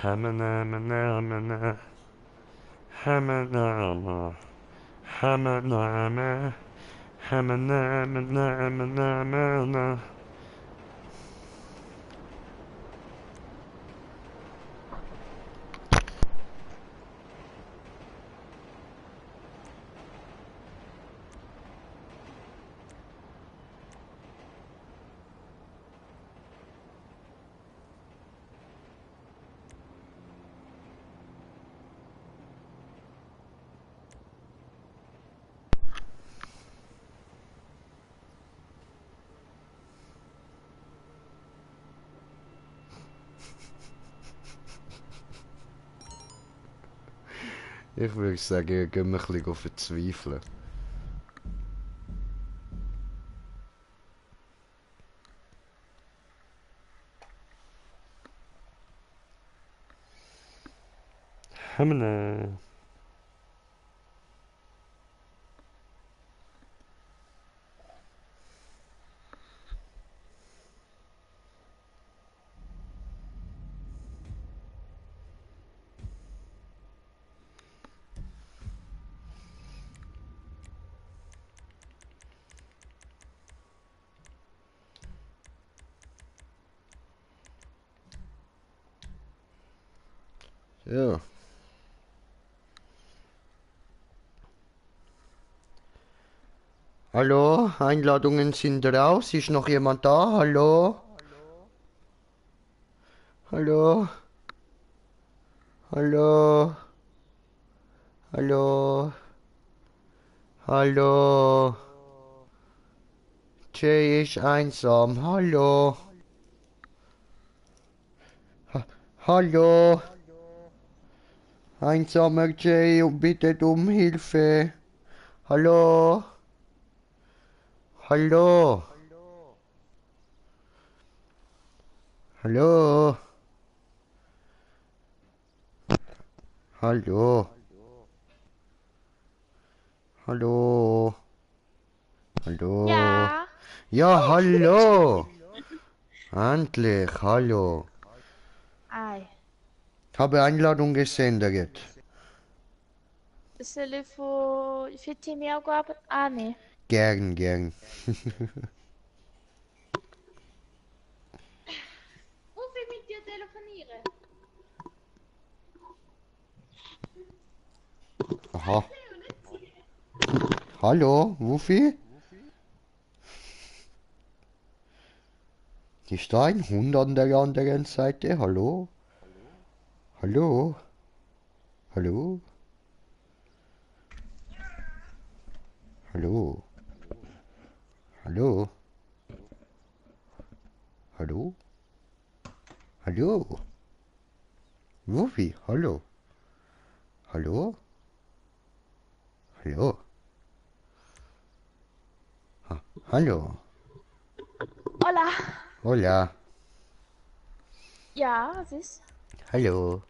Hamanama, Hamanama, Hamanama. Ich würde sagen, gehen wir ein bisschen verzweifeln. Hamna. Ja. Hallo, Einladungen sind raus. Ist noch jemand da? Hallo? Hallo? Hallo? Hallo? Hallo? Jay ist einsam. Hallo? Hallo? Einsamer Jay und bittet um Hilfe. Hallo? Hallo? Hallo? Hallo? Hallo? Hallo? Ja. Ja, hallo! Endlich, hallo. Ei. Habe Einladung gesendet. Soll ich für Teamaufgaben? Ah, nee. Gern, gern. Ruf ich mit dir telefonieren? Aha. Hallo, Wufi? Ist da ein Hund an der anderen Seite? Hallo? Hallo? Hallo? Hallo? Hallo? Hallo? Hallo? Wufi, hallo? Hallo? Hallo? Hallo? Hola. Hola? Ja, was ist? Hallo?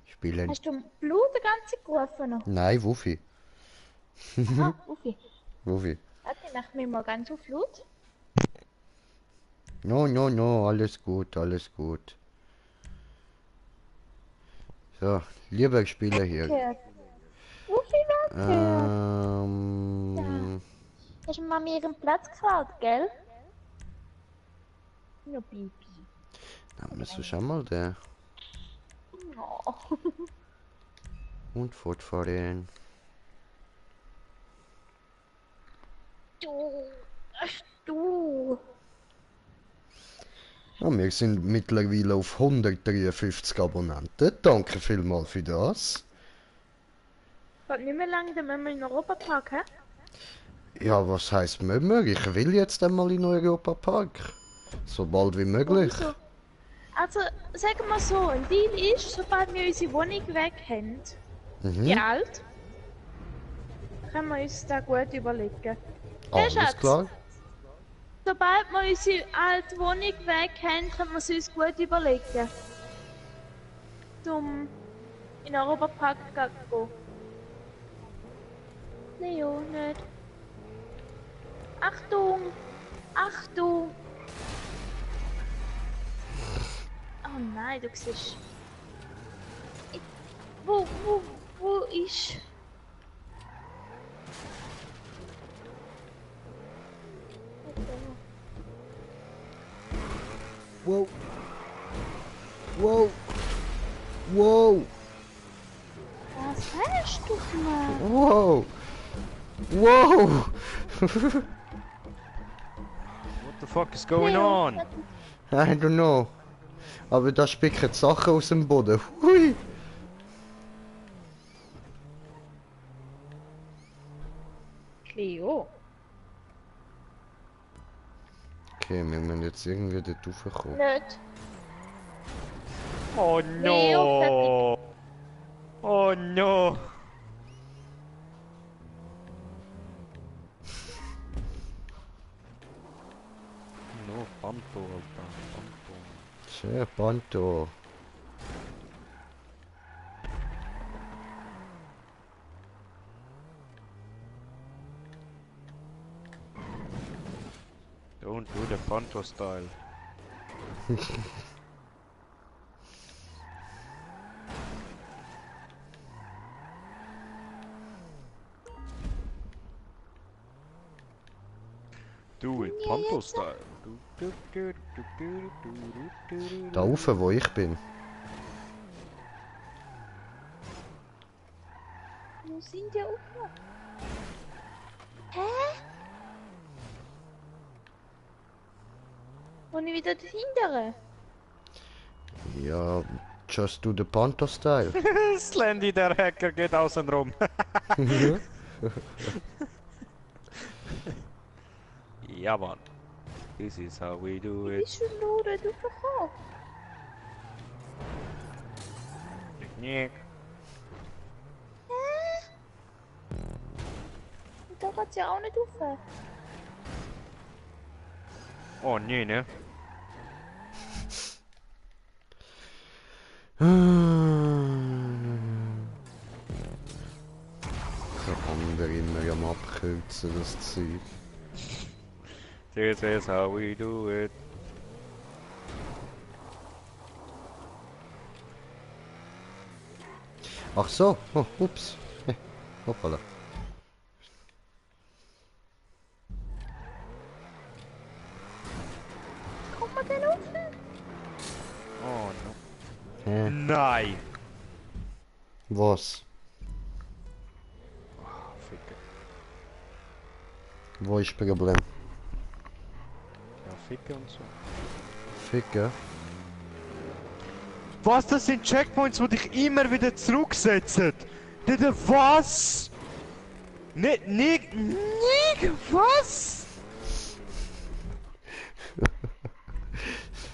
Spielen? Hast du Blut die ganze gerufen noch? Nein, Wufi. Aha, Ufi. Wufi. Warte, ich mach mich mal ganz auf laut. No, no, no, alles gut, alles gut. So, lieber Spieler hier. Gehört. Ufi, wer gehört? Ähm, Hast du Mami ihren Platz geklaut, gell? Ja, Bibi. dann müssen wir schon mal der Oh. und fortfahren. Du. Ach, du. Ja, wir sind mittlerweile auf 153 Abonnenten. Danke vielmals für das. Geht nicht mehr lang, dann müssen wir in den Europapark, hä? Ja, was heißt müssen? Ich will jetzt einmal in den Europapark. So bald wie möglich. Wieso? Also, sagen wir so, ein Deal ist, sobald wir unsere Wohnung weg haben, die Mhm, alt, können wir uns da gut überlegen. Gell, alles Schatz? klar. Sobald wir unsere alte Wohnung weg haben, können wir es uns gut überlegen. Zum in den Europapark gehen. Leo, nicht. Achtung! Achtung! Oh nein, du siehst. Wo ist. Wow. Wow. Wow. Was hast du gemacht? Wow. Wow. What the fuck is going on? I don't know. Aber da spicken Sachen aus dem Boden. Hui. Leo. Okay, wir müssen jetzt irgendwie dort raufkommen. Nicht. Oh Leo, no! Oh no! No, Panto, Alter. Panto. Tja, Panto. Don't do the Panto style. Do it Panto style. Da rauf, wo ich bin. Wo sind die oben? Hä? Und ich wieder dahinter? Ja, just do the Panto style. Slendy, der Hacker, geht außen rum. Ja, Mann. This is how we do Wie it. bist du nur da hochgekommen? Nick. Und da geht's ja auch nicht rauf. Oh, nee, ne? Der andere immer am Abkürzen, das Zeug. This is how we do it. Ach so, oh, ups. Hoppala. Kommt man denn rauf? Oh, no. Hä? Nein! Was? Oh, Ficke. Wo ist das Problem? Ja, Ficke und so. Ficken? Was? Das sind Checkpoints, wo dich immer wieder zurücksetzen? Was? Nick, was?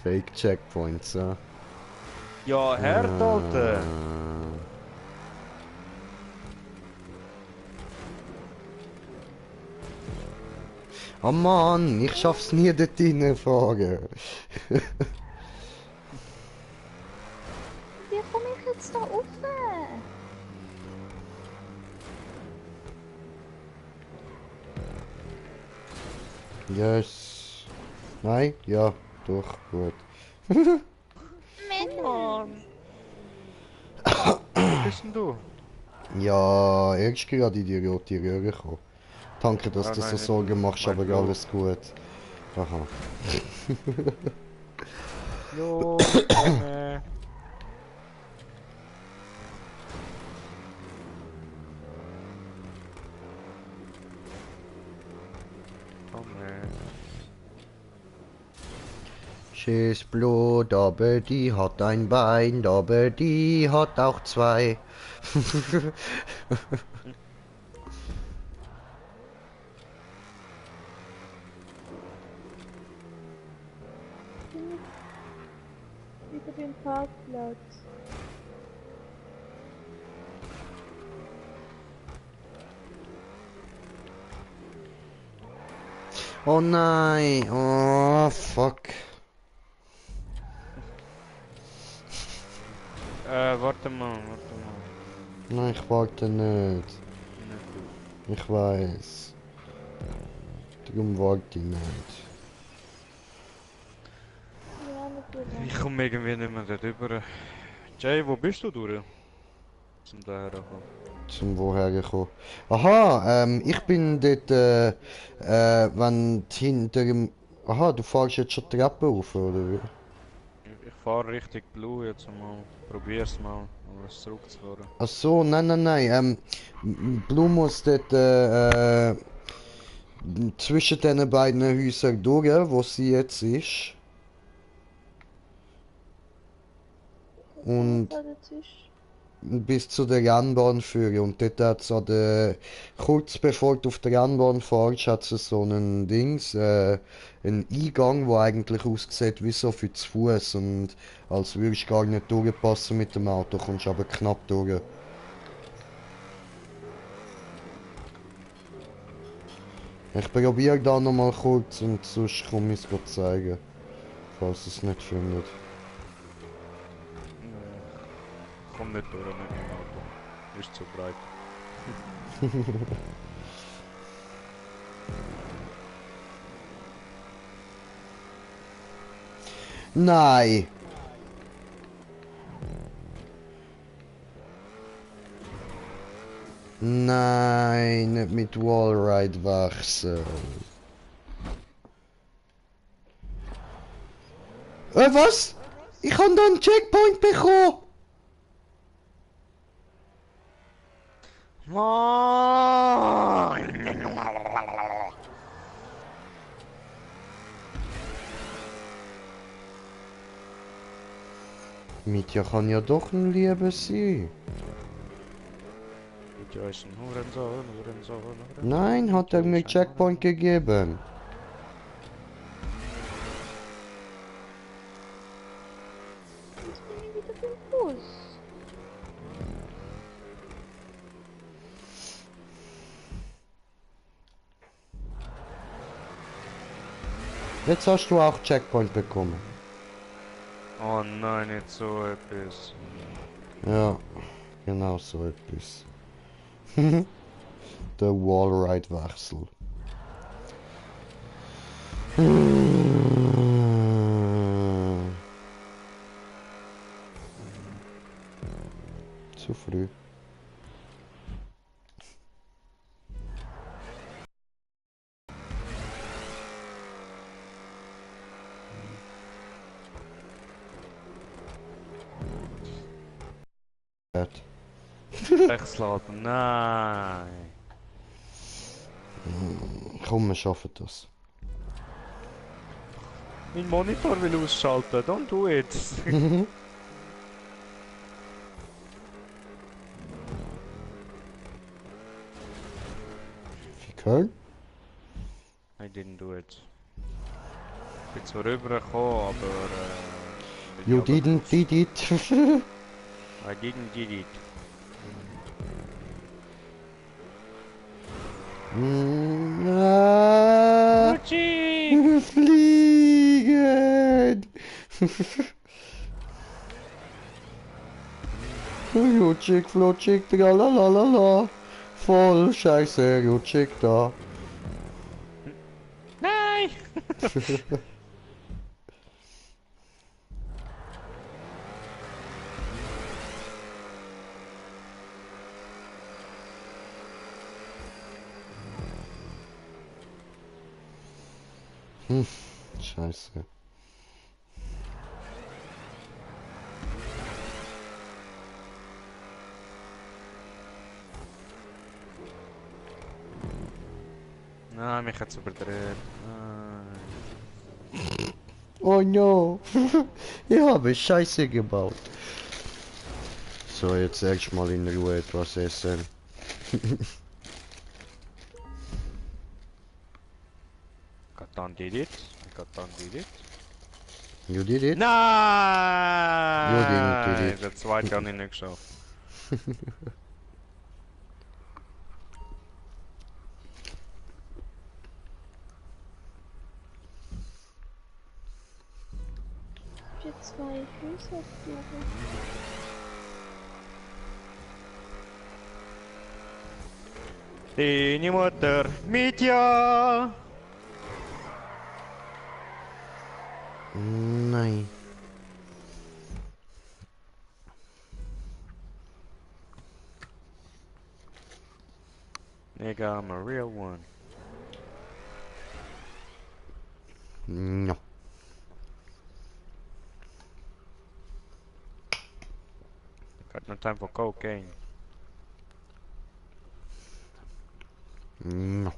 Fake Checkpoints, ja. Ja, Herd, Alter. Oh Mann, ich schaff's nie dort reinfahren. Wie komme ich jetzt da rauf? Yes. Nein? Ja, doch, gut. Mann. Wo bist denn du? Ja, erst gerade in die rote Röhre gekommen. Danke, dass Ah, du nein, so nicht Sorgen machst, mein aber Bro. alles gut. Aha. Jo, Schieß Blut, aber die hat ein Bein, aber die hat auch zwei. Wieder beim Parkplatz. Oh nein, oh fuck. warte mal. Nein, ich warte nicht. Nicht Ich weiß. Darum warte ich nicht. Ja, natürlich. Ich komme irgendwie nicht mehr darüber. Jay, wo bist du durch? Zum daher kommen. Zum woher gekommen. Aha, ich bin dort, wenn du hinter dem... Aha, du fährst jetzt schon die Treppe auf, oder wie? Ich fahre Richtung Blue jetzt mal. Probier's mal, alles zurückzufahren. Ach so, nein. Blue muss dort, zwischen den beiden Häusern durch, wo sie jetzt ist. Und Was das ist. bis zu der Rennbahn führen. Und dort hat es an der, kurz bevor du auf der Rennbahn fährst, hat es so einen Dings, einen Eingang, der eigentlich aussieht wie so für zu Fuß und als würdest du gar nicht durchpassen mit dem Auto, kommst aber knapp durch. Ich probiere da nochmal kurz und sonst komme ich es zeigen, falls es nicht findet. Komm nicht durch mit dem Auto. Ist zu breit. Nein! Nein, nicht mit Wallride wechseln. Was? Ich habe da einen Checkpoint bekommen! Mitja kann ja doch ein Liebe sein. Ja, ist ein Hurensohn. Nein, hat er mir Checkpoint gegeben. Jetzt bin ich wieder beim Bus. Jetzt hast du auch Checkpoint bekommen. Oh nein, nicht so etwas. Ja, genau so etwas. Der Wallride-Wechsel. Zu früh. Wechsladen, nein. Komm, wir schaffen das. Mein Monitor will ausschalten, don't do it. Für Köln? I didn't do it. Ich bin zwar rübergekommen, aber... bin You ich aber- didn't did it. I didn't did it. Fliegen! Rutschig, flutschig, tralalala. Voll scheiße, rutschig da. Nein! Scheiße. Nein, mich hat's überdreht. Nein. Oh no. Ich habe Scheiße gebaut. So, jetzt erstmal in Ruhe etwas essen. Katan did it. Katan did it. You did it? Nein! You didn't did it. Der zweite habe ich nicht geschafft. Für 2 Füße fliegen. Deine Mutter mit ja. Nein. Nigga, I'm a real one. No. Got no time for cocaine. No.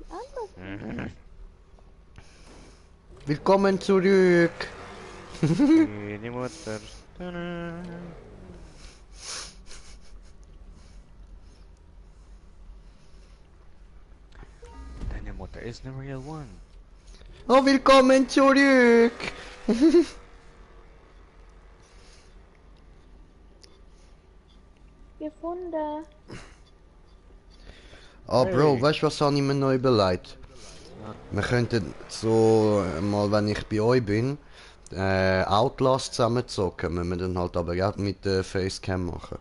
Anders. Willkommen zurück. Deine Mutter. Tada. Deine Mutter is the real one. Oh, willkommen zurück. Gefunden. Ah, Bro, Hey. weißt du, was habe ich mir noch überlegt? Wir könnten so mal, wenn ich bei euch bin, Outlast zusammen zocken. Müssen wir dann halt aber auch mit der Facecam machen.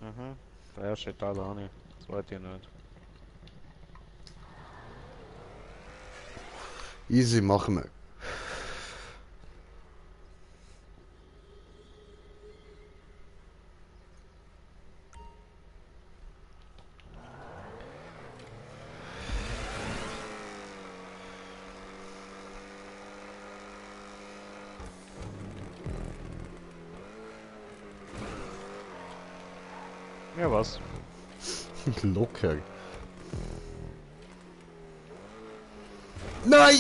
Mhm. Der erste Teil auch nicht. Das weiß ich nicht. Easy, machen wir. Ja, was? Locker. Nein!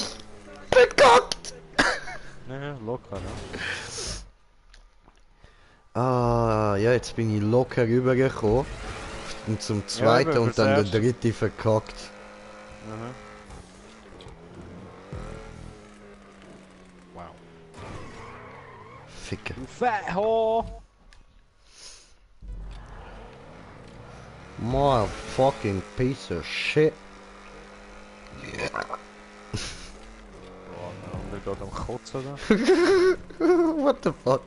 Bekackt! Ne, locker, ne? Ah, ja, jetzt bin ich locker rübergekommen. Und zum zweiten aber und dann der fürs Erste. dritte verkackt. Mhm. Wow. Ficker. Du Fettho! My fucking piece of shit. Boah, der andere geht am Kotzen da. What the fuck?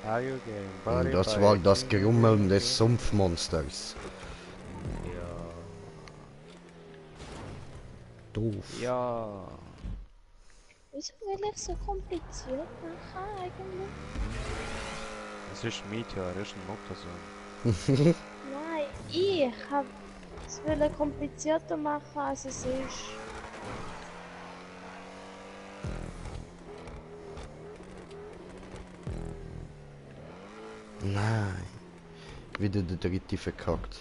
How you game, buddy? Das war das Grummeln des Sumpfmonsters. Doof. Ja. Wieso will ich so kompliziert machen eigentlich? Es ist Meteor, es ist ein Muttersohn. Nein, ich hab es will komplizierter machen als es ist. Nein. Wieder der dritte verkackt.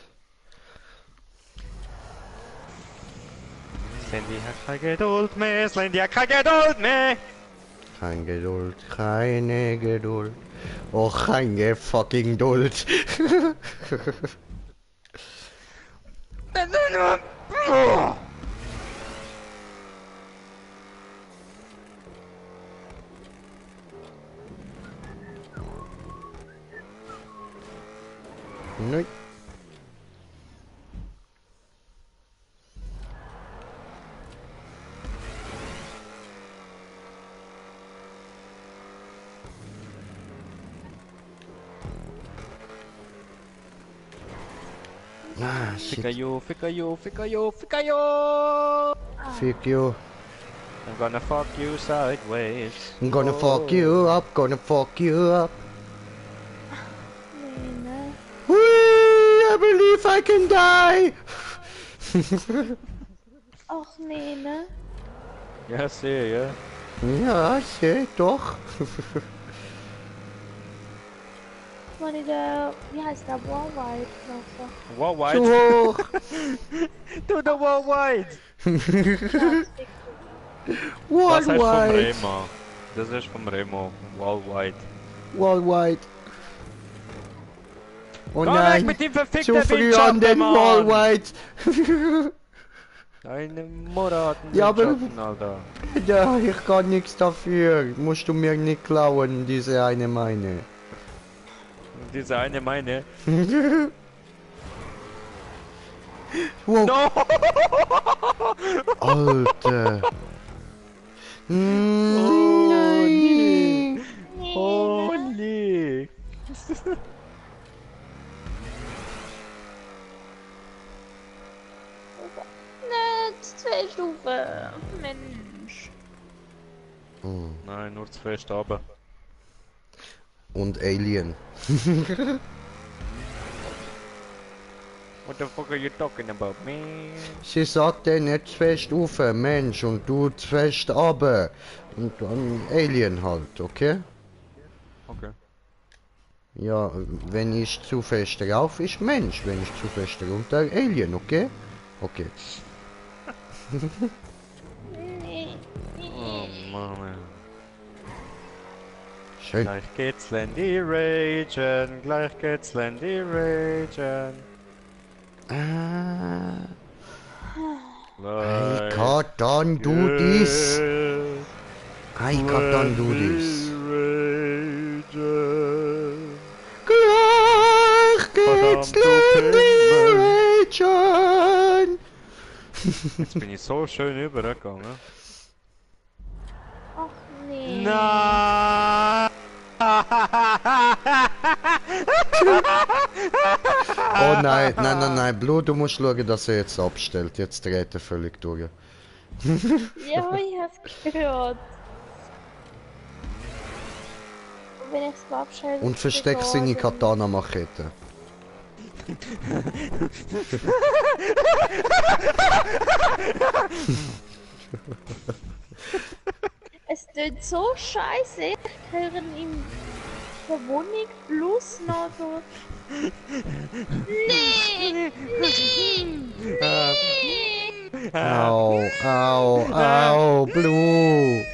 Sandy hat keine Geduld mehr, Sandy hat keine Geduld mehr! Kein Geduld, keine Geduld. Oh, keine fucking Geduld. Nein. Ah, shit. Ficayo, ficayo, ficayo, ficayo! Fuck you. I'm gonna fuck you sideways. I'm gonna fuck you up, gonna fuck you up. Nee, ne? Whee, I believe I can die. Ach nee, ne? Ja, sehe, ja. Ja, ich seh doch. Wenn ich der, wie heißt der, Warwild mache. Wow, Zu wide. hoch. Du, der wow, wide! Wall Das heißt vom wide. Remo. Das ist vom Remo. Wow, wide. Wall wide. Oh Geh weg nein. mit dem Zu verfickten früh an den Wall wide. Deine Mutter hat einen Ja, aber- Windschatten, Alter. Ja, ich kann nichts dafür. Musst du mir nicht klauen, diese eine meine. Diese eine meine. Wow. No! Alter. Oh, Nein. Oh nee! Nicht 2 Stufen. Mensch. Nein, nur zu fest runter. Und Alien. What the fuck are you talking about, man? Sie sagte nicht zu fest auf, Mensch, und du zu fest runter. Und dann Alien halt, okay? Okay. Ja, wenn ich zu fest rauf, ist Mensch. Wenn ich zu fest runter, Alien, okay? Okay. Oh Mann, ey. Schön. Gleich geht's Landy Ragen, gleich geht's Landy Ragen. I Gleich can't undo this. geht's I can't undo this. Ragen. Gleich geht's Verdammt, du Regen. Jetzt bin ich so schön übergegangen. Ach nee. Nein! Oh nein, nein, nein, nein, Blue, du musst schauen, dass er jetzt abstellt. Jetzt dreht er völlig durch. Ja, ich hab's gehört. Und wenn ich's abschalte... Und versteck seine Katana-Machete. Es tut so scheiße. Ich höre ihm Verwundung plus noch so... Nee! Nee! Nee! Au, au, au, Blue.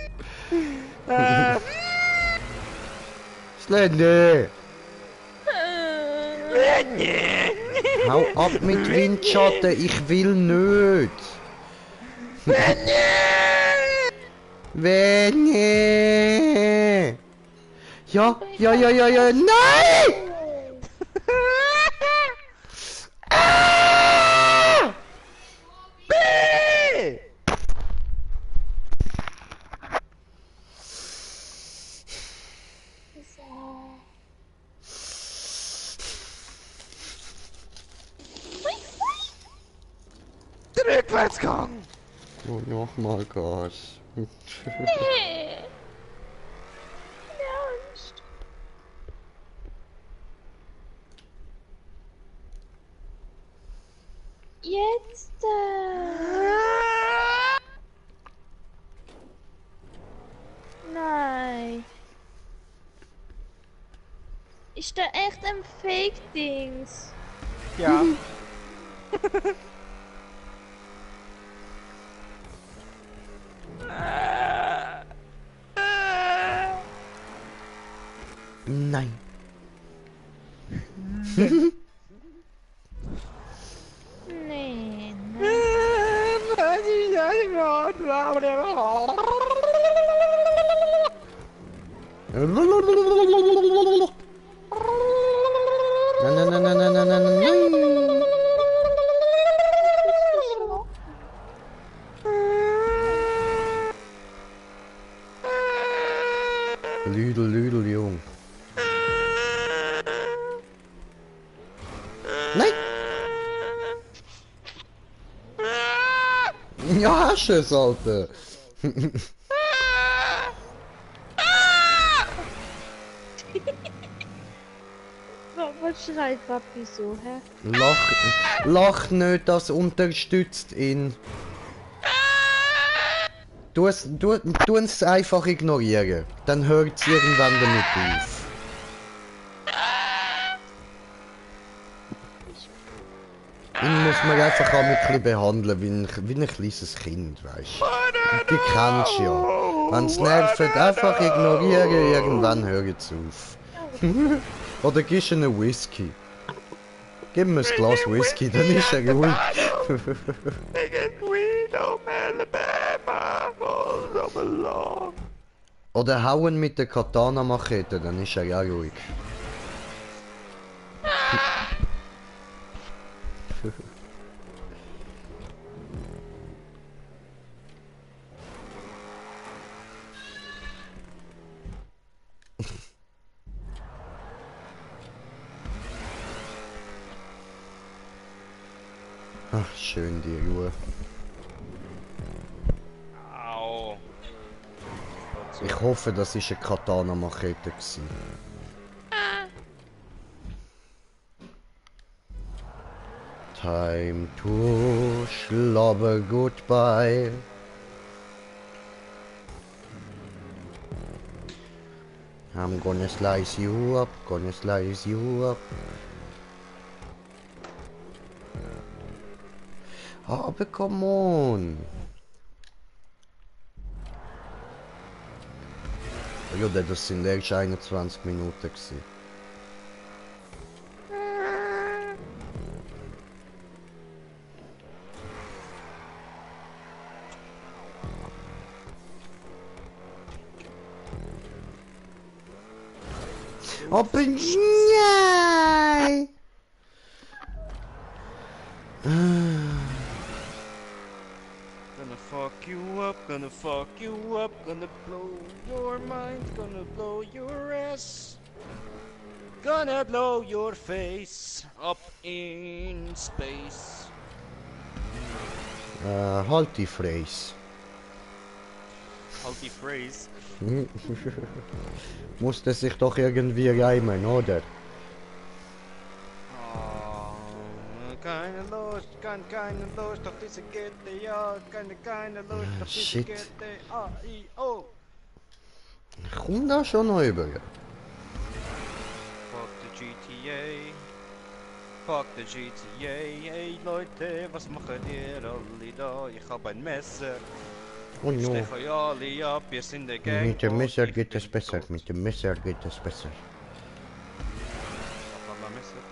Slende. Hau ab mit Windschatten, ich will nicht. Wenn ja, ja, ja, ja, ja, nein! Ah! Rückwärtsgang! Oh, nochmal Gas. Nee! Ernst? Jetzt! Nein! Ist da echt ein Fake-Dings? Ja. Nein. Nee, nein. Nein, nein, nein, nein, nein, nein, nein, nein. Lüdel, Lüdel, Jung. Nein! Ja, hast du es, Alter. Was schreit Papi so, hä? Lach nicht, das unterstützt ihn. Tu es einfach ignorieren. Dann hört es irgendwann damit auf. Ihn muss man einfach auch ein bisschen behandeln, wie ein kleines Kind, weißt du. Die kennst du ja. Wenn es nervt, einfach ignorieren, irgendwann hört es auf. Oder gibst du einen Whisky. Gib ihm ein Glas Whisky, dann ist er ruhig. Oder hauen mit der Katana-Machete, dann ist er ja ruhig. Ach, schön die Ruhe. Au. Ich hoffe, das ist eine Katana-Machete gewesen. Time to slobber goodbye. I'm gonna slice you up, gonna slice you up. Aber come on. Ja, das sind erst 21 Minuten gewesen. Aber nein! Gonna fuck you up, gonna fuck you up, gonna blow your mind, gonna blow your ass. Gonna blow your face up in space. Halt die Phrase. Halt die Phrase. Musste sich doch irgendwie reimen, oder? Oh, keine Lust auf diese GTA, keine Lust auf diese Shit. GTA, I-O. Komm da schon noch über. Fuck the GTA. Fuck the GTA. Hey Leute, was macht ihr alle da? Ich hab ein Messer. Oh Ich no. stech euch alle ab, wir sind der Gang. Mit dem und Messer ich geht bin es besser, tot. mit dem Messer geht es besser. Apala Messer.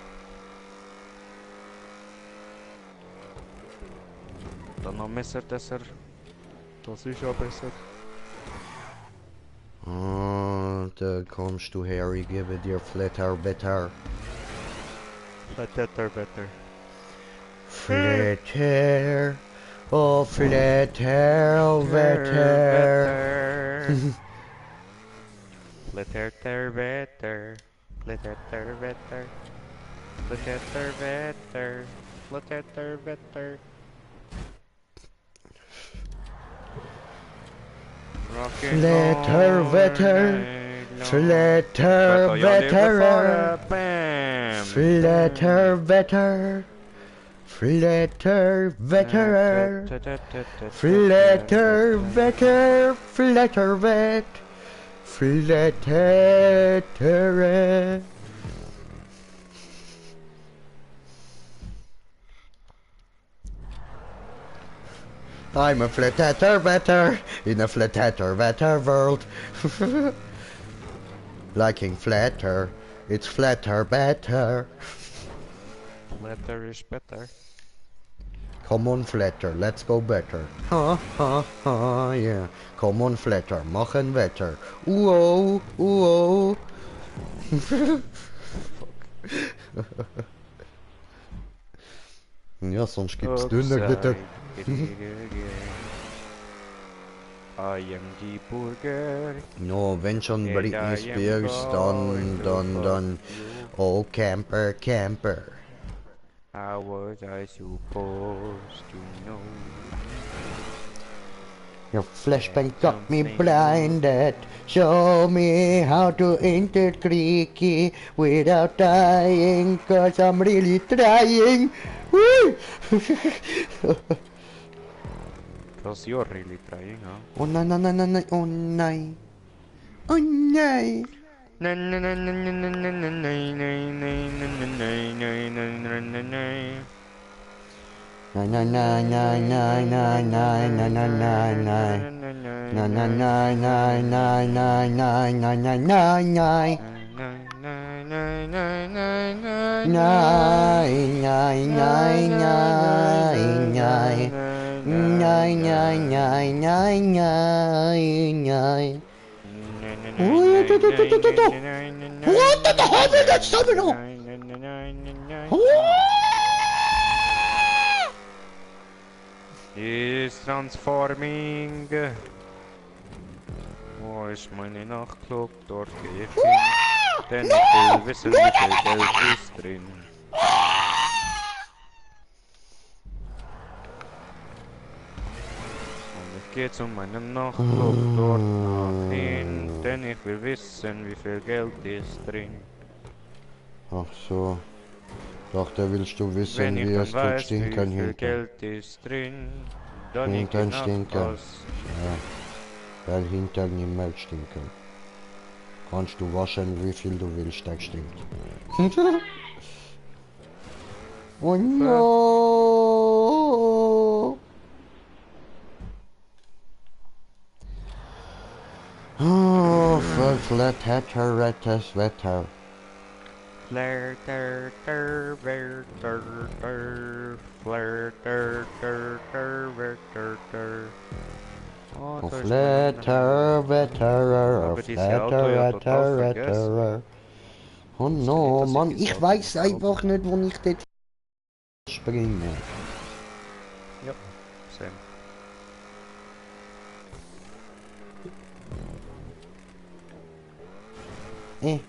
Dann noch Messer, das ist ja besser. Ah, da kommst du her, ich gebe dir Flatter better. Better. Flatter, oh Flatter, oh better. Better. Flatter, better. Flatter, better. Flatter, better. Flatter, better. Flatter, better. Flatter, vet. Flatter. I'm a flatter better in a flatter better world. Liking flatter, it's flatter better. Letter is better. Come on flatter, let's go better. Ha ha ha, yeah. Come on flatter, machen wetter. Uo, uo. Ja, sonst gibt's dünner bitte. I am the burger. No, wenn schon And Britney I am Spears, going to dann. Oh, Camper, Camper. How was I supposed to know? Your flashbang got me blinded. Show me how to enter creaky without dying, cause I'm really trying. Woo! Because you're really trying, huh? Oh nein, nein, nein, nein, nein, oh nein. Oh nein. Nein, nein, nein, nein, nein, nein, nein, nein, nein, nein, nein. Nein, nein, nein, nein, nein, nein, nein, nein, nein, nein, nein. Nein, nein, nein, nein, nein. Nein, nein, nein, nein, nein, nein. What the hell is that stamina? Is transforming. Wo ist meine Nachtclub? Dort gehe ich hin. Denn ich will wissen, wie viel Geld ist drin. geh zu meinem Nachtclub dort nach hin, denn ich will wissen, wie viel Geld ist drin. Ach so. Dachte, willst du Wenn wissen, ich wie dann es tut weiß, wie stinken viel hinten? Geld ist drin, dann ich die Hintern Nacht stinken. aus. Ja, weil Hintern nicht mehr stinken. Kannst du waschen, wie viel du willst, der stinkt. Oh no! Oh, verflattertes Wetter. Flare, ter, ter, ver, ter, ter, flare, ter, ter, ter, ver, ter, ter. Oh, Oh, da ist mein... Flatterwetterer, Aber diese Auto ja total vergessen. Flatterwetterer. Oh Wusste nicht, no, dass ich Mann, diese ich Auto weiß noch habe. einfach nicht, wo ich dort springe. Ja, same. Eh.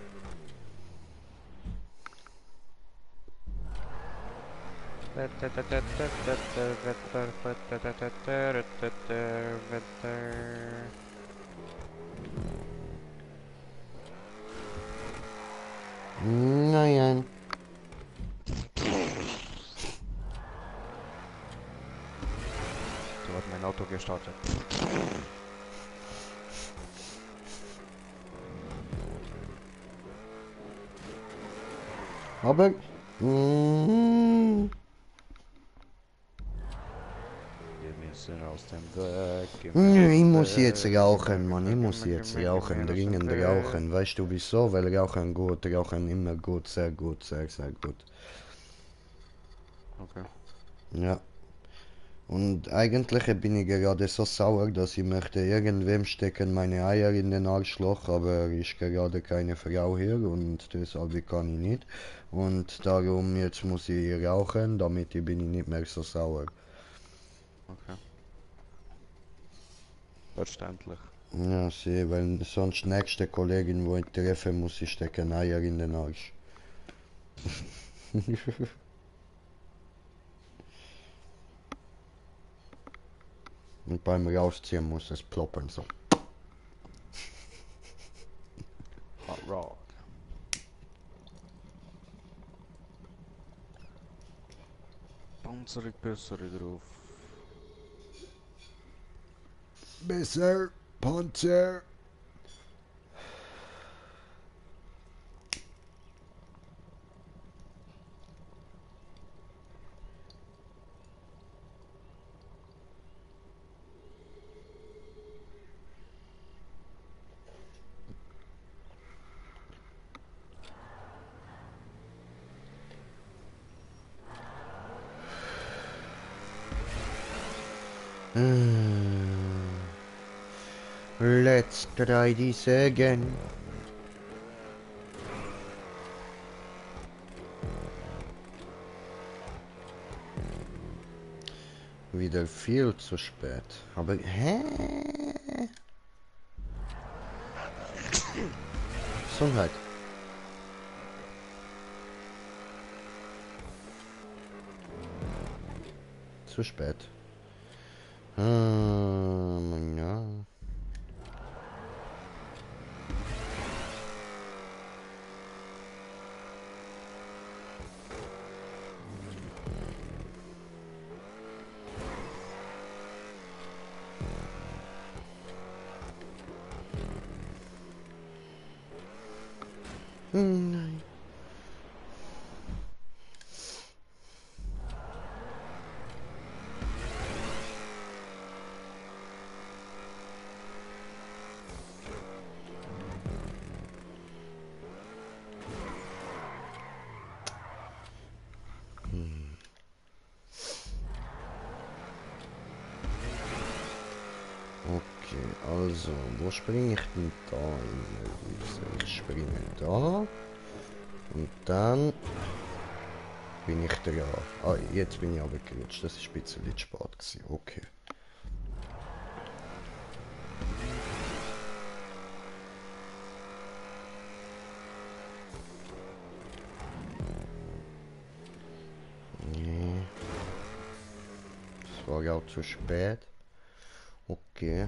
Nein. So hat mein Auto gestartet. Aber... Mm, Wir müssen aus dem Weg. ich muss jetzt rauchen, Mann. Ich muss jetzt rauchen. Dringend rauchen. Weißt du wieso? Weil Rauchen gut. Rauchen immer gut. Sehr gut. Sehr, sehr gut. Okay. Ja. Und eigentlich bin ich gerade so sauer, dass ich möchte irgendwem stecken meine Eier in den Arschloch, aber ist gerade keine Frau hier und deshalb kann ich nicht. Und darum jetzt muss ich rauchen, damit bin ich nicht mehr so sauer. Okay. Verständlich. Ja, sie, weil sonst nächste Kollegin, wo ich treffe, muss ich stecken Eier in den Arsch. Und beim Rausziehen muss es ploppen so. Hot Rock. Panzerig, besserig drauf. Besser, Panzer. Let's try this again. Wieder viel zu spät. Aber hä? Gesundheit. Zu spät. Ja. Nein. Okay, also, wo springe ich denn da hin? Ich springe da. Und dann bin ich dran. Ah, jetzt bin ich aber gerutscht. Das ist ein bisschen zu spät gewesen. Okay. Nee. Das war auch zu spät. Okay. Okay.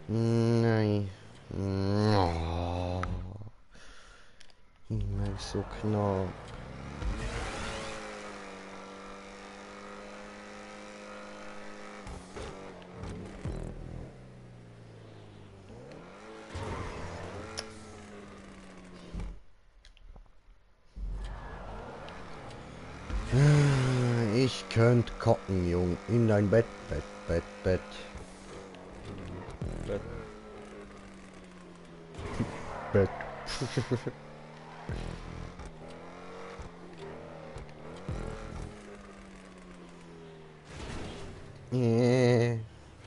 Nein. Oh. Immer so knapp. Ich könnte kocken, Jung. In dein Bett, Bett, Bett, Bett. Bett. Bett.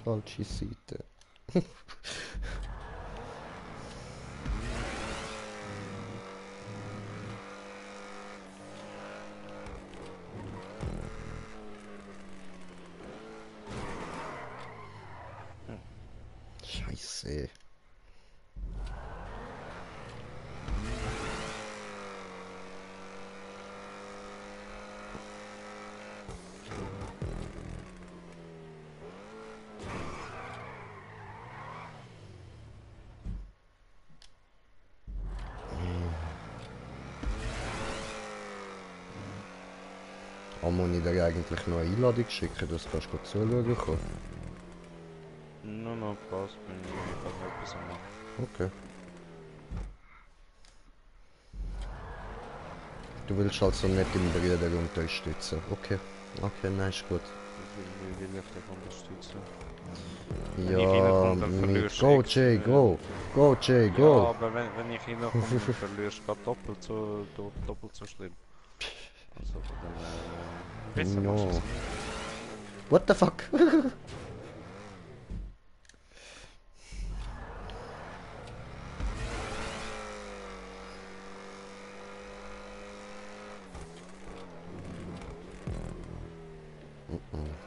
Falsche Seite. Scheiße. Muss ich dir eigentlich noch eine Einladung schicken, dass du kannst zuschauen kommen? No, passt, bin ich gerade noch etwas am machen. Okay. Du willst also nicht deinen Bruder unterstützen? Okay. Okay, nein, ist gut. Wie will ich dich unterstützen? Ja, ich reinkomme, dann mit verlierst Go, du Jay, extra. go! Go, Jay, Ja, go! aber wenn ich reinkomme, dann verlierst du gerade doppelt so schlimm. Also von dem besser machst du No. es. What the fuck?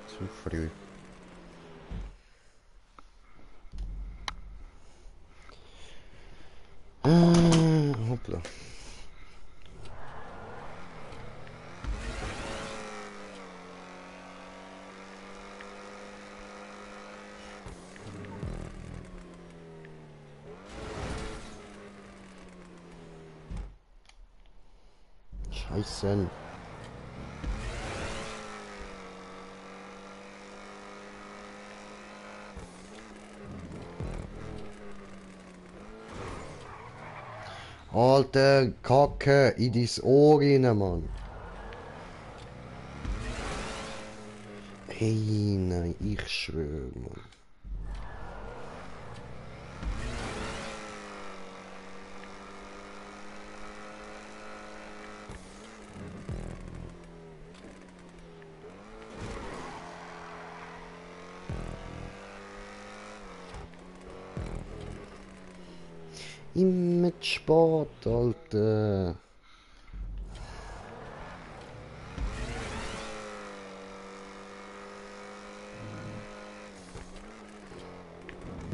Zu früh. Hoppla. Scheiße. Alter, Kacke in dein Ohr rein, Mann. Hey, nein, ich schwöre, Mann. Immer zu spät, Alter.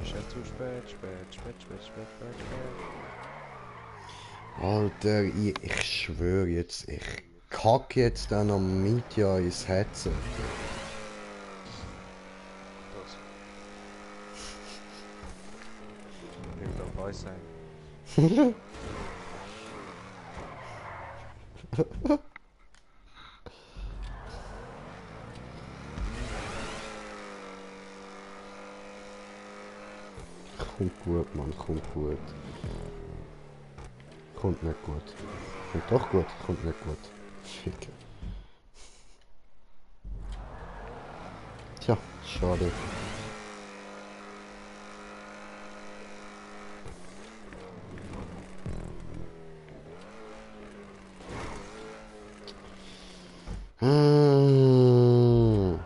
Ist ja zu spät. Alter, ich schwöre jetzt, ich kacke jetzt dann am Media ins Headset. Das. Ich will dabei sein. Kommt gut, Mann, kommt gut. Kommt nicht gut. Kommt doch gut, kommt nicht gut. Ficken. Tja, schade. Hm.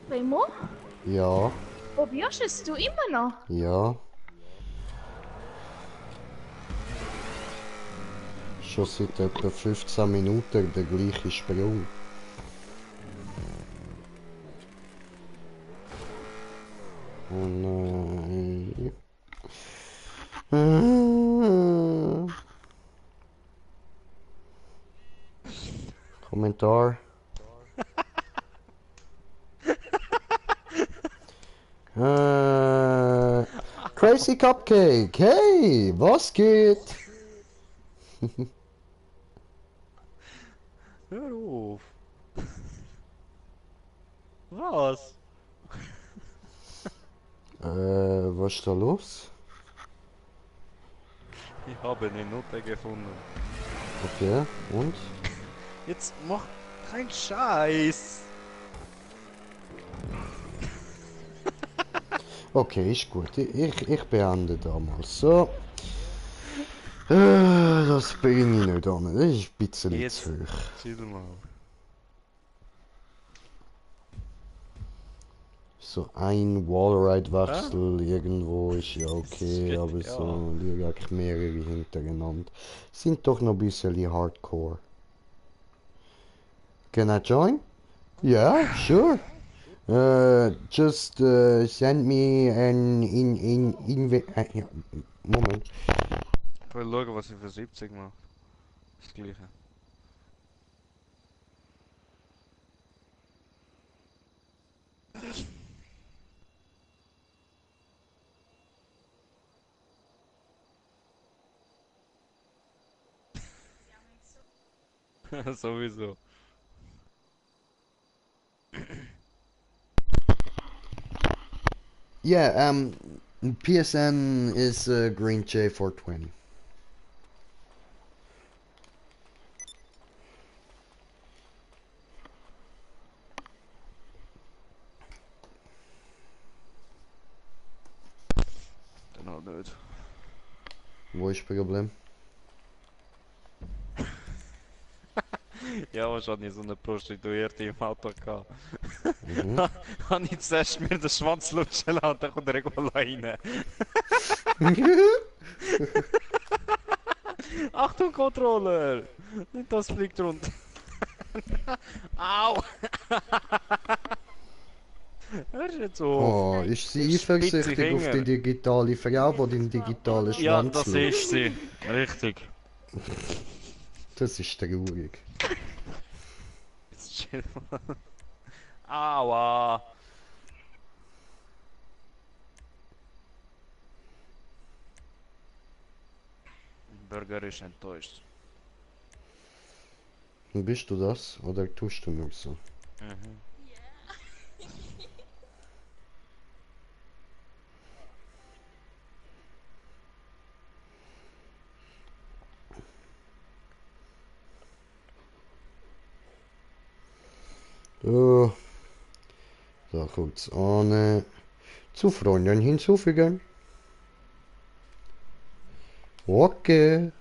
Remo, Ja, probierst es du immer noch? ja. Schon seit etwa 15 Minuten der gleiche Sprung. Oh nein. Kommentar. Crazy Cupcake, hey, was geht? Hör auf. Was? Was ist da los? Ich habe eine Note gefunden. Okay, und? Jetzt mach keinen Scheiß. Okay, ist gut. Ich beende damals. So. Das bringe ich nicht an. Das ist ein bisschen Jetzt zu hoch. chill mal. So ein Wallride-Wechsel irgendwo ist ja okay, geht, aber ja. so direkt mehrere hintereinander sind doch noch ein bisschen hardcore. Can I join? Yeah, sure. Just send me an Moment. Ich will schauen, was ich für 70 mache. Das gleiche. Sowieso. Yeah, PSN is Green J 420. Dann halt nicht. Wo ist das Problem? Ja, wahrscheinlich so eine Prostituierte im Auto gehabt. Mhm. Habe ich zuerst mir den Schwanz lutschen lassen und dann kommt er irgendwo rein. Achtung, Controller! Nicht das fliegt runter. Au! Hörst du jetzt auf? Oh, ist sie Spitze eifersüchtig auf die Finger. digitale Frau, die den digitalen Ja, Schwanz das schaut? ist sie. Richtig. Das ist traurig. Jetzt chill mal. Aua! Burger ist enttäuscht. Bist du das oder tust du nur so? Mhm. So, da kurz an. Zu Freunden hinzufügen. Okay.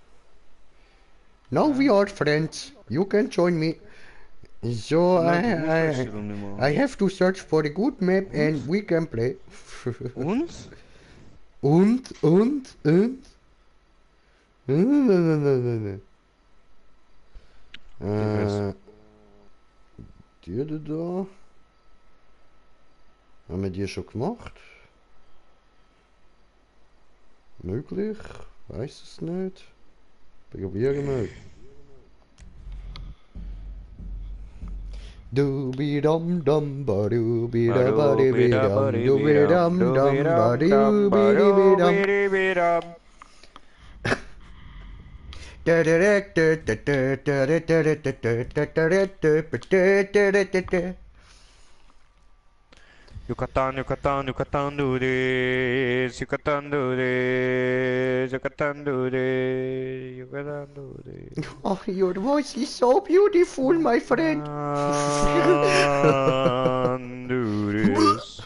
Now we are friends. You can join me. So Nein, du musst das nicht I machen. have to search for a good map and we can play. Und? Und? Die da. Haben wir die schon gemacht? Möglich? Weiß es nicht. Probieren wir. Dum dum ba bi da ba di bi dum dum ba di bi dum. Yucatan, do this. Yucatan, do this. Yucatan, do this. Yucatan, do this. Oh, your voice is so beautiful, my friend. Yucatan, do this.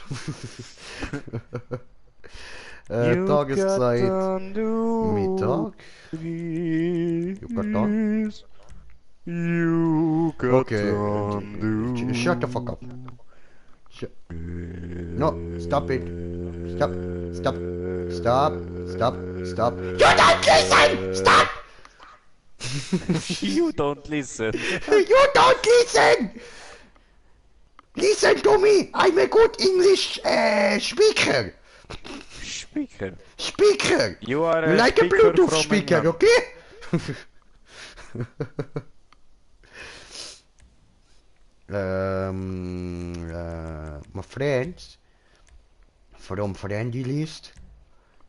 Tageszeit Yucatan, do Mittag. this. Yucatan, Okay, do shut the fuck up. No, stop it. Stop. Stop. Stop. Stop. Stop. You don't listen! Stop! You don't listen. You don't listen! Listen to me! I'm a good English speaker! Speaker. Speaker! You are a Like a speaker Bluetooth from speaker, England. okay? My friends from Friendly List.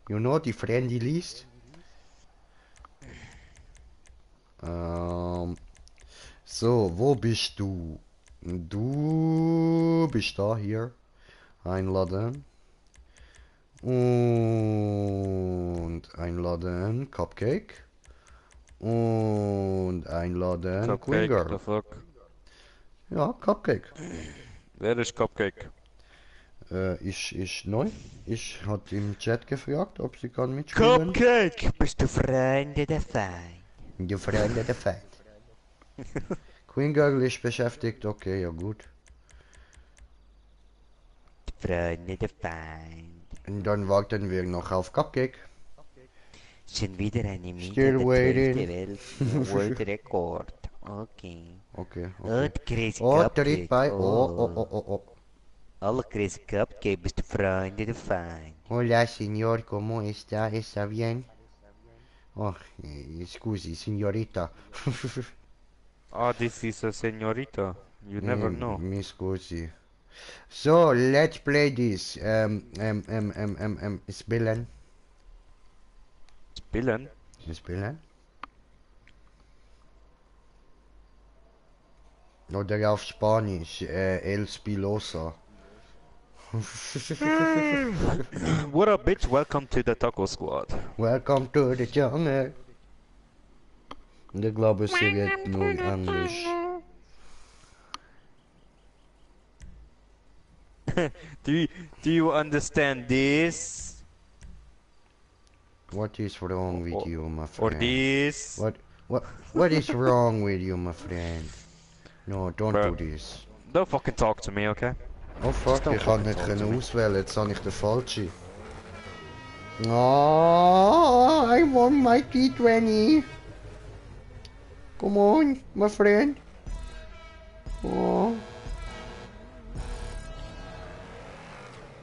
You know the Friendly List? So, wo bist du? Du bist da hier. Einladen. Und einladen Cupcake. Und einladen Queen Cupcake, the Girl. fuck. Ja, Cupcake. Wer ist Cupcake? Ist neu. Ich hat im Chat gefragt, ob sie kann mitspielen. Cupcake! Bist du Freunde der Feind? Die Freunde der Feind. Queen Girl ist beschäftigt, okay, ja gut. Die Freunde der Feind. Und dann warten wir noch auf Cupcake. Schon wieder eine Still waiting. Welt. World Rekord. Okay. Okay, okay. Und Crazy Oh, Cupcake. direkt bei. Oh. Alle Crazy Cupcake bist du Freunde der Feind. Hola, signor, ¿cómo está? ¿Está bien? Oh, scusi, signorita. Ah, this is a señorita. You never know. Mi scusi. So, let's play this. Spillen. Spillen? Spillen? Oder auf Spanisch, El Spilosa. What up, bitch? Welcome to the Taco Squad. Welcome to the jungle. Ich glaube, sie redet nur Englisch. Do you understand this? What is wrong with you, my Or friend? this? What is wrong with you, my friend? No, don't Bro. do this. Don't fucking talk to me, okay? Oh fuck, Don't ich kann fucking nicht talk to können me. auswählen, jetzt habe ich den falschen. Oh, I want my T20. Come on, my friend. Oh.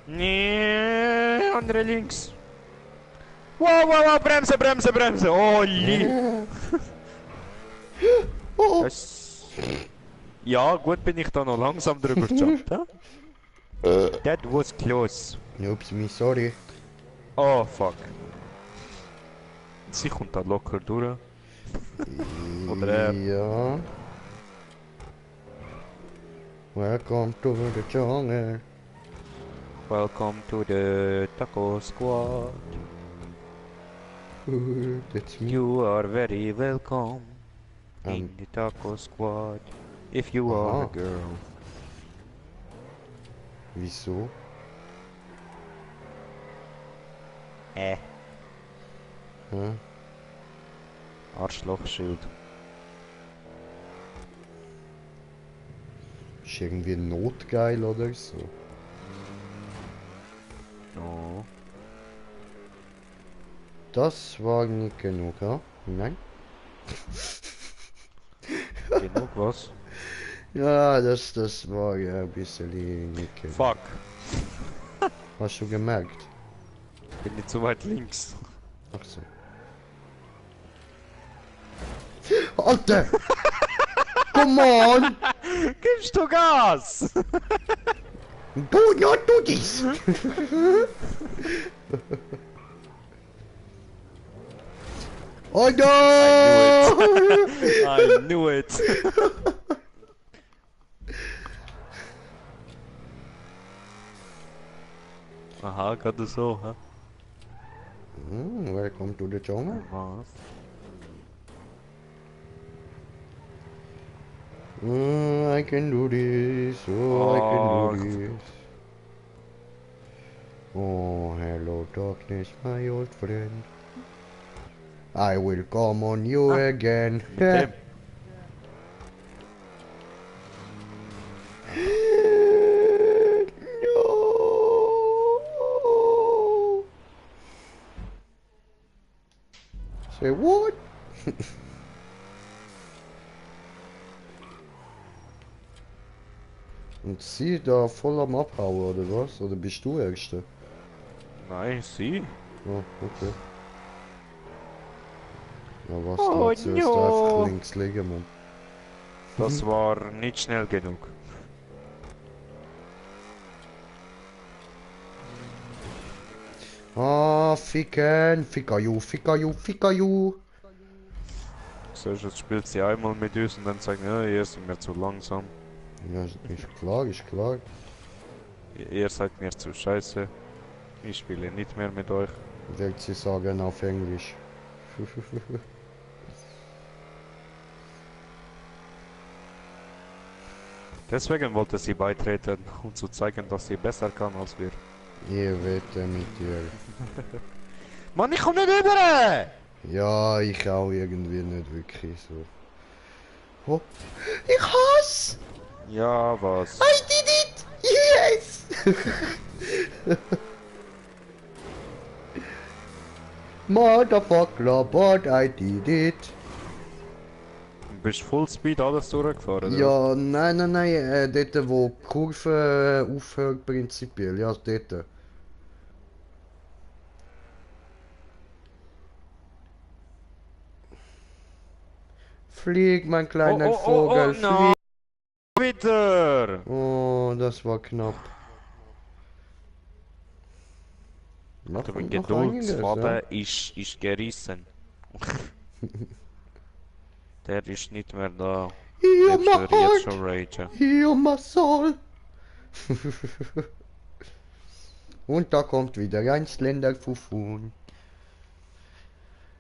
Nee, andere links. Wow, bremsen. Olli. Oh. Ja, gut bin ich da noch langsam drüber gejumpt, ja? That was close. Oops, me sorry. Oh, fuck. Sie kommt da locker durch. Oder er. Ja. Welcome to the jungle. Welcome to the Taco Squad. That's me. You are very welcome in Um. the Taco Squad. If you are a Aha. girl. Wieso? Hä? Hä? Arschlochschild. Ist irgendwie notgeil oder so? Oh. Das war nicht genug, ja? Nein? Genug was? Ja, das war ja ein bisschen nicht genug. Fuck. Hast du gemerkt? Bin nicht so weit links. Ach so. Alter! Come on! Gibst du Gas? Do not do this! Oh no! I knew it. Aha, gerade so, hä? Welcome to the jungle. Was? I can do this. Oh, I Oh. can do this. Oh, hello, darkness, my old friend. I will come on you again. Dem. Say what? Und sie da voll am Abhauen, oder was? Oder bist du Erste? Nein, sie? Oh, okay. Ja, was, du Oh lässt sie jetzt einfach no! links liegen, Mann. Das war nicht schnell genug. Ah, ficken! Fickaju, Fickaju, Fickaju! Siehst du, jetzt spielt sie einmal mit uns und dann sagen, ja, ihr seid mir zu langsam. Ja, ist klar, ist klar. Ihr seid mir zu scheiße. Ich spiele nicht mehr mit euch. Wird sie sagen auf Englisch. Deswegen wollte sie beitreten, um zu zeigen, dass sie besser kann als wir. Ihr wette mit dir. Mann, ich komm nicht rüber! Ja, ich auch irgendwie nicht wirklich so. Oh. Ich hasse! Ja, was? I did it! Yes! Motherfucker, but I did it! Bist Fullspeed alles durchgefahren? oder? Ja, nein, dort wo die Kurve aufhört prinzipiell, ja, dort. Flieg, mein kleiner Vogel, no. flieg! Wieder! Oh, das war knapp. Noch, Mein noch einiges, ja. Geduldsfaden ist gerissen. Der ist nicht mehr da. Hear Selbst my der jetzt heart, schon ragen. hear my soul. Und da kommt wieder ein Slender-Fufun.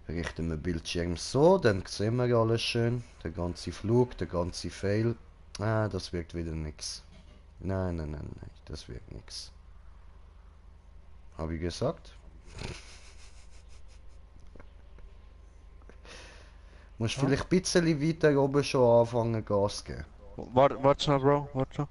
Richten wir Bildschirm so, dann sehen wir alles schön. Der ganze Flug, der ganze Fail. Ah, das wirkt wieder nix. Nein, das wirkt nix. Hab ich gesagt? Musst vielleicht ein bisschen weiter oben schon anfangen Gas geben. Warte schnell, Bro, warte schon.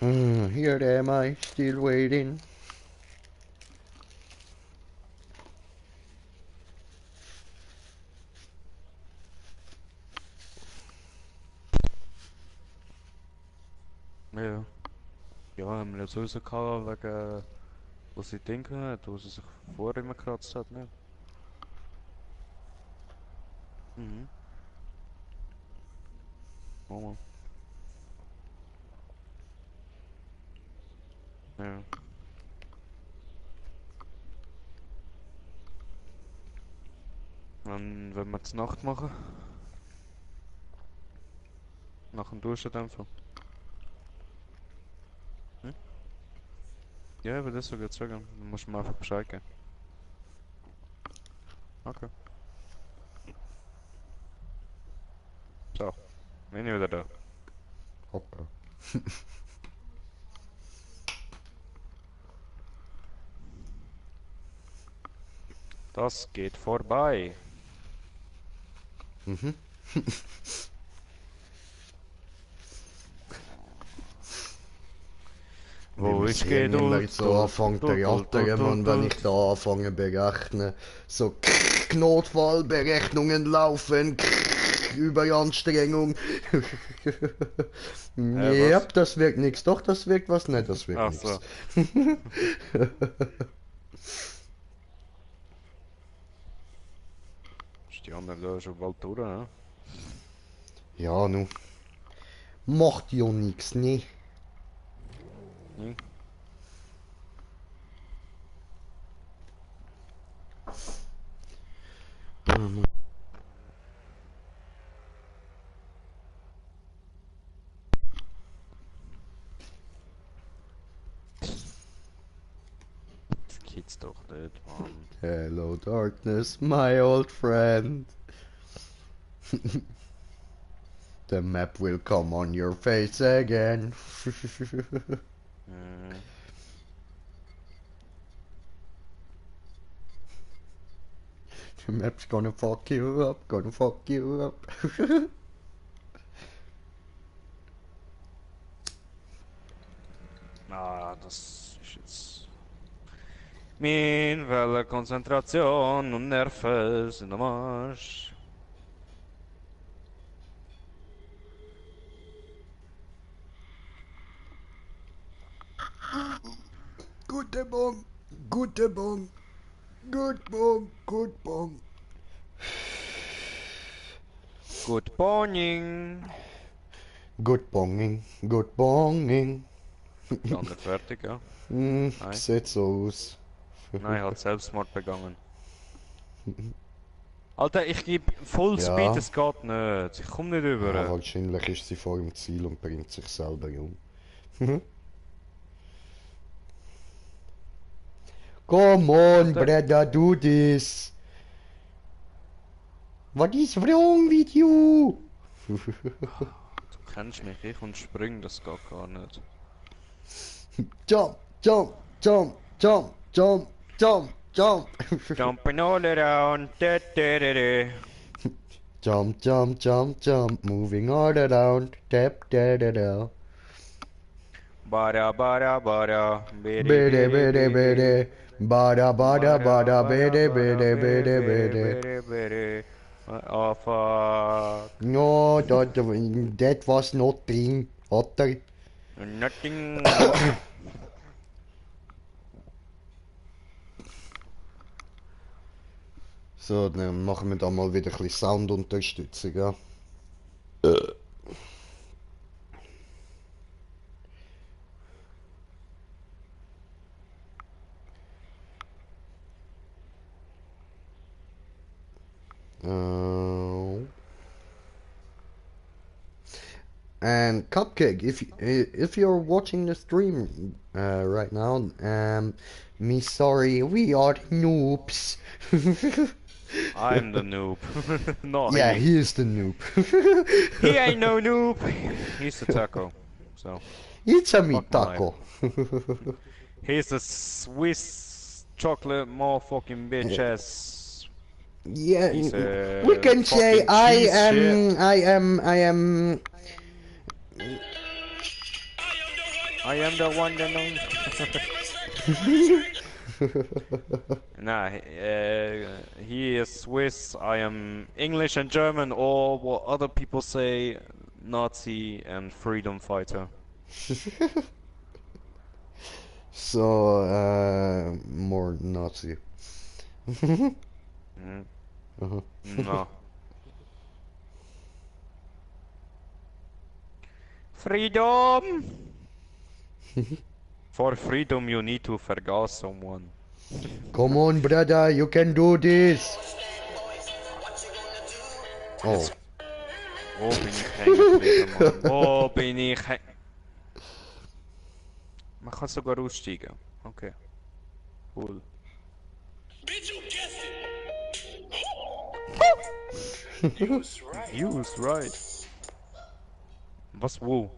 Here am I, still waiting. Ja. Ja, haben wir jetzt rausgehauen wegen... Was sie denken hat, wo sie sich vorher immer gekratzt hat, ne? Mhm. Oh Mann. Ja. Und wenn wir es Nacht machen? Nach dem Duschen einfach. Hm? Ja, aber das sogar sagen. Dann musst du mir einfach Bescheid geben. Okay. So. Bin ich wieder da. Hoppa. Das geht vorbei. Mhm. Wo ich gehe, Wenn man so anfängt zu rattern, Mann, wenn ich da anfange zu berechnen. So Notfallberechnungen laufen, Überanstrengung. Ja, was? das wirkt nichts. Doch, das wirkt was nicht, das wirkt Ach nichts. so. Ist die andere da schon bald durch, ne? Ja, nu. Macht ja nichts, ne? Hm? Das geht's doch nicht, Mann. Hello darkness, my old friend. The map will come on your face again. Hm. Map's gonna fuck you up, gonna fuck you up. Ah, das ist jetzt... Min Welle, Konzentration und Nerven sind am Arsch. Gute Bon, gute Bon, gut Bon, gut Bon. Good morning. Good Bonging, good Bonging. Der andere fertig, ja. Hm, Nein. sieht so aus. Nein, er hat Selbstmord begangen. Alter, ich gebe Full Ja. Speed, es geht nicht. Ich komme nicht über. Ja, wahrscheinlich ist sie vor dem Ziel und bringt sich selber um. Come on, brother, do this. What is wrong with you? Du kennst mich, ich und spring, das geht gar nicht. Jump, jump, jump, jump, jump, jump, jump. Jumping all around, da da da da. Jump, jump, jump, jump, moving all around, tap, da, da, da. Bada bada bada, Bede, bede, bede, bada, bada, bada, bede, bede, bede, bede. bede. Oh fuck. No, that was not drink, Otter. Nothing. So, dann machen wir da mal wieder ein bisschen Soundunterstützung, ja. And Cupcake, if you're watching the stream right now, me sorry, we are noobs. I'm the noob. No, Yeah, he is the noob. he ain't no noob. He's the taco. So It's a me Fuck my taco. he's a Swiss chocolate motherfucking bitch ass. Yeah, He's a we can say fucking cheese shit. I am. I am the one that knows. Nah, he is Swiss. I am English and German, or what other people say, Nazi and freedom fighter. So, more Nazi. No. Freedom! For freedom, you need to forget someone. Come on, brother, you can do this. Oh, Wo bin ich hängen geblieben, Mann? Wo bin ich Man kann sogar aussteigen. Okay. Cool. You was right. Was wo?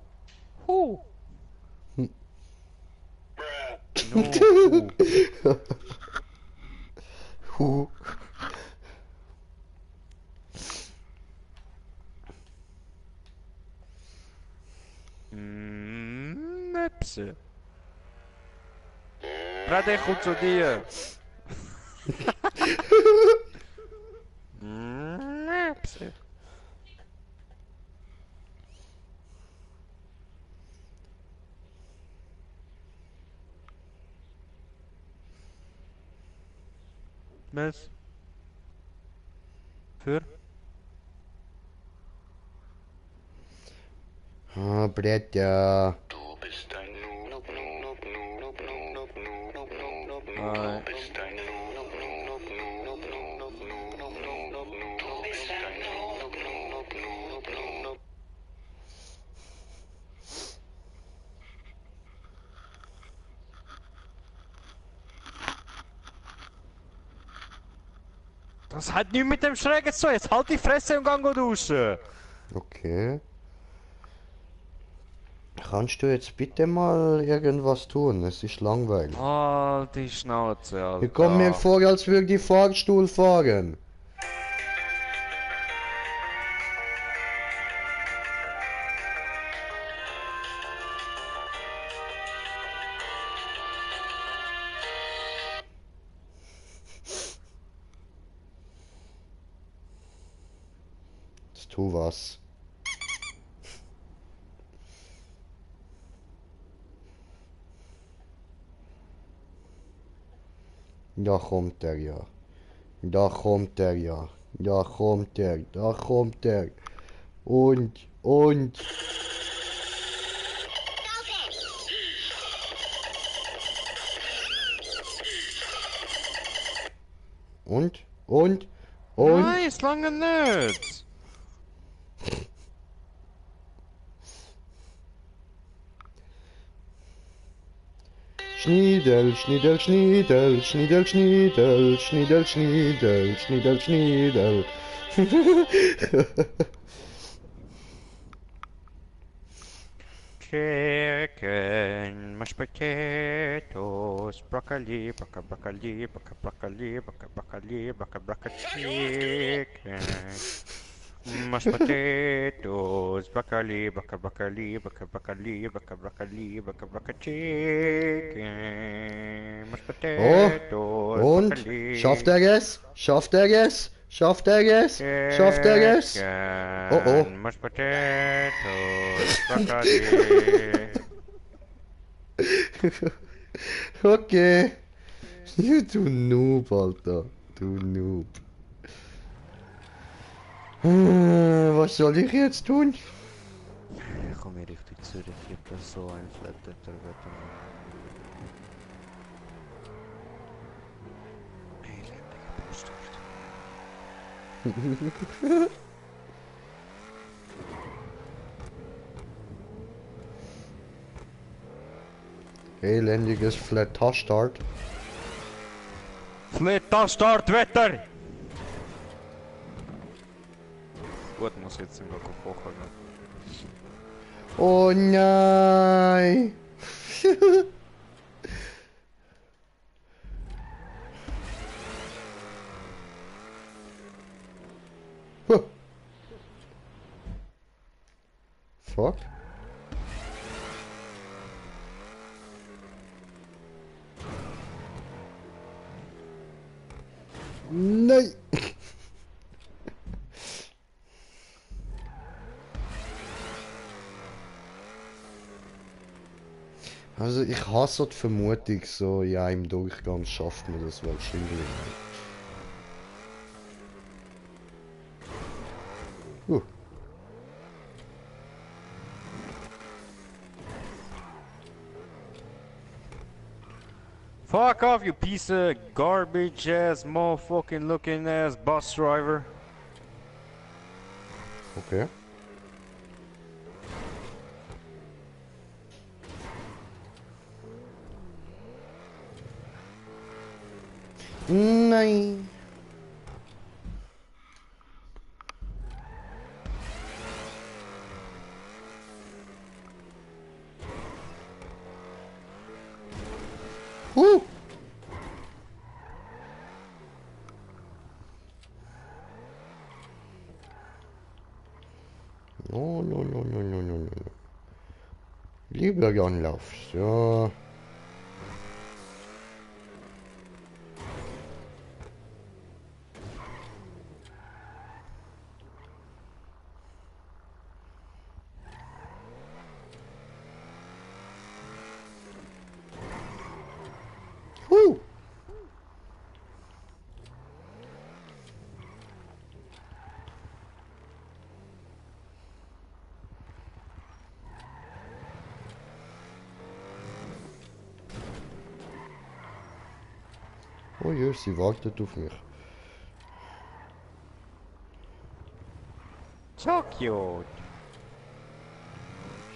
Who? No, who? who? Möpse. Brad, ich komm zu dir. Möpse. Was? Für? Ah, brother. Du bist ein Noob, Noob, Noob, Noob, Noob, Noob, Noob, Noob, Nein. Du bist ein Noob, Noob, Noob, Noob, Noob, Noob, Noob, Noob, Du bist ein Noob, Noob, Noob, Noob, Noob. Das hat nichts mit dem Schrägen zu tun. Jetzt halt die Fresse und geh duschen. Okay. Kannst du jetzt bitte mal irgendwas tun? Es ist langweilig. Ah, die Schnauze, Alter. Ich komme mir vor, als würde ich Fahrstuhl fahren. tu was. Da kommt er ja. Da kommt er ja. Da kommt er. Da kommt er. Und. Und. Nice, lange Nerds! Schniedel, Schniedel, Schniedel, Schniedel, Schniedel, Schniedel, Schniedel, Schniedel, Schniedel. Chicken, mashed potatoes, broccoli, broccoli, broccoli, broccoli, broccoli, chicken. Mashed potatoes, broccoli, broccoli, broccoli, broccoli, chicken. Mashed potatoes, Und? broccoli. Schafft er es? Schafft er es? Schafft er es? Schafft er es? Oh oh. Mashed potatoes, broccoli. Okay. Du Noob, Alter. Du Noob. Was soll ich jetzt tun? Ich komme Richtung Zürich, ich hab das so ein Flatter Wetter. Elendige Bastard. Elendiges Flat-Tastart. Flatter Wetter! Gut, muss jetzt im Logo kochen. Oh nein! Huh. Fuck. Nein! Also ich hasse die Vermutung, so ja im Durchgang schafft man das wahrscheinlich nicht. Fuck off, you piece of garbage ass, motherfucking looking ass bus driver. Okay. Nein. No. Lieber Anlauf, so. Oh ja, sie wartet auf mich. So cute.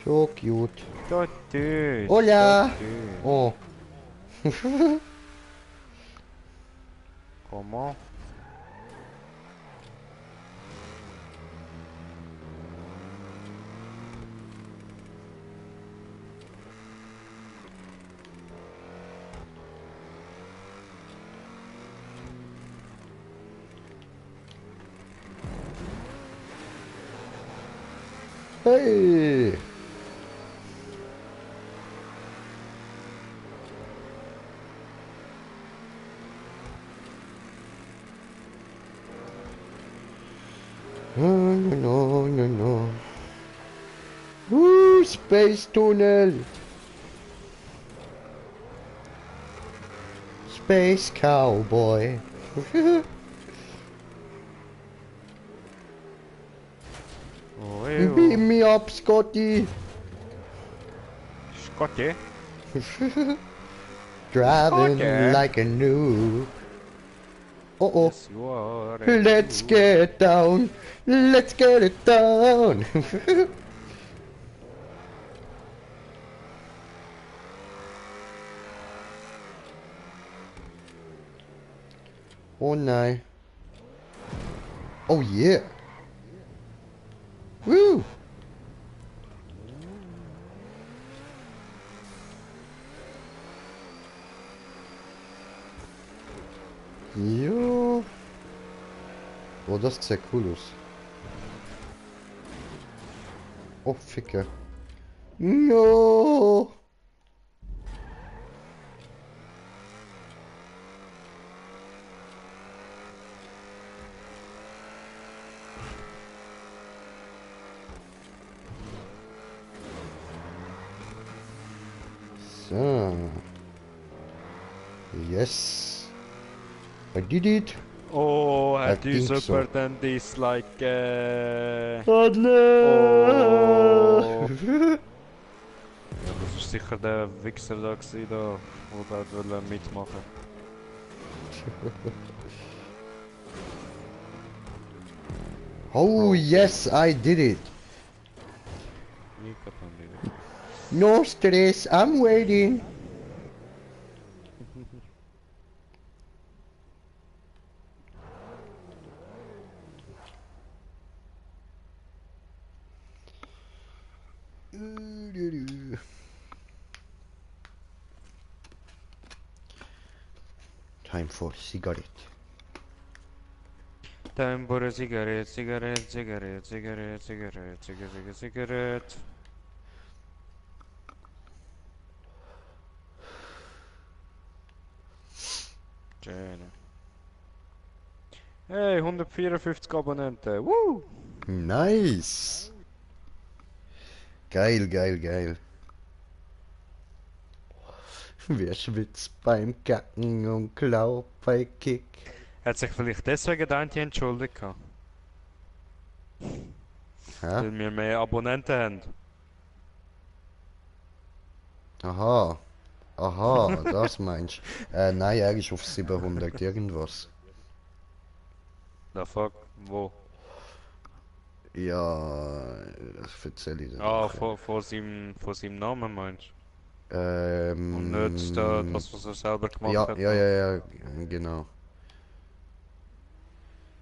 So cute. So süß. Hola. So süß. Oh. Comment? Hey. no, no, no. Space Tunnel. Space Cowboy. Oh, Beam me up, Scotty. Scotty? Driving Scotty. like a noob. Oh. Yes, you are. Let's get down. Let's get it down. Oh nein. Oh yeah. Woo. Jo. Oh, das sieht cool aus. Oh, Ficke. No. So. Yes. I did it. Oh, I had you think so. super than this like Adler. Oh. Ja, das ist sicher der Wichser da gewesen, da, der wollte mitmachen. Oh yes, I did it. Ich hab noch nicht. No stress, I'm waiting. Time for cigarette. Time for a cigarette, cigarette, cigarette, cigarette, cigarette, cigarette, cigarette. Schön. Hey, 154 Abonnenten. Woo! Nice. Geil, geil, geil. Wer schwitzt beim Kacken und glaubt bei Kick? Hat sich vielleicht deswegen der Anti entschuldigt gehabt? Hä? Weil wir mehr Abonnenten haben. Aha. Aha, das meinst du. Nein, er ist auf 700 irgendwas. The fuck? Wo? Ja, das erzähle ich dir Ah, nachher. vor seinem Namen meinst du? Und Ähm, nicht das, was er selber gemacht ja, hat? ja, ja, ja, genau.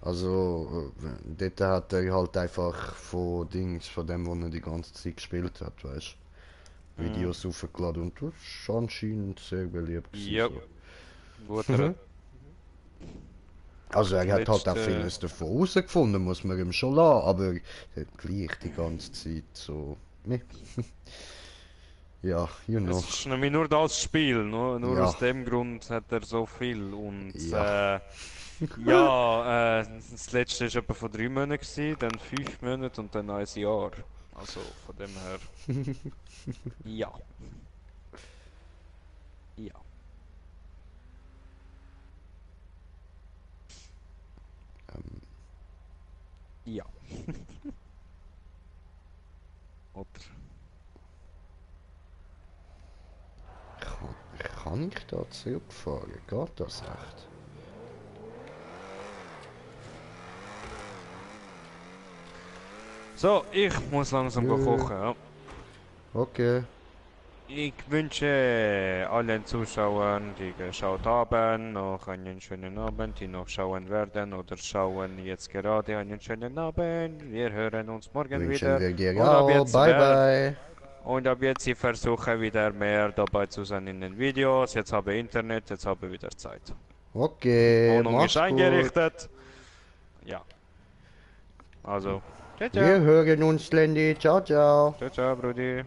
Also, dort hat er halt einfach von Dings, von dem, was er die ganze Zeit gespielt hat, weißt du, Videos hochgeladen und das ist anscheinend sehr beliebt gewesen, Ja. so. Guter. Also er hat halt auch Letzte- vieles davon herausgefunden, muss man ihm schon lassen, aber er hat gleich die ganze Zeit so, ne. Ja, you know. Es ist nämlich nur das Spiel, nur Ja. aus dem Grund hat er so viel und Ja. das letzte war etwa vor 3 Monaten, gewesen, dann 5 Monate und dann ein Jahr. Also von dem her. Ja. Ja. Ja. Oder? Kann ich da zurückfahren? Geht das echt? So, ich muss langsam kochen. Ja. Okay. Ich wünsche allen Zuschauern, die geschaut haben, noch einen schönen Abend, die noch schauen werden oder schauen jetzt gerade einen schönen Abend. Wir hören uns morgen Wünschen wieder. wir dir Und ab auch. jetzt Bye bye. Und ab jetzt ich versuche wieder mehr dabei zu sein in den Videos. Jetzt habe ich Internet, jetzt habe ich wieder Zeit. Okay, Wohnung mach's ist gut. eingerichtet. Ja. Also, ciao, Wir ciao. hören uns, Lendi. Ciao, ciao. Ciao, ciao, Brudi.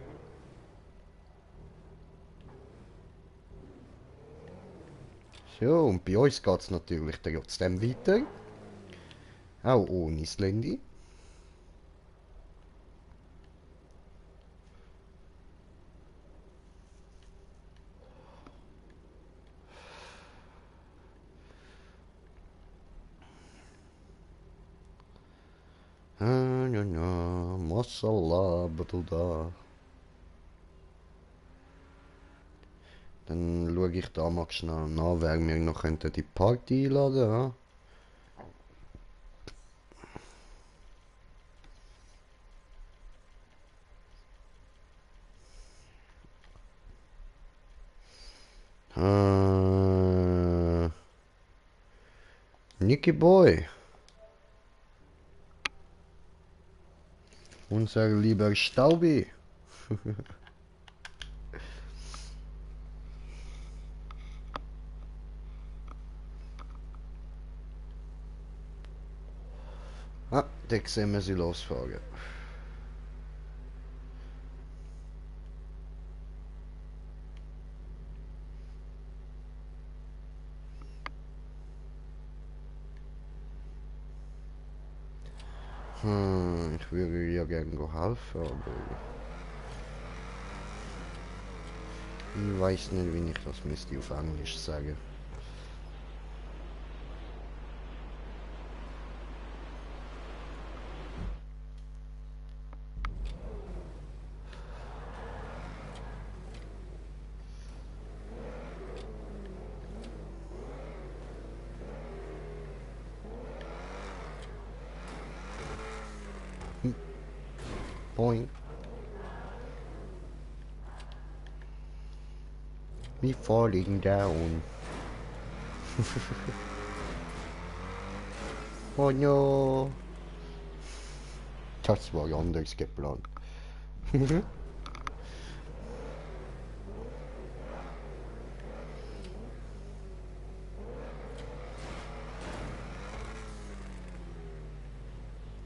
So, und bei uns geht's natürlich trotzdem weiter. Auch ohne das Lendi. Ja, ja, Mashallah, Bruder. Dann schaue ich da mal schnell nach, wer mir noch könnte die Party einladen. Nicky Boy, unser lieber Staubi. Ah, da sehen wir sie losfahren. Ich würde ja gerne helfen, aber ich weiß nicht, wie ich das müsste auf Englisch sagen. Boing. Me falling down. Oh no. Das war ja anders geplant.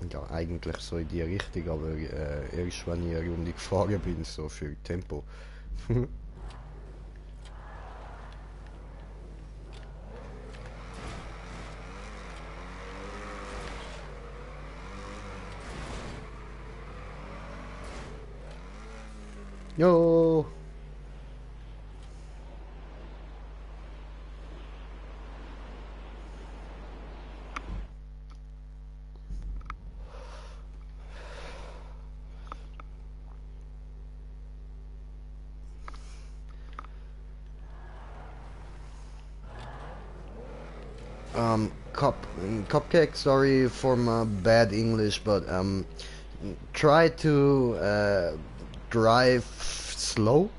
Ja, eigentlich so in die Richtung, aber erst wenn ich eine Runde gefahren bin, so für Tempo. Jo! Cupcake, sorry for my bad English, but try to drive slow.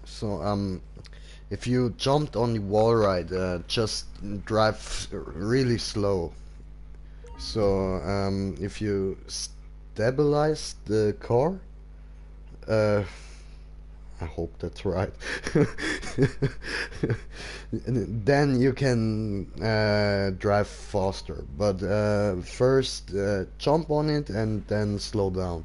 So, if you jumped on the wall ride, just drive really slow. So, if you stabilize the car, uh, I hope that's right. Then you can drive faster. But first, jump on it and then slow down.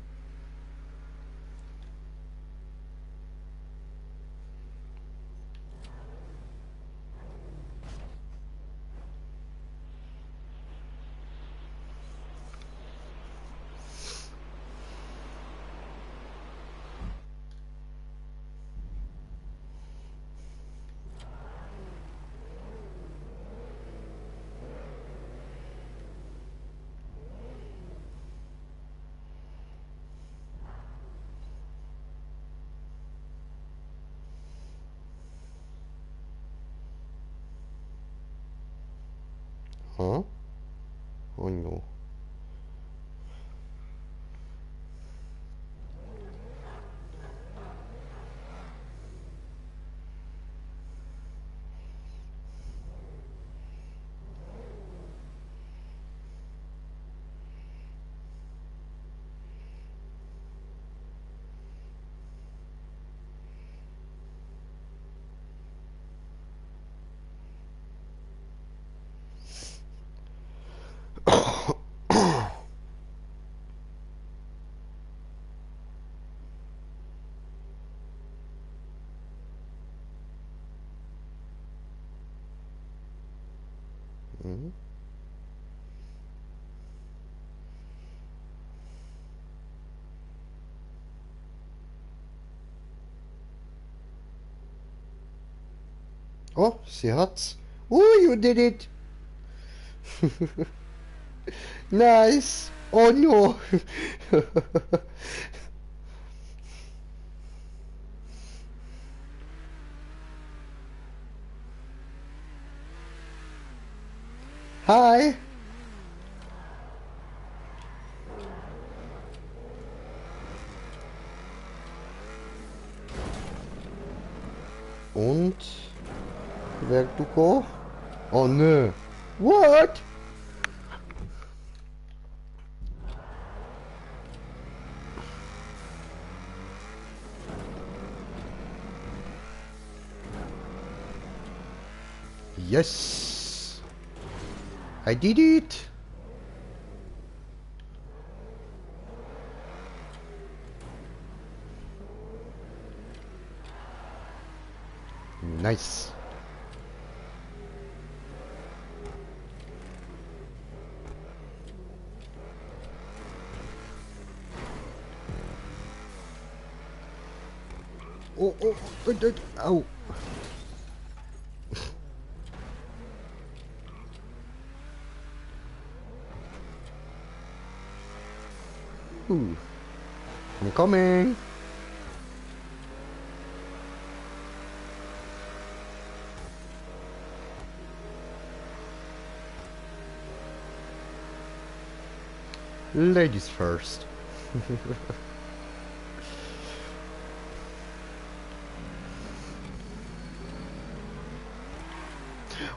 Huh? Oh no. Mhm. Oh, sie hat's. You did it. Nice. Oh no. Hi. Und wer du go? Oh nö. What? Yes. I did it. Nice. Oh, au. I'm coming. Ladies first.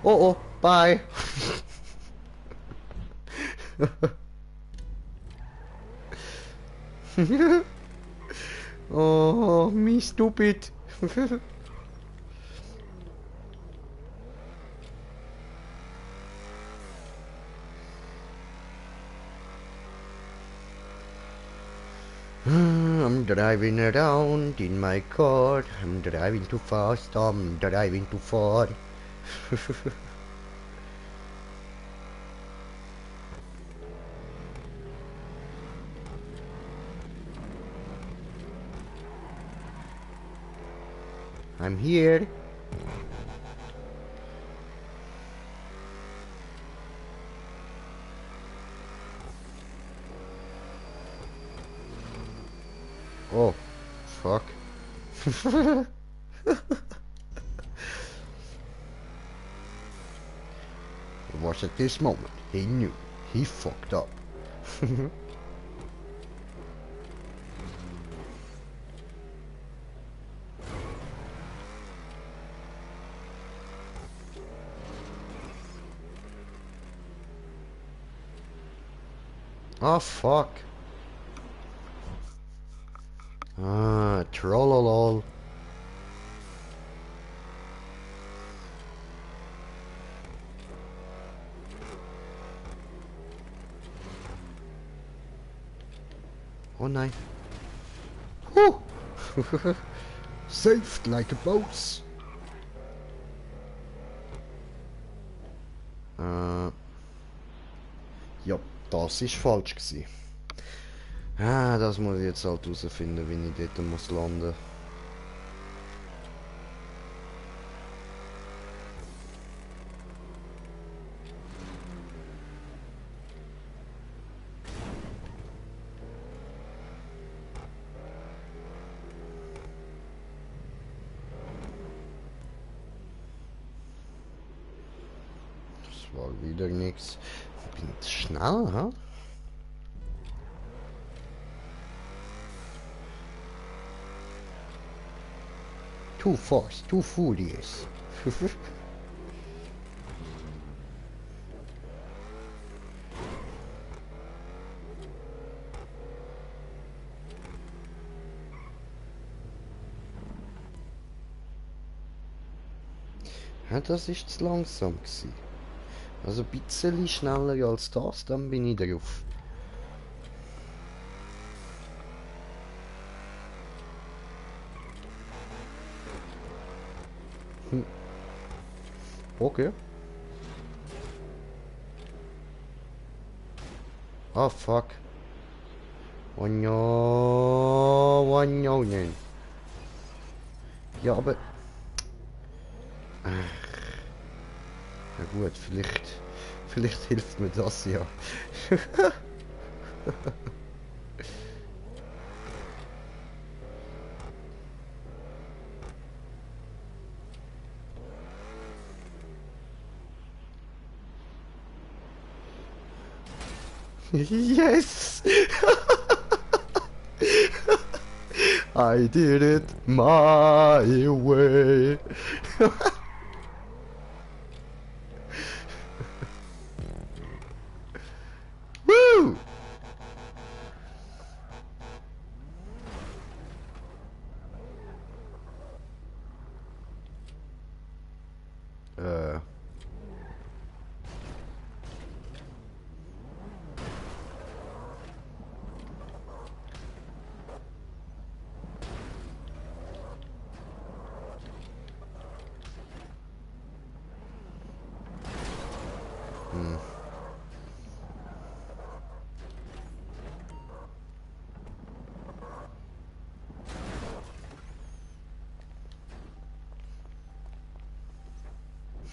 Oh, bye. Oh, me stupid. I'm driving around in my car. I'm driving too fast. I'm driving too far. I'm here. Oh, fuck. It was at this moment he knew he fucked up. Oh fuck. Ah, trollolol. Oh nein. Huh. Saved like a boss. Ja, das ist falsch gewesen. Ah, das muss ich jetzt halt herausfinden, wie ich dort muss landen. Das war wieder nichts. Ich bin schnell, ha? Too fast, too furious. Ja, das ist zu langsam gewesen. Also ein bisschen schneller als das, dann bin ich drauf. Okay. Oh fuck. Oh no, oh no, nein. Ja, aber... Ach. Ja gut, vielleicht hilft mir das ja. Yes! I did it my way. Woo! Äh.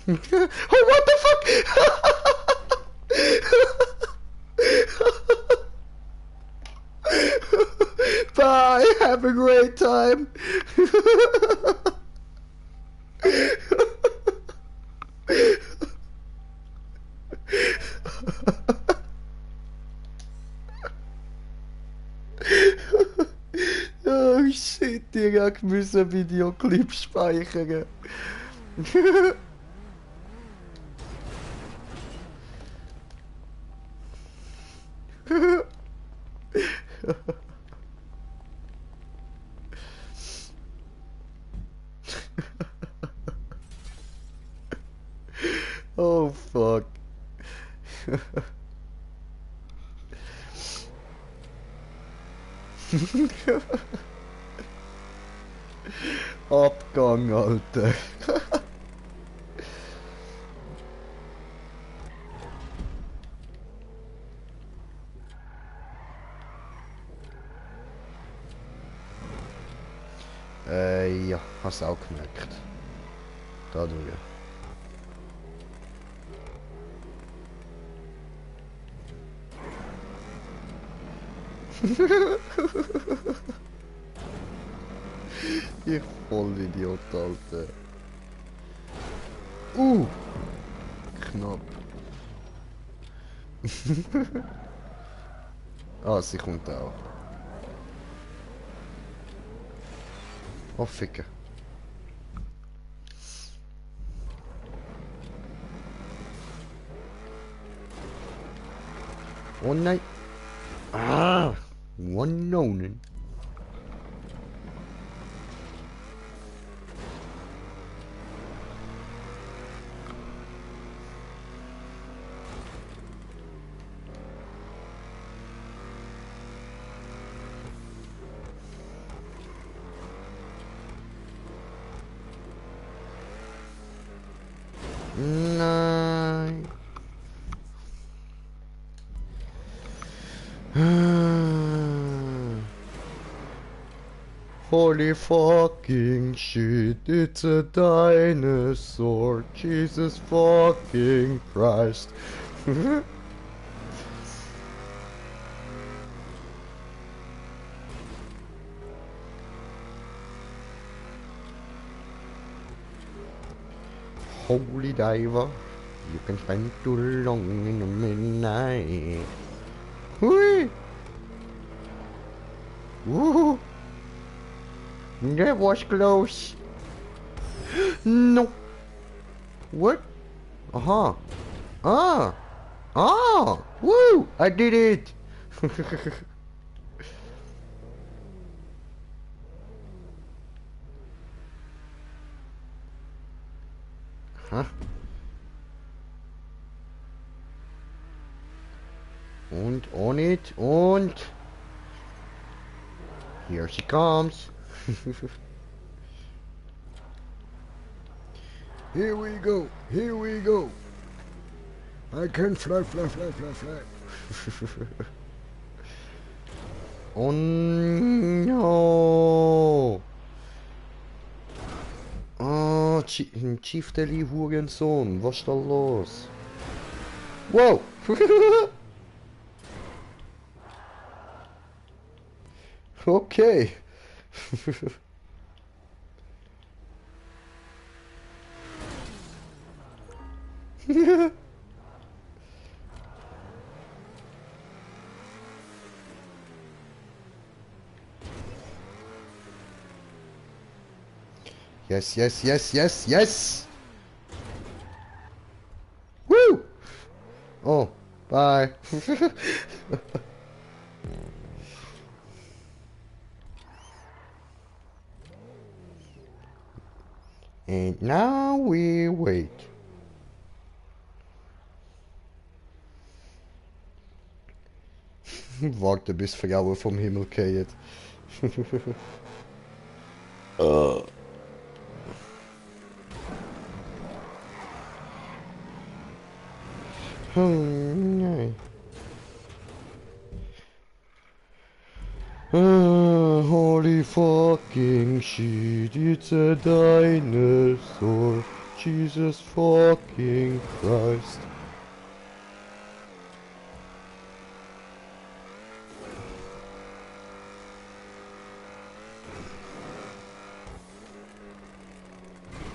Oh, what the fuck? Bye, have a great time. Oh shit, direkt müssen Videoclip speichern. Oh fuck. Abgang, Alter. Ja, hast auch gemerkt. Dadurch. Ich Vollidiot, Alter. Knapp. Ah, sie kommt auch. Oh, Ficker. Oh nein. Ah, one known. Nein. Holy fucking shit, it's a dinosaur. Jesus fucking Christ. Holy diver, you can spend too long in the midnight. Hui! Woo! That was close. No. What? Uh-huh. Ah! Ah! Woo! I did it! Huh? Und on it und here she comes. Here we go. Here we go. I can fly, fly, fly, fly, fly. Oh no. Oh Chieftainly Hurensohn, was ist da los? Wow! Okay. Yes, yes, yes, yes, yes! Woo! Oh, bye. And now we wait. Warte bis Frauen vom Himmel fallen. Nein. Holy fucking shit, it's a dinosaur. Jesus fucking Christ.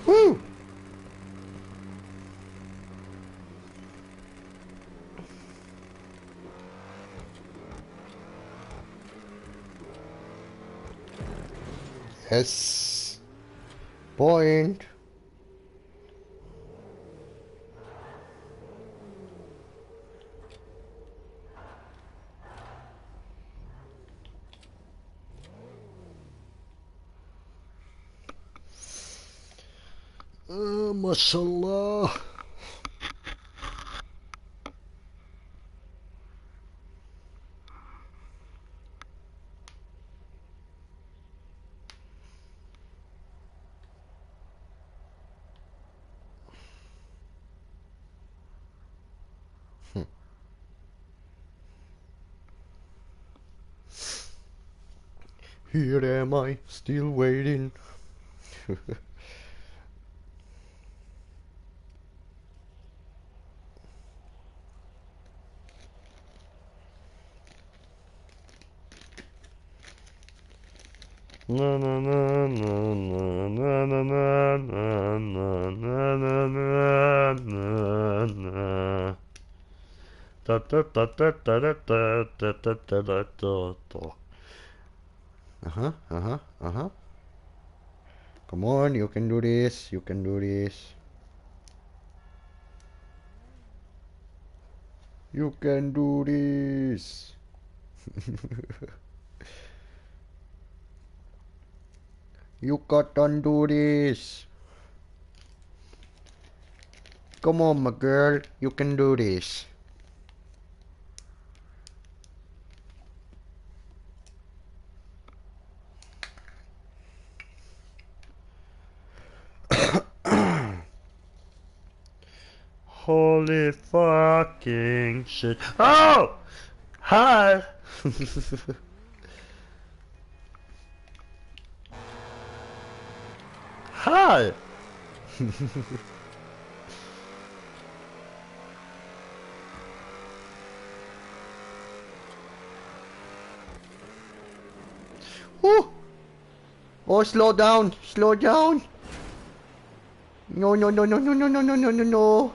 Woo! Yes. Point. Mashallah. Here am I, still waiting. Na na na na na na na na na na na na na na. Da da da da da da da da da da da da da. Uh-huh, uh-huh, uh-huh. Come on, you can do this, you can do this. You can do this. You can't do this. Come on, my girl, you can do this. Holy fucking shit. Oh! Hi! Hi! Oh! Oh, slow down! Slow down! No, no, no, no, no, no, no, no, no, no, no!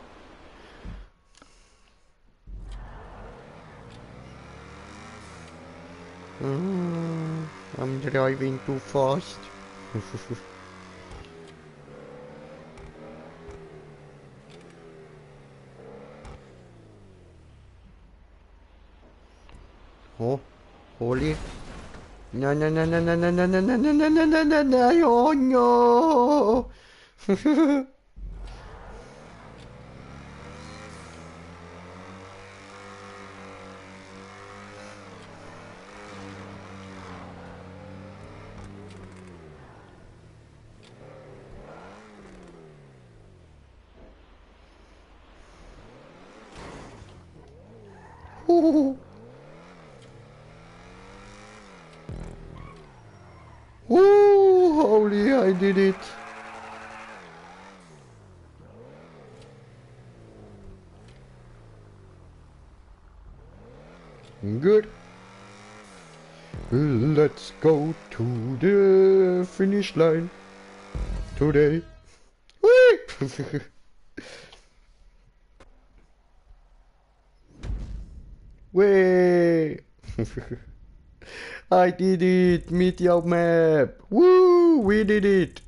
I'm driving too fast. Oh, holy. No, no, no, no, no, no, no, no, no, no, no, no, no, no, no, oh no. Ooh. Ooh, holy, I did it. Good. Let's go to the finish line today. Whee! Way! I did it! Meteor map! Woo! We did it!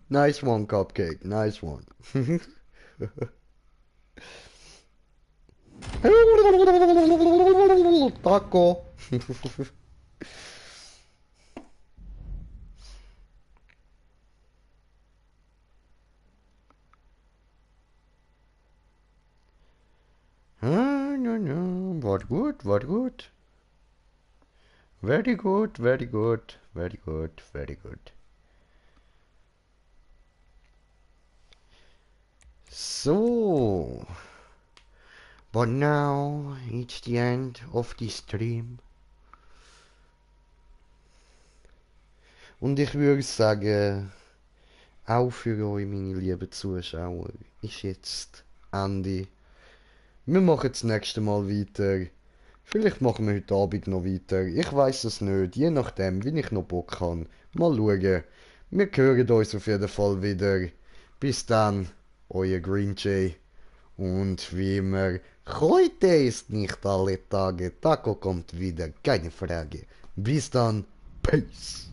Nice one, Cupcake. Nice one. Taco. No. What good, what good. Very good, very good, very good, very good. So, but now it's the end of the stream. Und ich würde sagen, auch für euch, meine lieben Zuschauer, ist jetzt Ende. Wir machen das nächste Mal weiter. Vielleicht machen wir heute Abend noch weiter. Ich weiß es nicht, je nachdem, wie ich noch Bock habe. Mal schauen. Wir hören uns auf jeden Fall wieder. Bis dann, euer Green Jay. Und wie immer, heute ist nicht alle Tage. Taco kommt wieder, keine Frage. Bis dann, Peace.